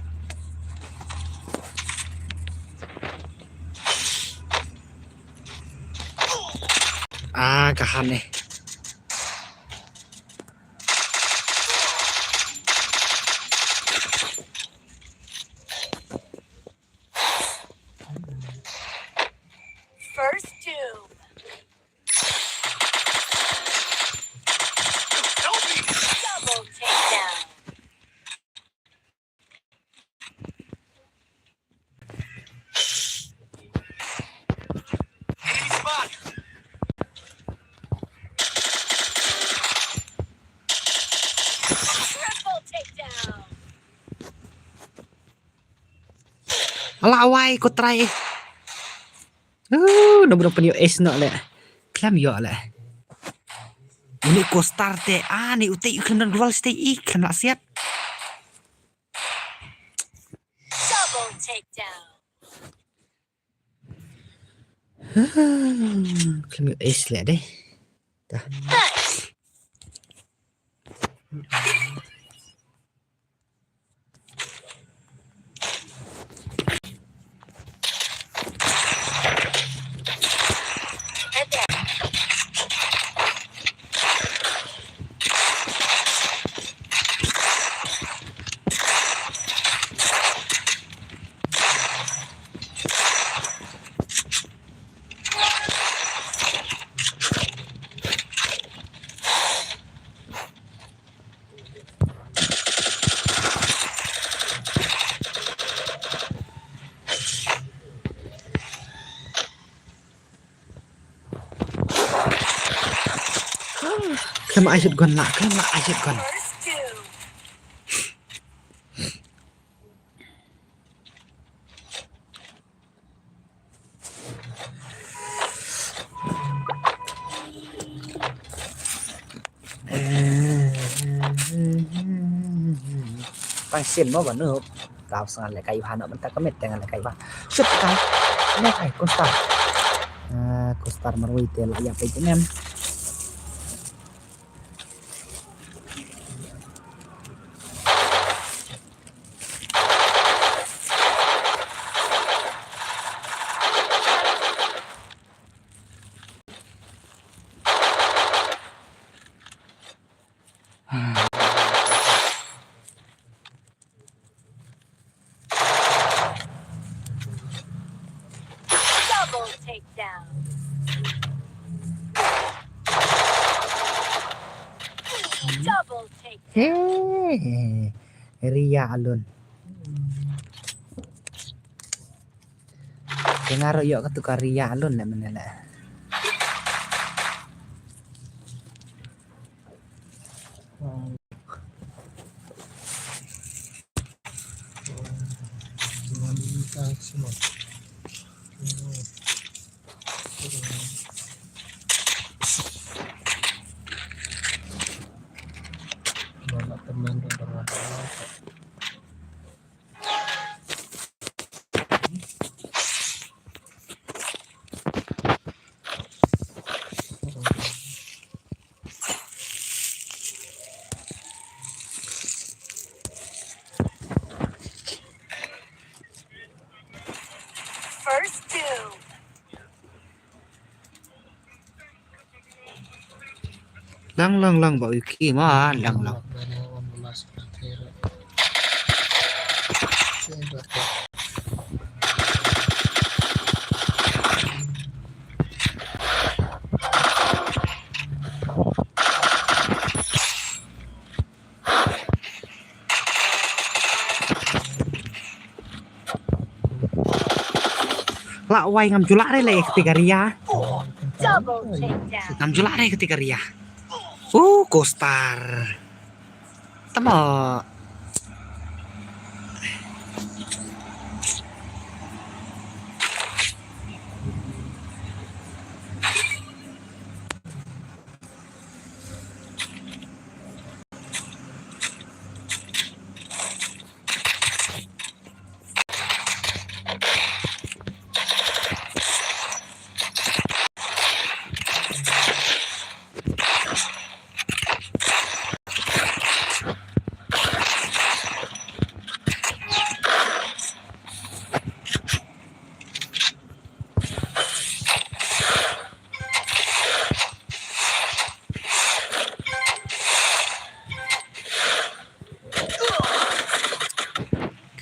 Ah, kahan eh. First doom. Double takedown. Triple takedown. Ala wai ko try. Uh, no bro pynïoh ace noh leh. Khlem ïoh leh. Une ko star te, ah, ni utei u khlem don global stay i khlem lah siat. Double takedown. Khlem ïoh ace leh dei. Tah. Nice. Ma ai shotgun la, khlem la ai shotgun. Tang sien mo ba nu. Kau sa ngan lehkai bha noh mynta ka met te ngan lehkai bha. Shit kai. Ne kai Coast Star. Ah, Coast Star marwei te la ïa peit ne em. Double takedown. Double takedown. Hey, Ria Alun. Dengar yuk ketukar Ria Alun lah mana lah. First doom. Lang, lang, lang, ba u ki ma, lang, lang. La wai ngam ju lah re le kti ka Ria. Double takedown. Ngam ju lah re kti ka Ria. Uh, Coast Star. Tama.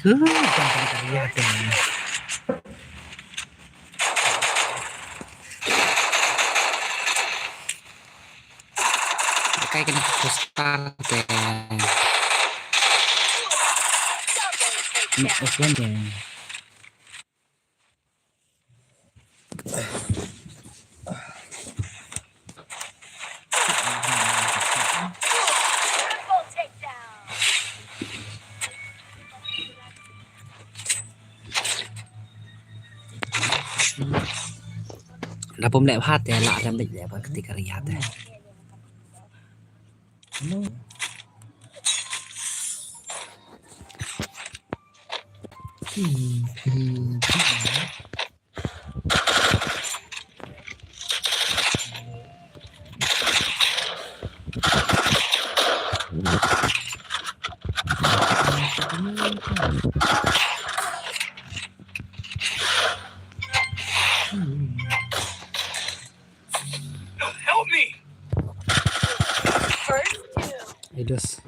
Good, tang tang tang ya tang. Kai kena Coast Star te. Nak open deh. Da pom leh bha te la dem bit leh bha kti ka Ria te. Help me! First two. It does.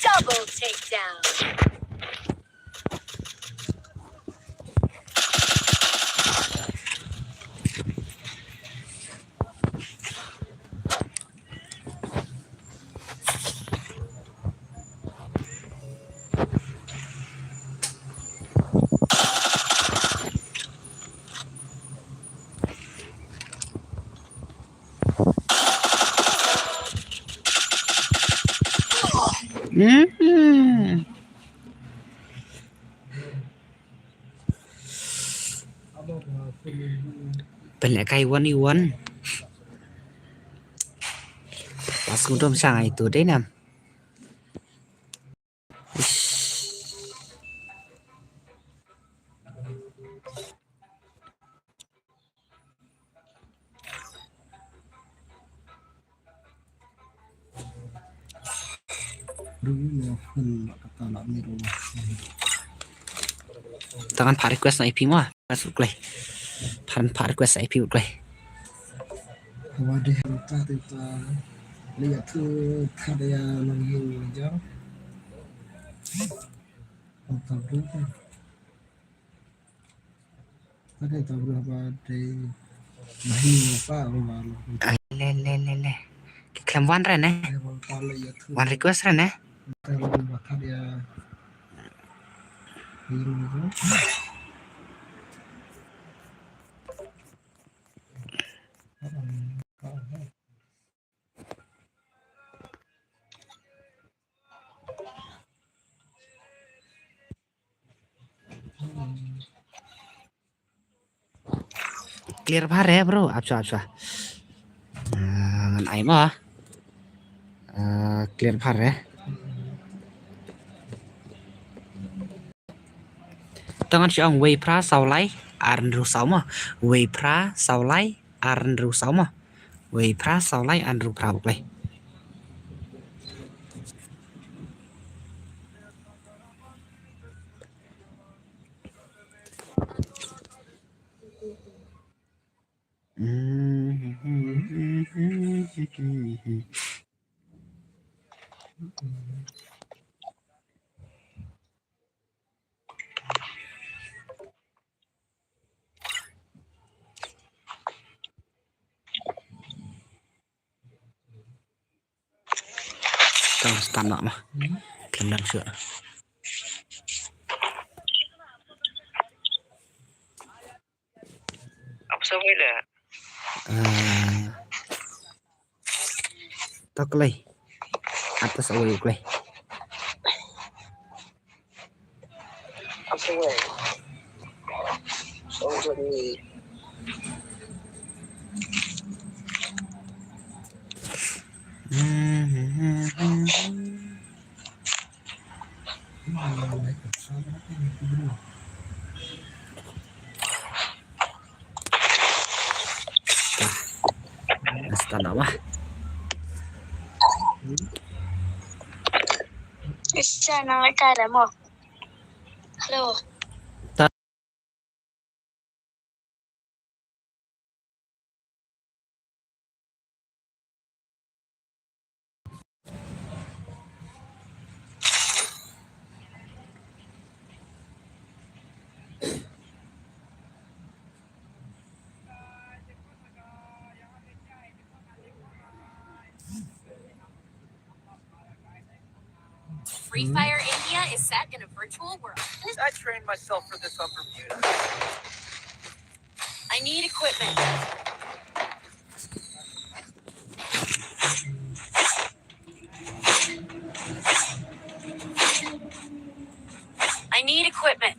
Double takedown. Hmm. Pynlehkai one u one. Pas ngudum shang ai tu dei nam. Tangan pa request na I P mo. Request u klei. Pan pa request I P u klei. Wa de hanta tita. Liya tu kada ya nang yu ja. Hanta tu. Kada ta bru ba de. Mahi pa ba lo. Ah, le le le le. Ki klem wan re ne. Wan request re ne. Clear bha re bro, ap shuwa, ap shuwa. Ah, ngan ai mo. Ah, clear bha re. Te ngan shu ong wei phra saw lai ar hynriew saw mo. Wei phra saw lai ar hynriew saw mo. Wei phra saw lai ar hynriew phra u klei. Tang start noh ma. Khlem dang shuh. Ap sa wei da. Ah. To klei. Atas awei klei. Ap sa wei. Sa wei. Hasta la wah. Isa nang ka da mo. Hello. Free Fire India is set in a virtual world. I trained myself for this on Bermuda. I need equipment. I need equipment.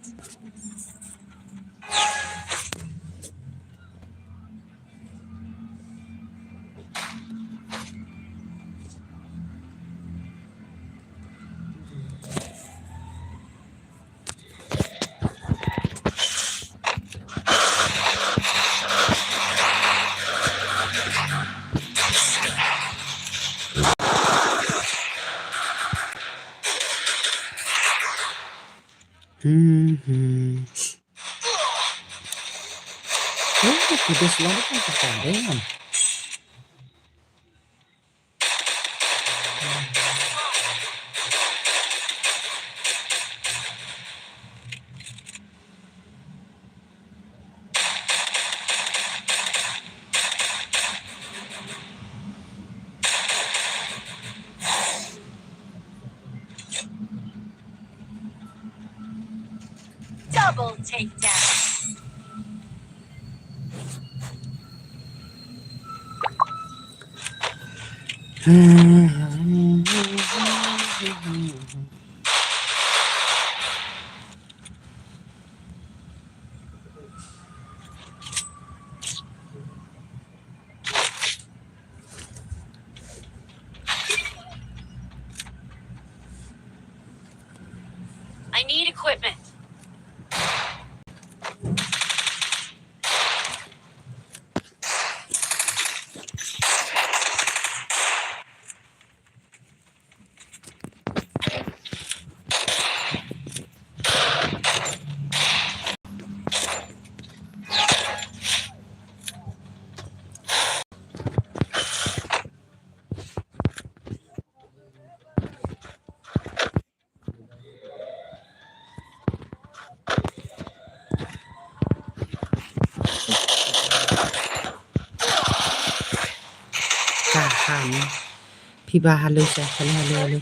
Hmm, hmm. Oh, this long kan pertandingan. Double takedown. Phi ba hello sha, hello, hello, hello.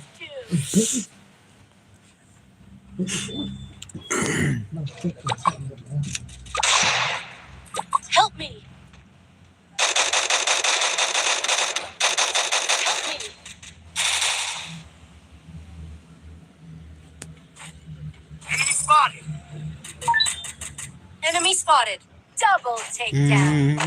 Help me. Help me. Enemy spotted. Enemy spotted. Double takedown.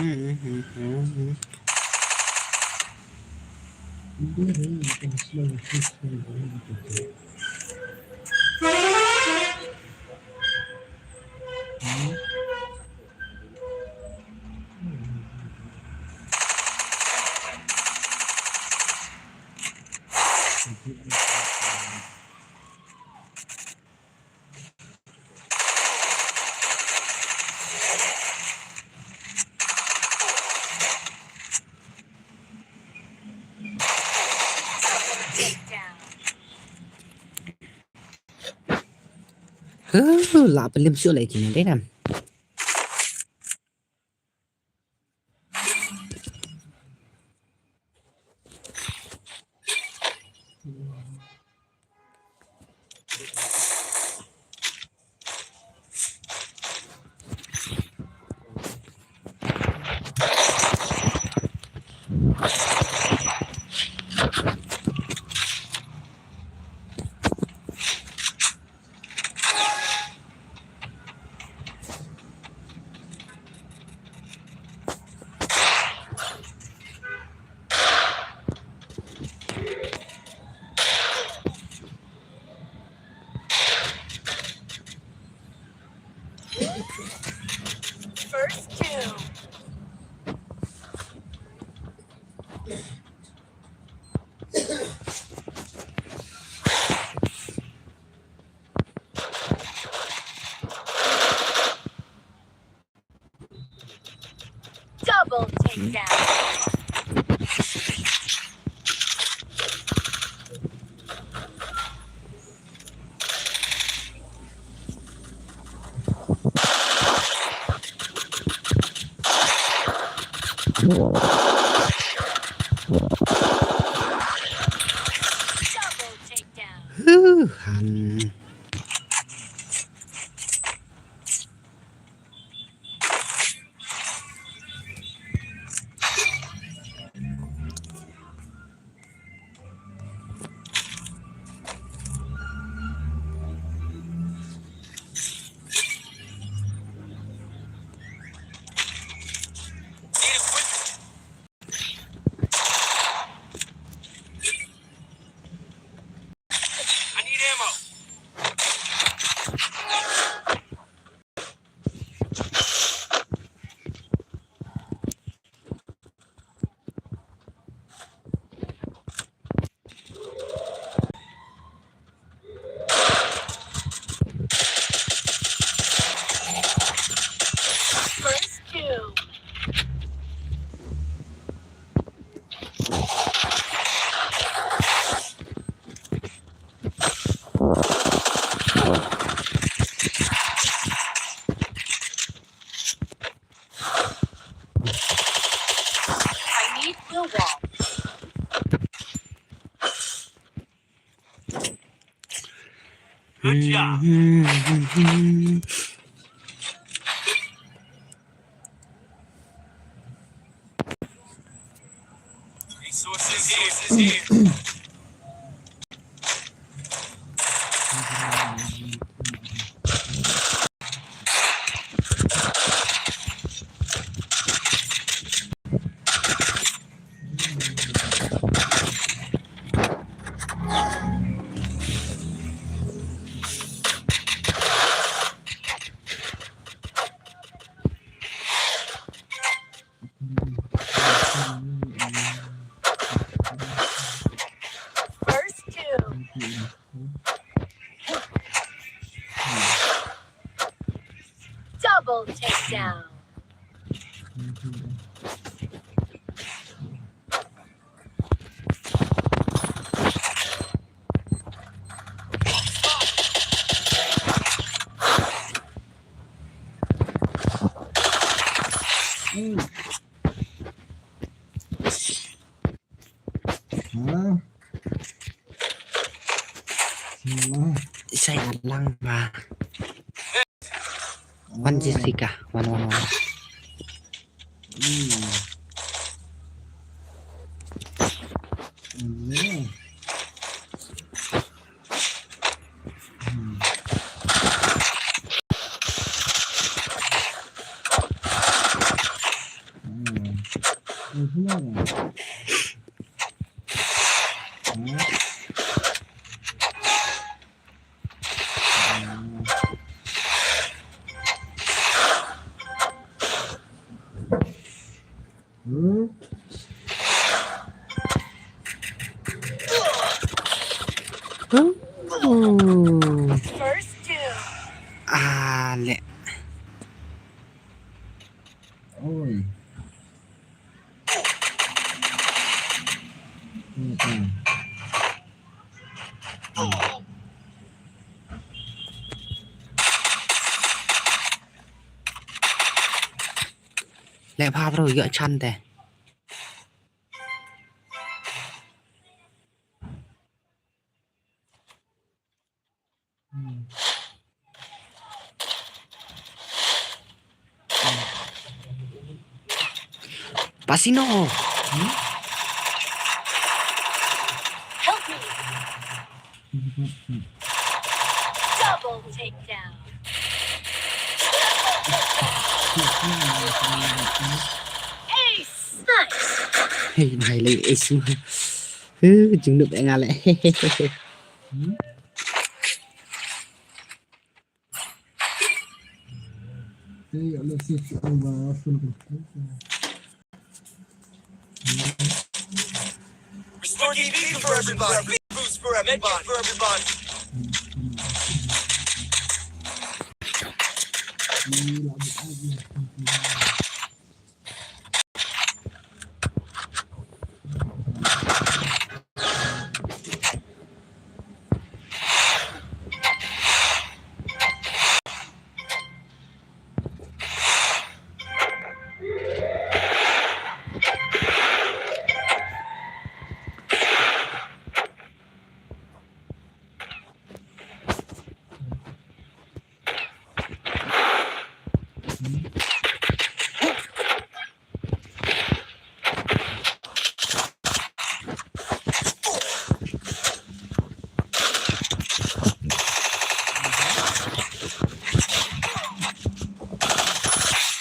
Huh, la pelim shu lai kini deh nam. First kill. Double takedown. Double takedown. Whew, hun. I need ammo. First kill. I need the wall. Good job. Resources here. First kill. Double takedown. Chai lang ba. Wan Jessica, wan, wan, wan. Hmm. Hmm. Hmm. Hmm. Ah, le. Oi. Leh pha bro, ïoh chan te. Pasino. Help me. Double takedown. Ace. Nice. Hey, nai lei ace. Heh, jingnup nga leh. Restore D P for everybody. Boost for everybody.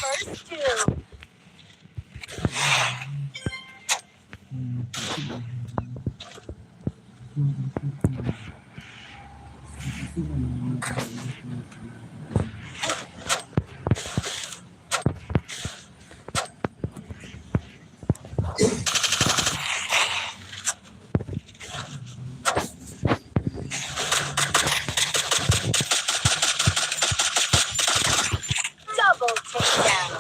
First kill. Double takedown.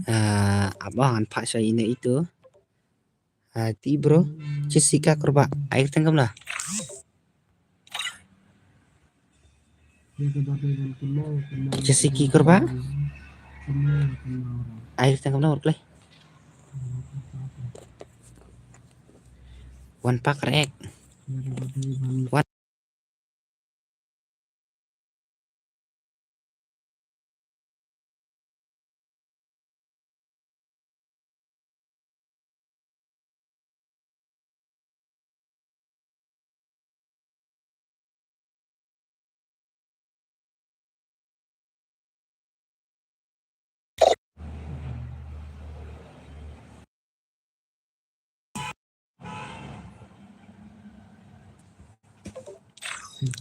Ah, ap ba ngan phah sha ine itu. Ah, ti bro, Jessica Kurba, ai kyrteng kumno? Jessica Kurba? Ai kyrteng kumno, bro, kloi. Wan pak rek. Wan.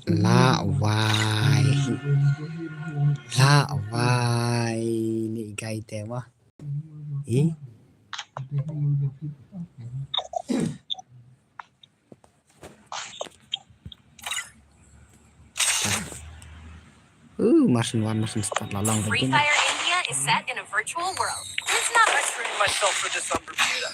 La wai. La wai. Ni gai te mo. Ih. Uh, Martian one, Martian start la long. Free Fire India is set in a virtual world. It's not much room myself for this on computer.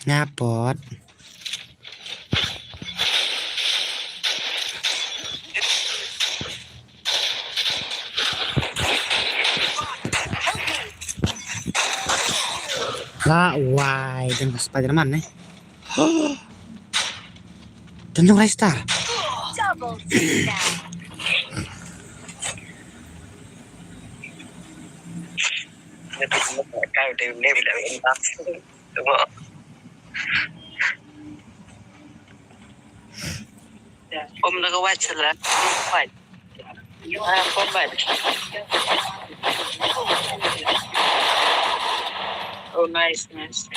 Nga put. La wai, dang Spider-Man ne. Dang dang Ristar. Double takedown. Kum na ka wait sala. Wait. Ah, kum wait. Oh, nice, nice.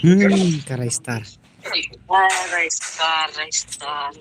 Hmm, ka Ristar. Ah, Ristar, Ristar.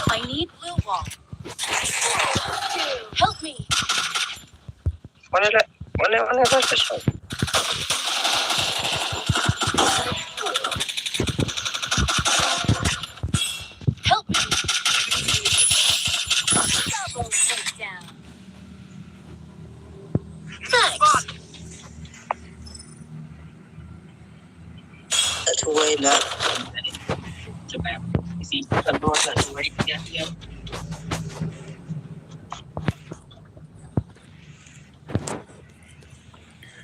I need blue wall. Help me. One of the, one of, one of us is shot. Help me. Double takedown. Thanks. That's way not.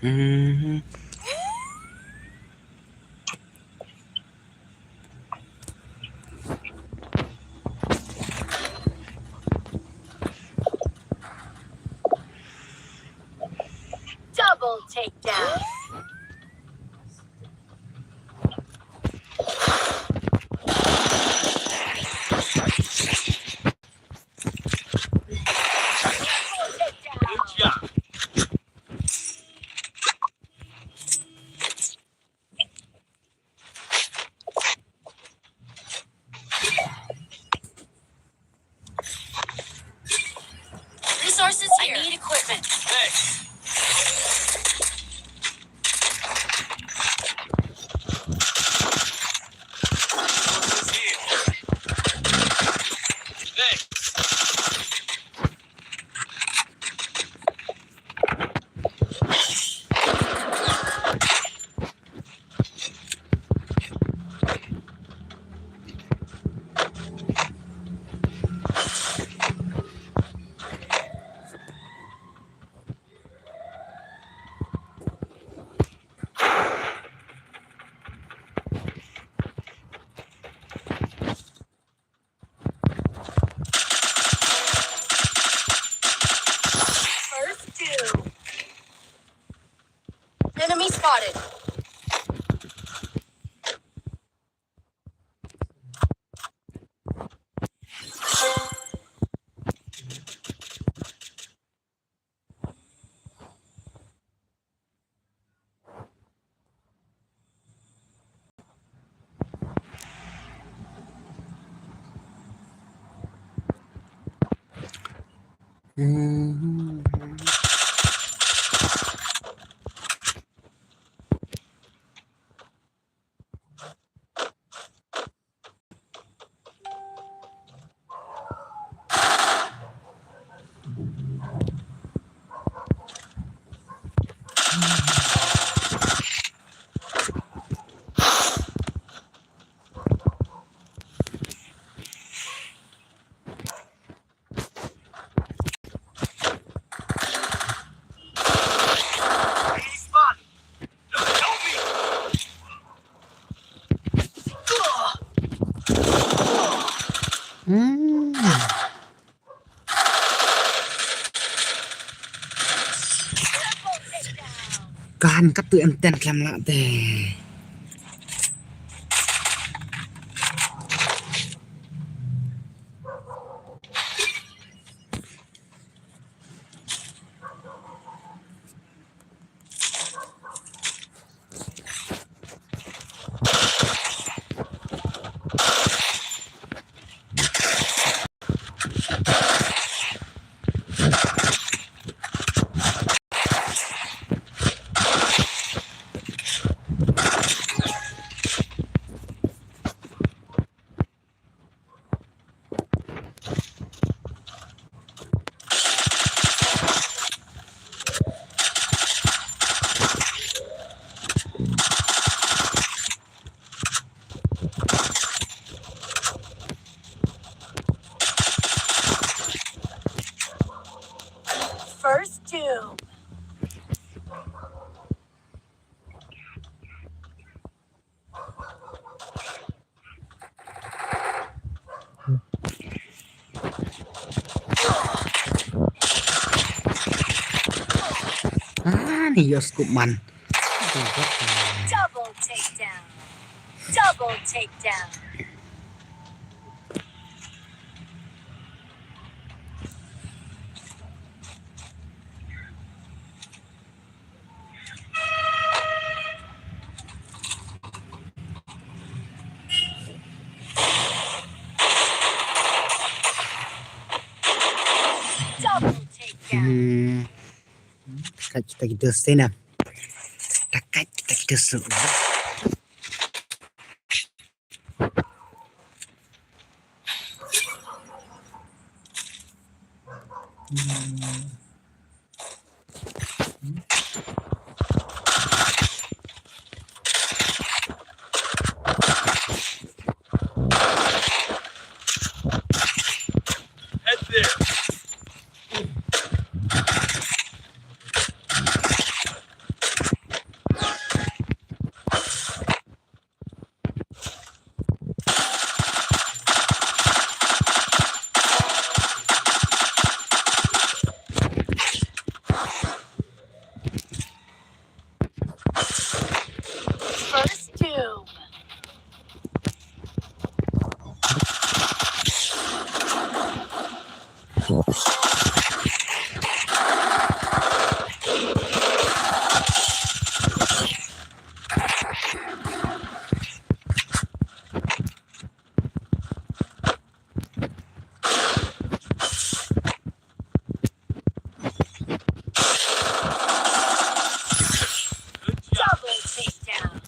Mm-hmm. Double takedown. Resources here. I need equipment. Thanks. Thanks. First two. Enemy spotted. Kan katto em ten khlem lah te. First doom. Ah, ni ïoh scope man. Double takedown. Double takedown. Double takedown. Hmm. Takat kita kita sena. Takat kita kita su. First doom. Double takedown.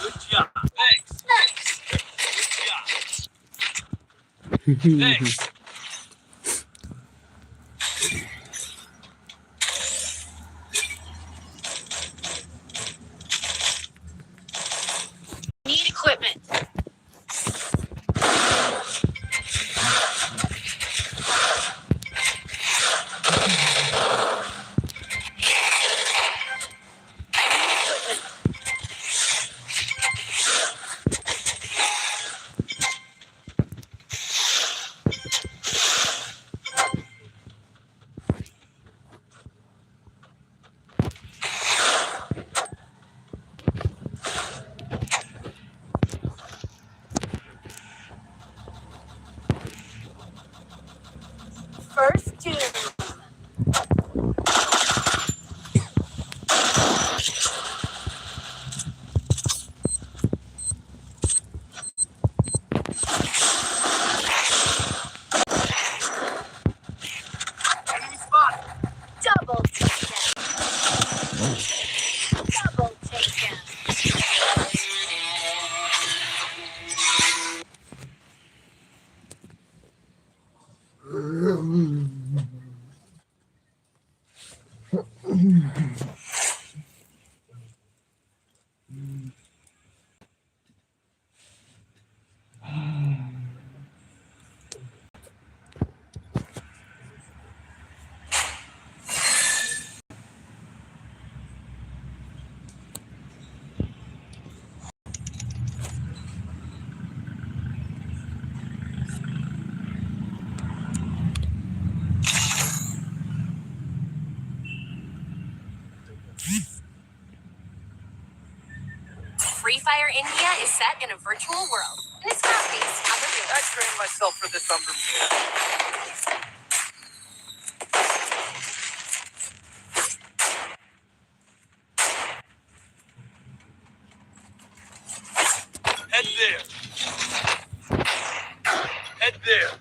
Good job. Thanks. Good job. Thanks. Need equipment. Fire India is set in a virtual world. And it's fast-paced, unreal. I trained myself for this, I'm prepared. Head there. Head there.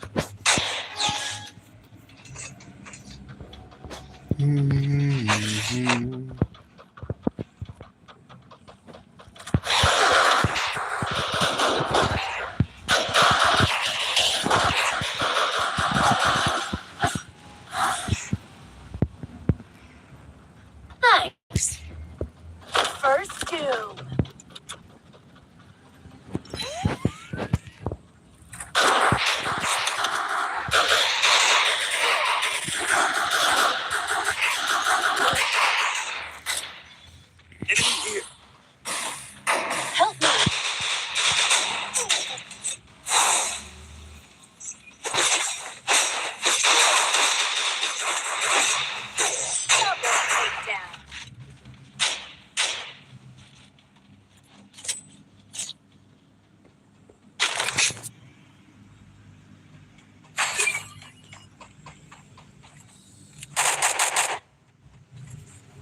Thanks. First doom. Enemy here. Help me. Double takedown.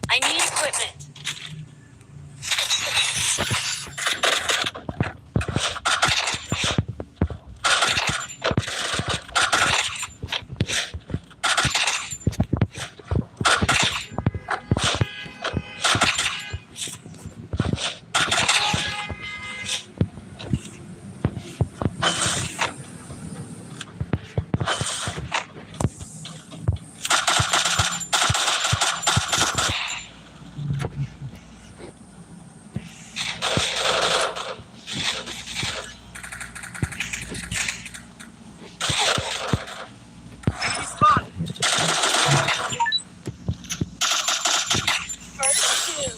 I need equipment.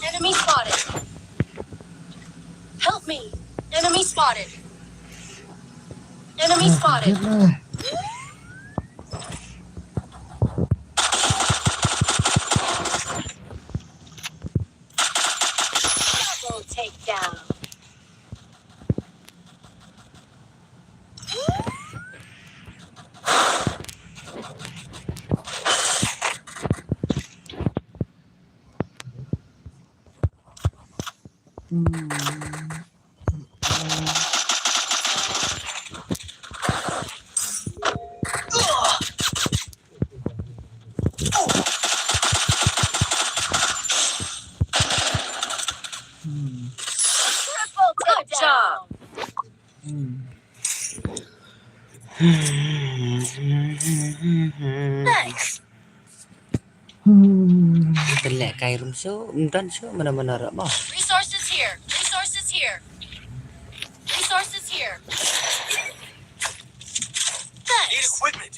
Enemy spotted. Help me. Enemy spotted. Enemy spotted. Double takedown. Triple takedown. Thanks. Kylek kai rum shuh, mdan shuh, mana-mana rak bah. Resources here. Resources here. Resources here. Thanks. Need equipment.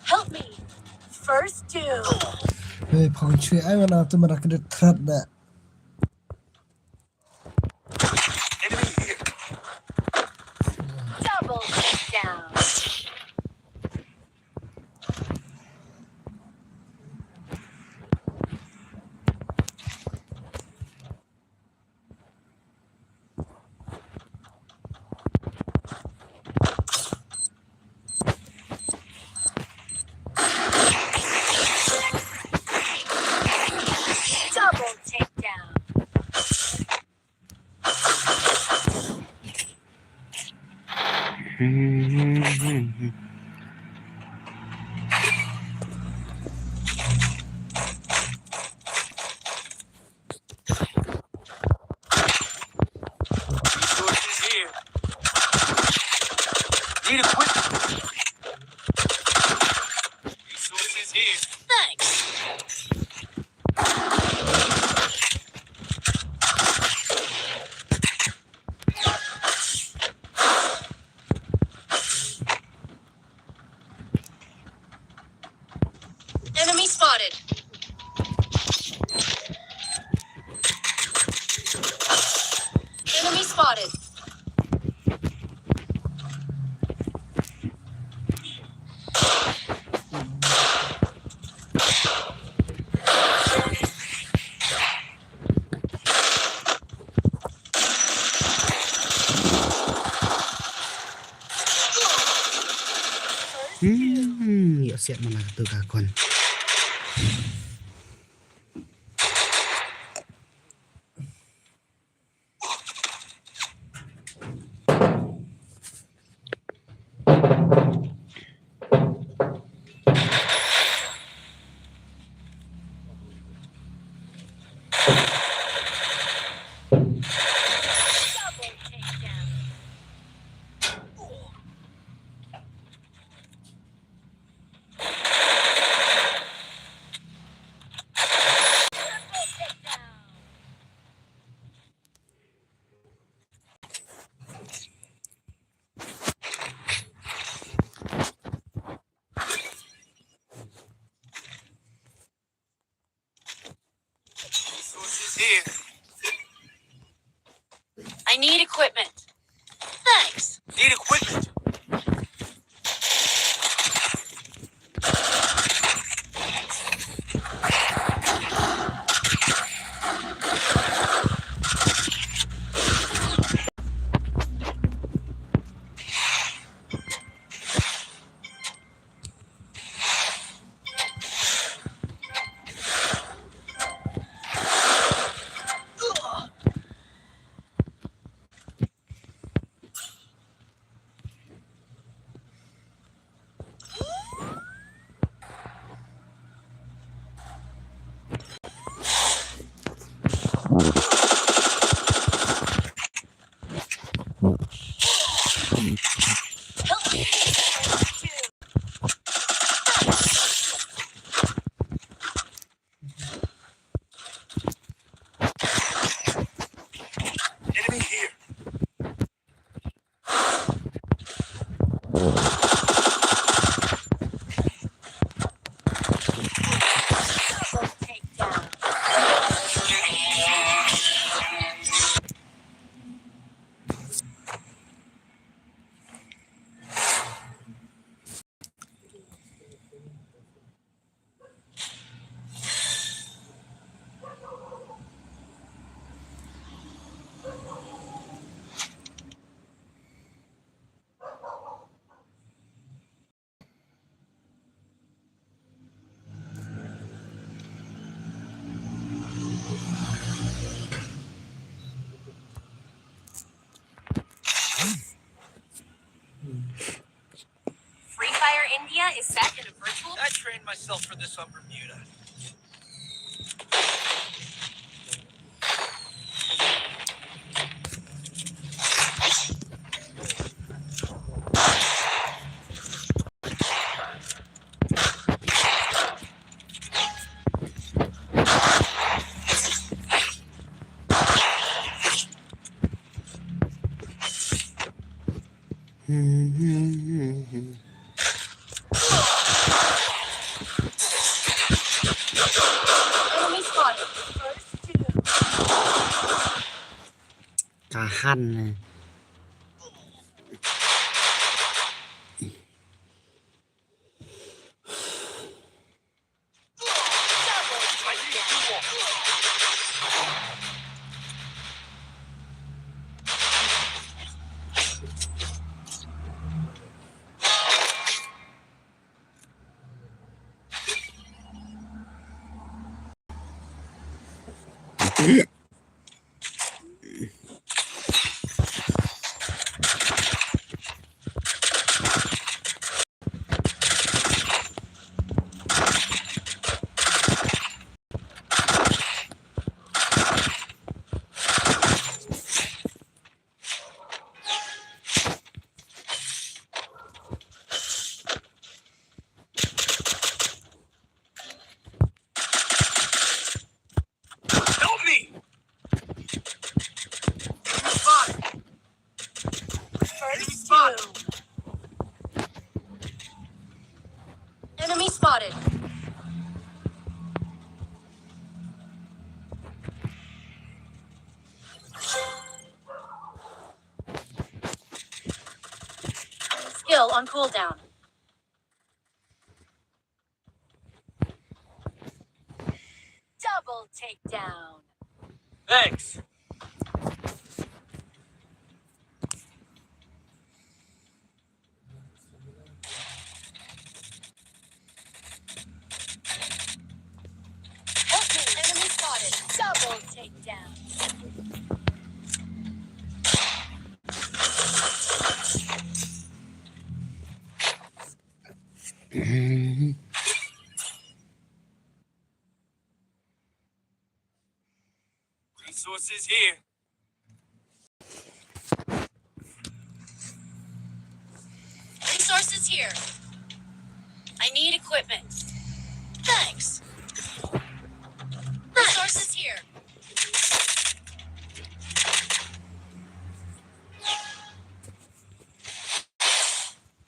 Help me. First doom. Hey, pang chui ai wana tu mana kena threat da. Enemy here. Double takedown. Double takedown. Kit mana tu ka kon. Resources here. I need equipment. Thanks. Need equipment. Enemy here. Free Fire India is set in a virtual. I trained myself for this on Bermuda. Enemy spotted. First two. Tahan. Help me! Enemy spotted. First two. Enemy spotted. Skill on cooldown. Double takedown. Thanks. Resources here. Resources here. I need equipment. Thanks. Resources here.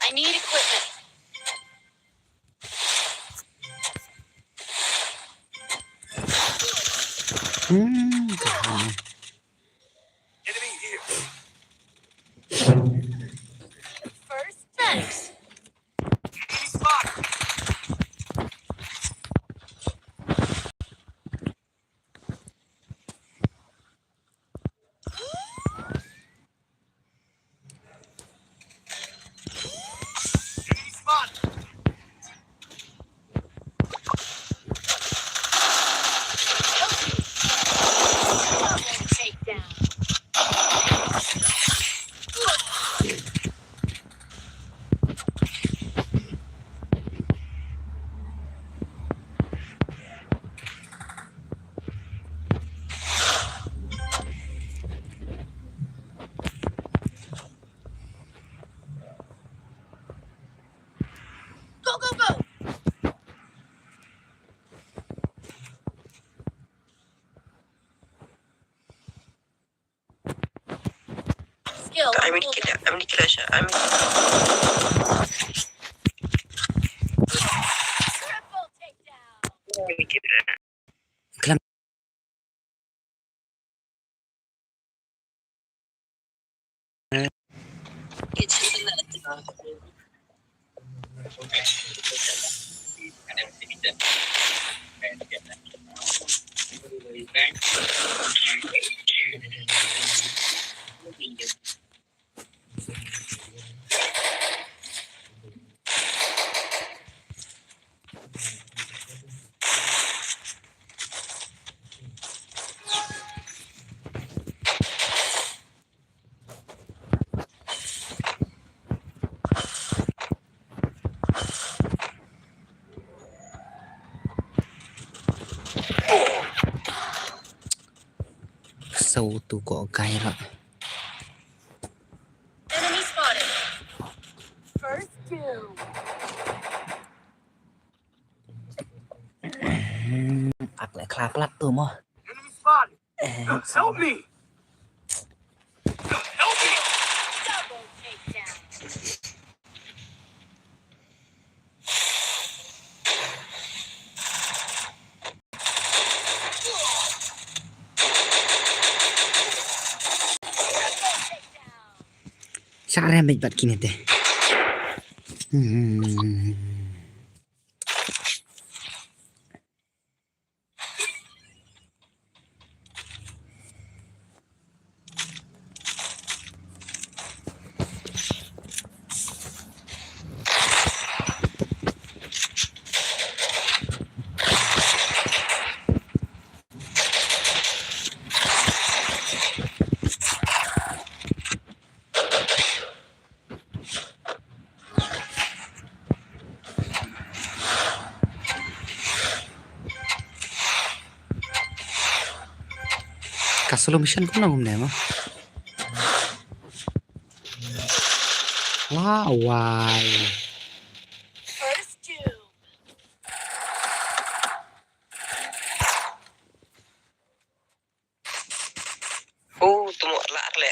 I need equipment. Hmm, ka hang. Enemy here. First, thanks. Enemy spotted. Go, go, go! Skill. I'm gonna get out. I'm gonna get out. I'm gonna get out. Triple takedown. So tu ko kai ra. Enemy spotted. First kill. Ak le khlap lat tu mo. Enemy spotted. Eh, help me. Help me. Double takedown. Shah rem bad kine te. Hmm. Ka slow motion kumno kumne mo. Wah, wai. First kill. Oh, tu mo la le.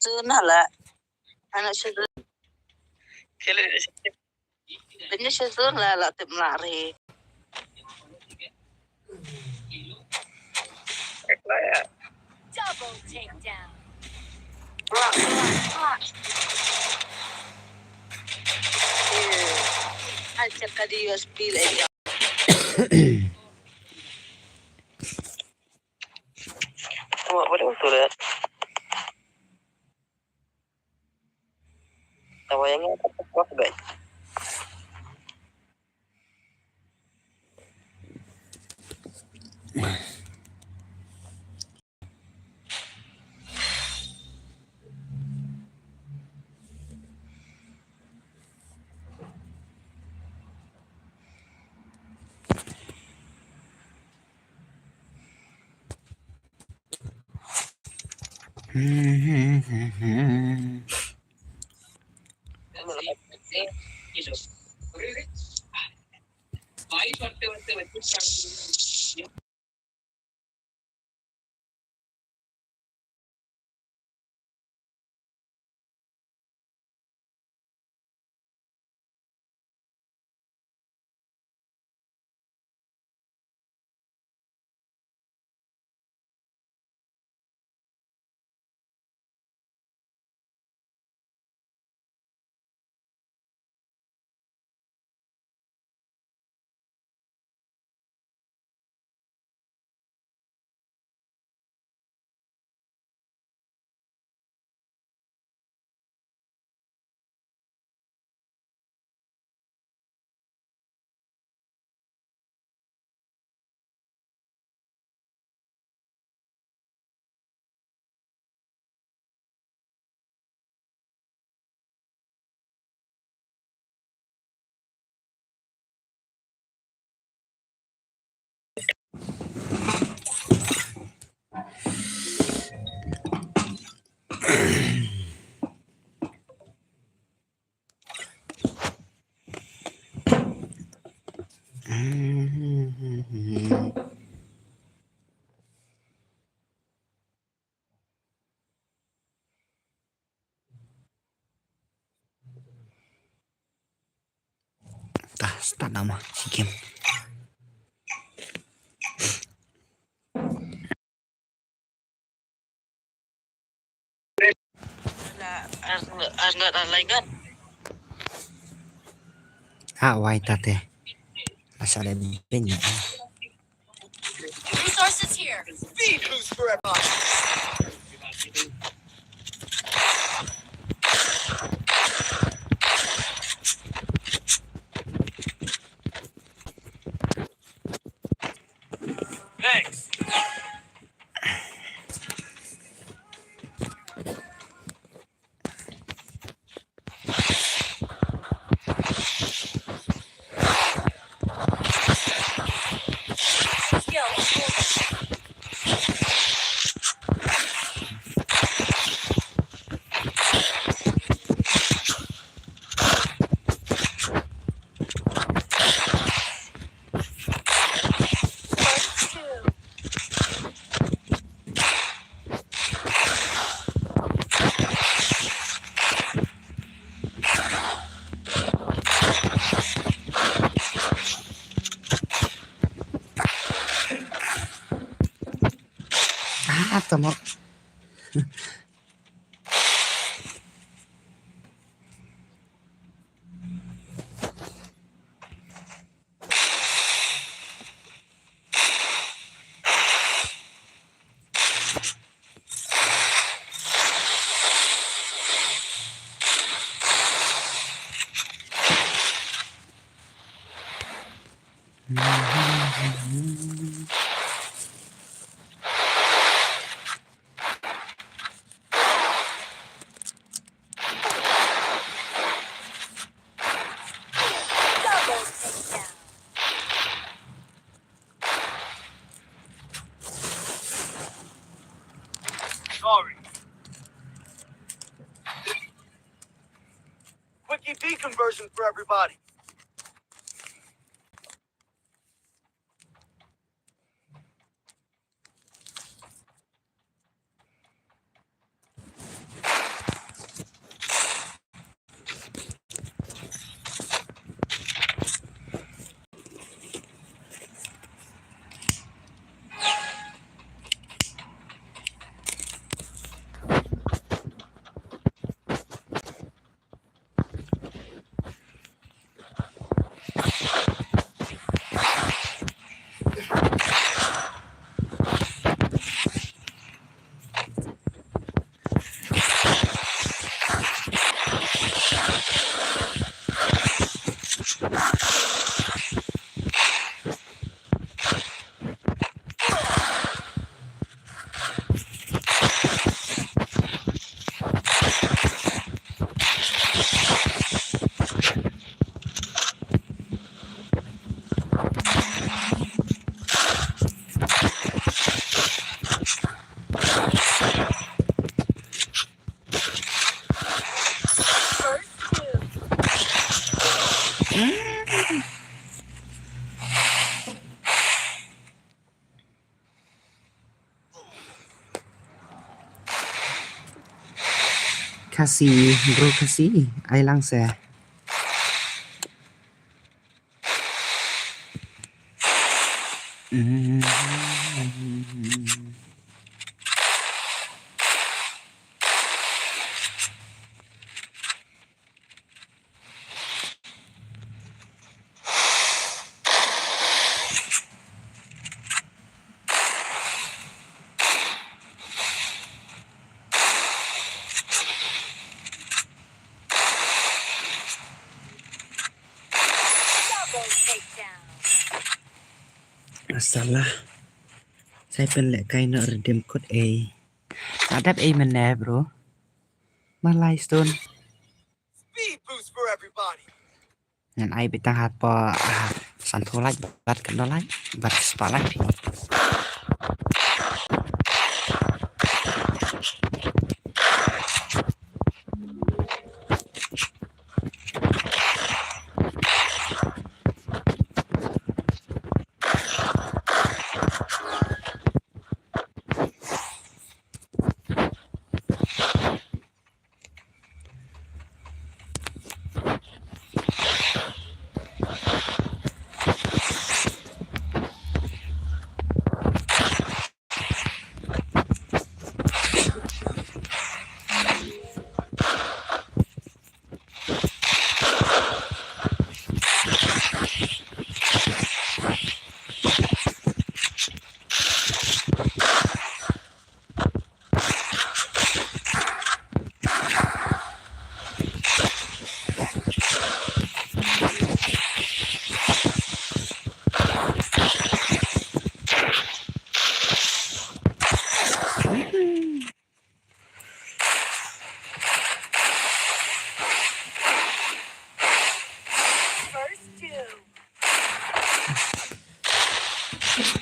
Tu na la. Ana shu. Kele. Bini shu tu la la tip la ri. Double takedown. Acha ka di U S B le. What, what else was that? Tawa yang apa, apa, apa, guys? Ta start nama si game. Ah, wai tate. Asal ada bin. Resources here. Speed boost for everyone. Thanks. Ah, tama. Sorry. Quickie deconversion for everybody. Khasi, bro Khasi, ai lang se. Salah. Sa pynlehkai noh redeem code ei. Adap ei mynne, bro. Malai stone. Speed boost for everybody. Ngan ai beit tang hapoh, ah, sanphew lait bad khyndai lait bad spah lait.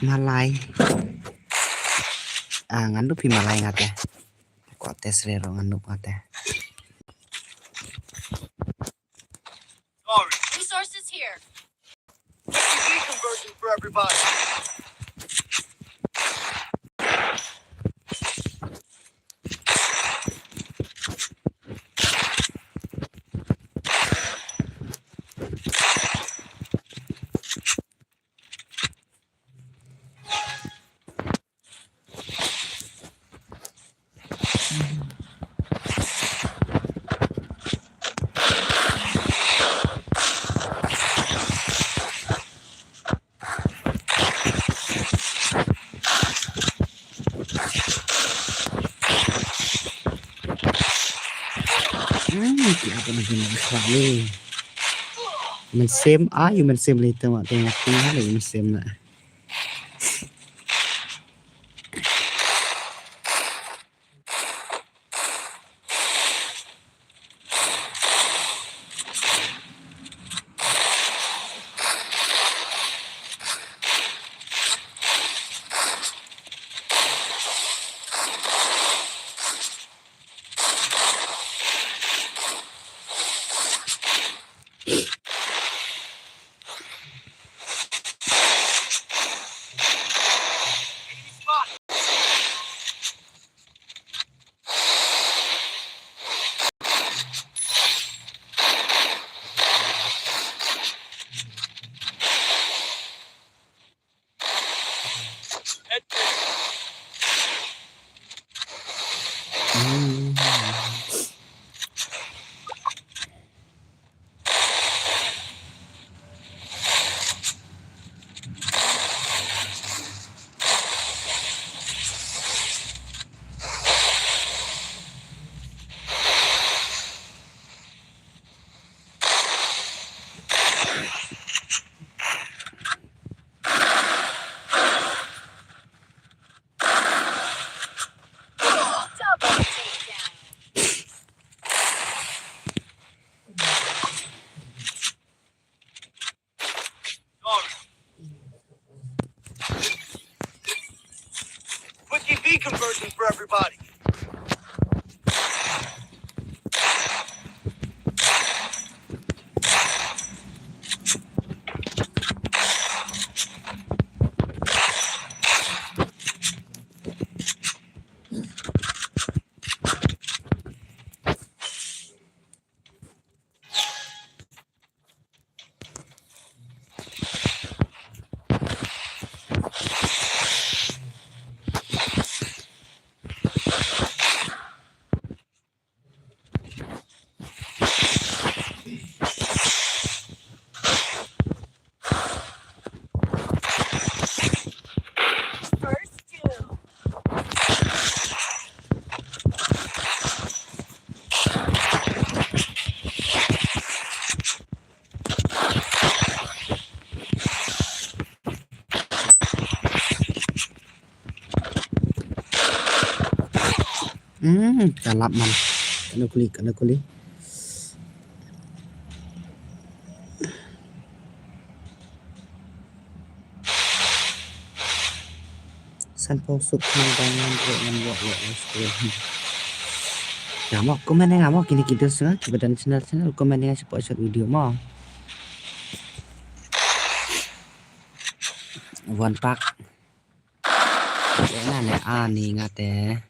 Malai. Ah, ngan dup hi malai ngate. Ko te sre ro ngan dup ngate. Resources here. Free conversion for everybody. Hmm, ki apa na kena khwa ni. Mynsiem, ah, ïa mynsiem li tengok, tengok, tengok, ïa mynsiem na. Quickie V conversion for everybody. Ka lap man. Kane kuli, kane kuli. San pau suk ngan ba ngan ruh ngan wok wok wok screen. Nga mo comment nga mo kine ki dos nga ki ba don channel channel comment nga shapoh short video mo. Wan pak. Ena ne ani nga te.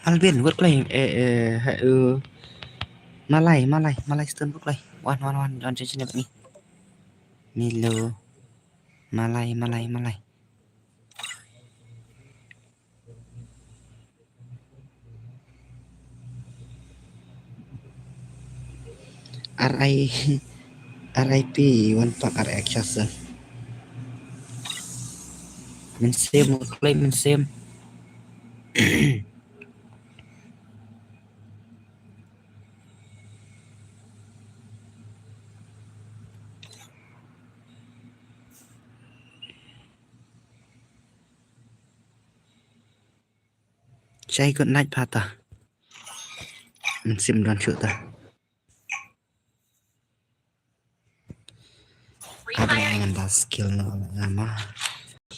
Alvin, wat klei, eh, eh, ha, eh, Malai, Malai, Malai Stone, wat klei. Wan, wan, wan, wan, sini, sini, ni. Milo. Malai, Malai, Malai. R I, R I P, wan pak R X. Mynsiem, klei mynsiem. Shai good night pha ta. Mynsiem don shuh ta. Ka dei ngan da skill noh nga ma.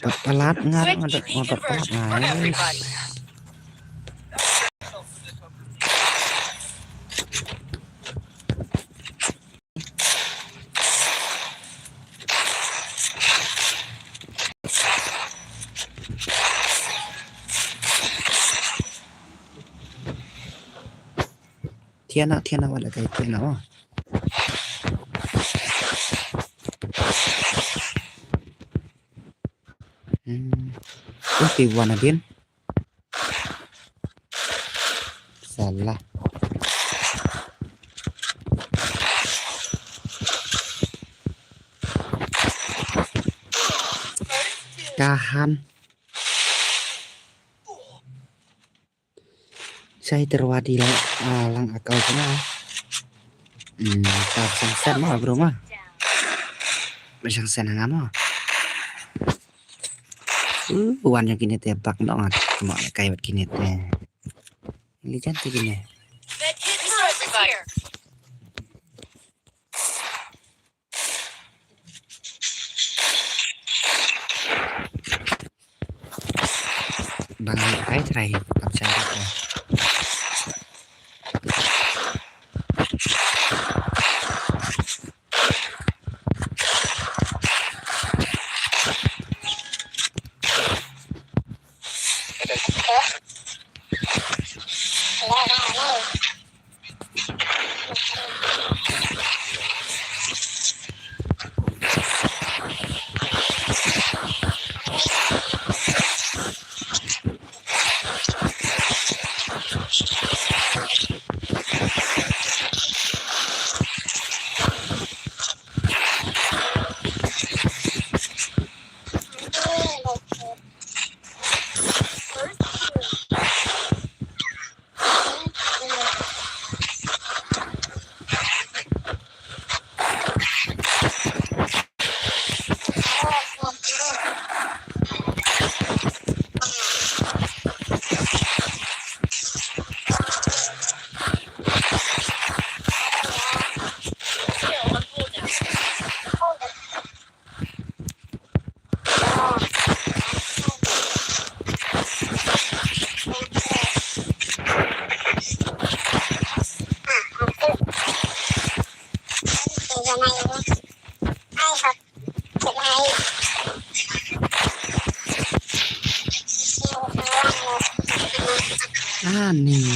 Pat palat nga, nga da, nga da palat nga. Thiana, thiana, wala kai thiana, oh. Hmm. Uti wana din. Salah. Kahan. Sai terwadi lang, ah, lang akal kena. Hmm, ta sangsan ma bro ma. Sangsan nga ma. Uh, wan yang kini te bak dong at. Cuma kai wat kini te. Lijan te kini. Bang ai trai pat sai ko.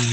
Good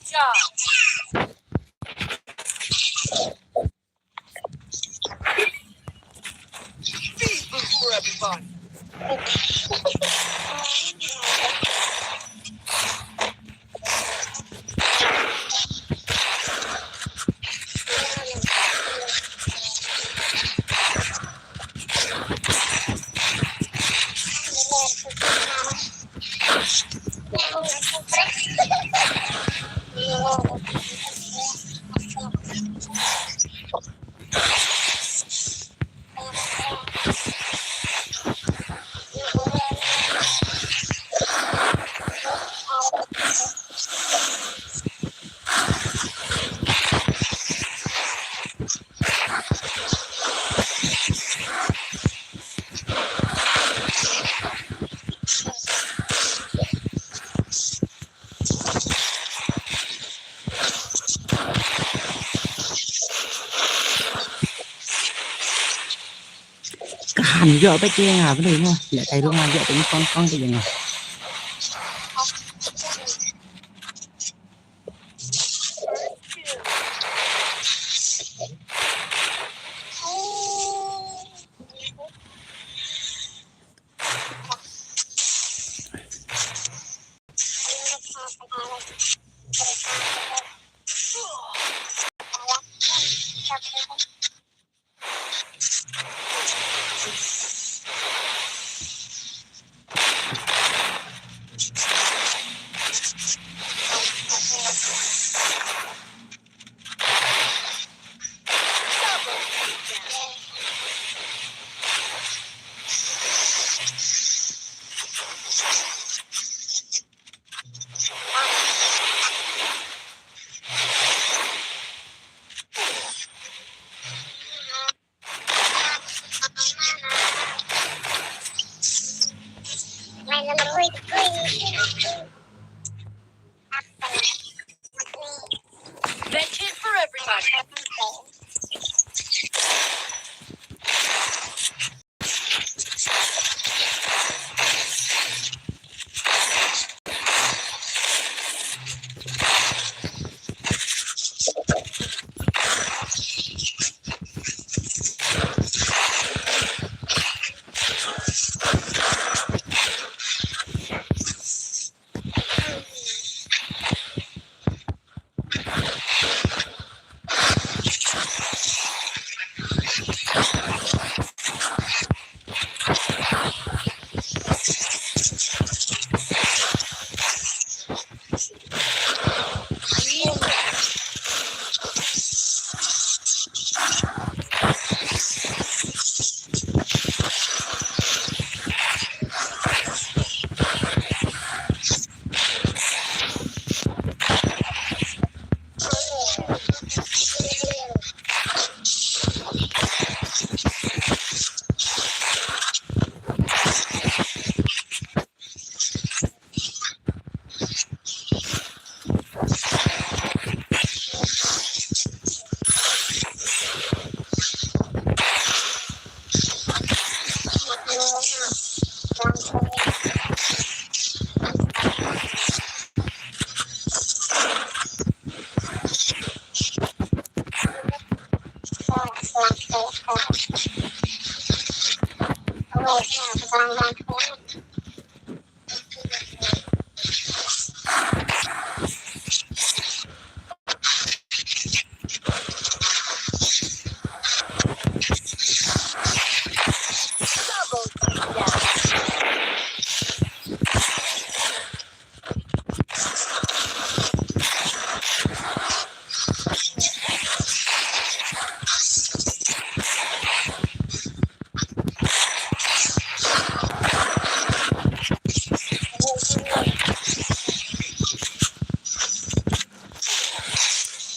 job. Speed boost for everyone. Ka han ïoh bad ka ïa nga balei mo. Lehkai ruh nga ïoh bad ka kong kong ka ïa nga.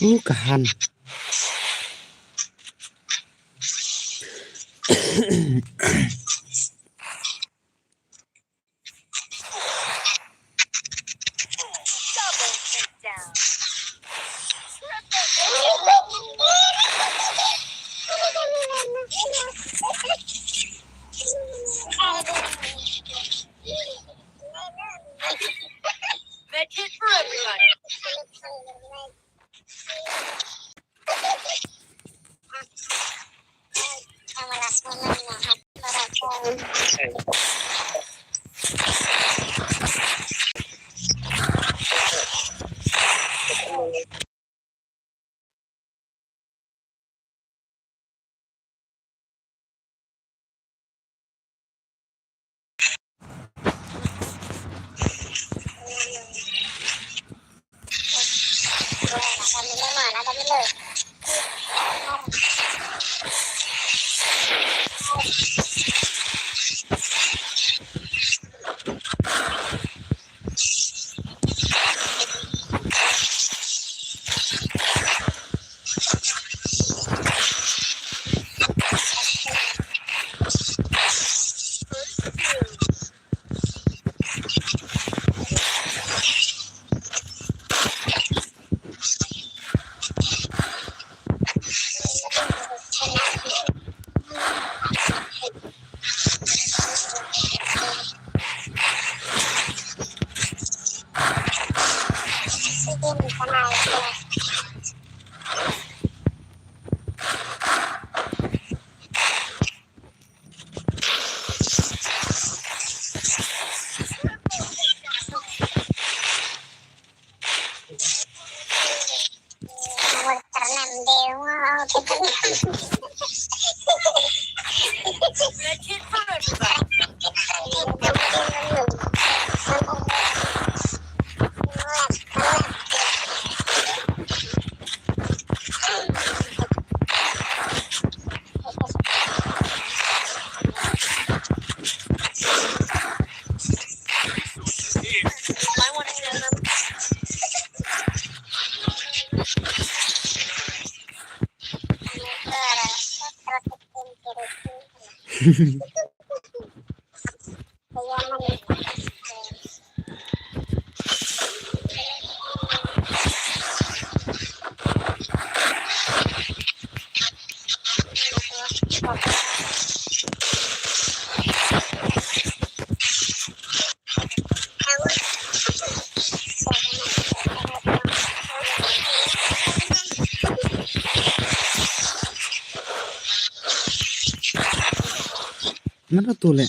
U ka han. Med kit for everybody. Nada tu le.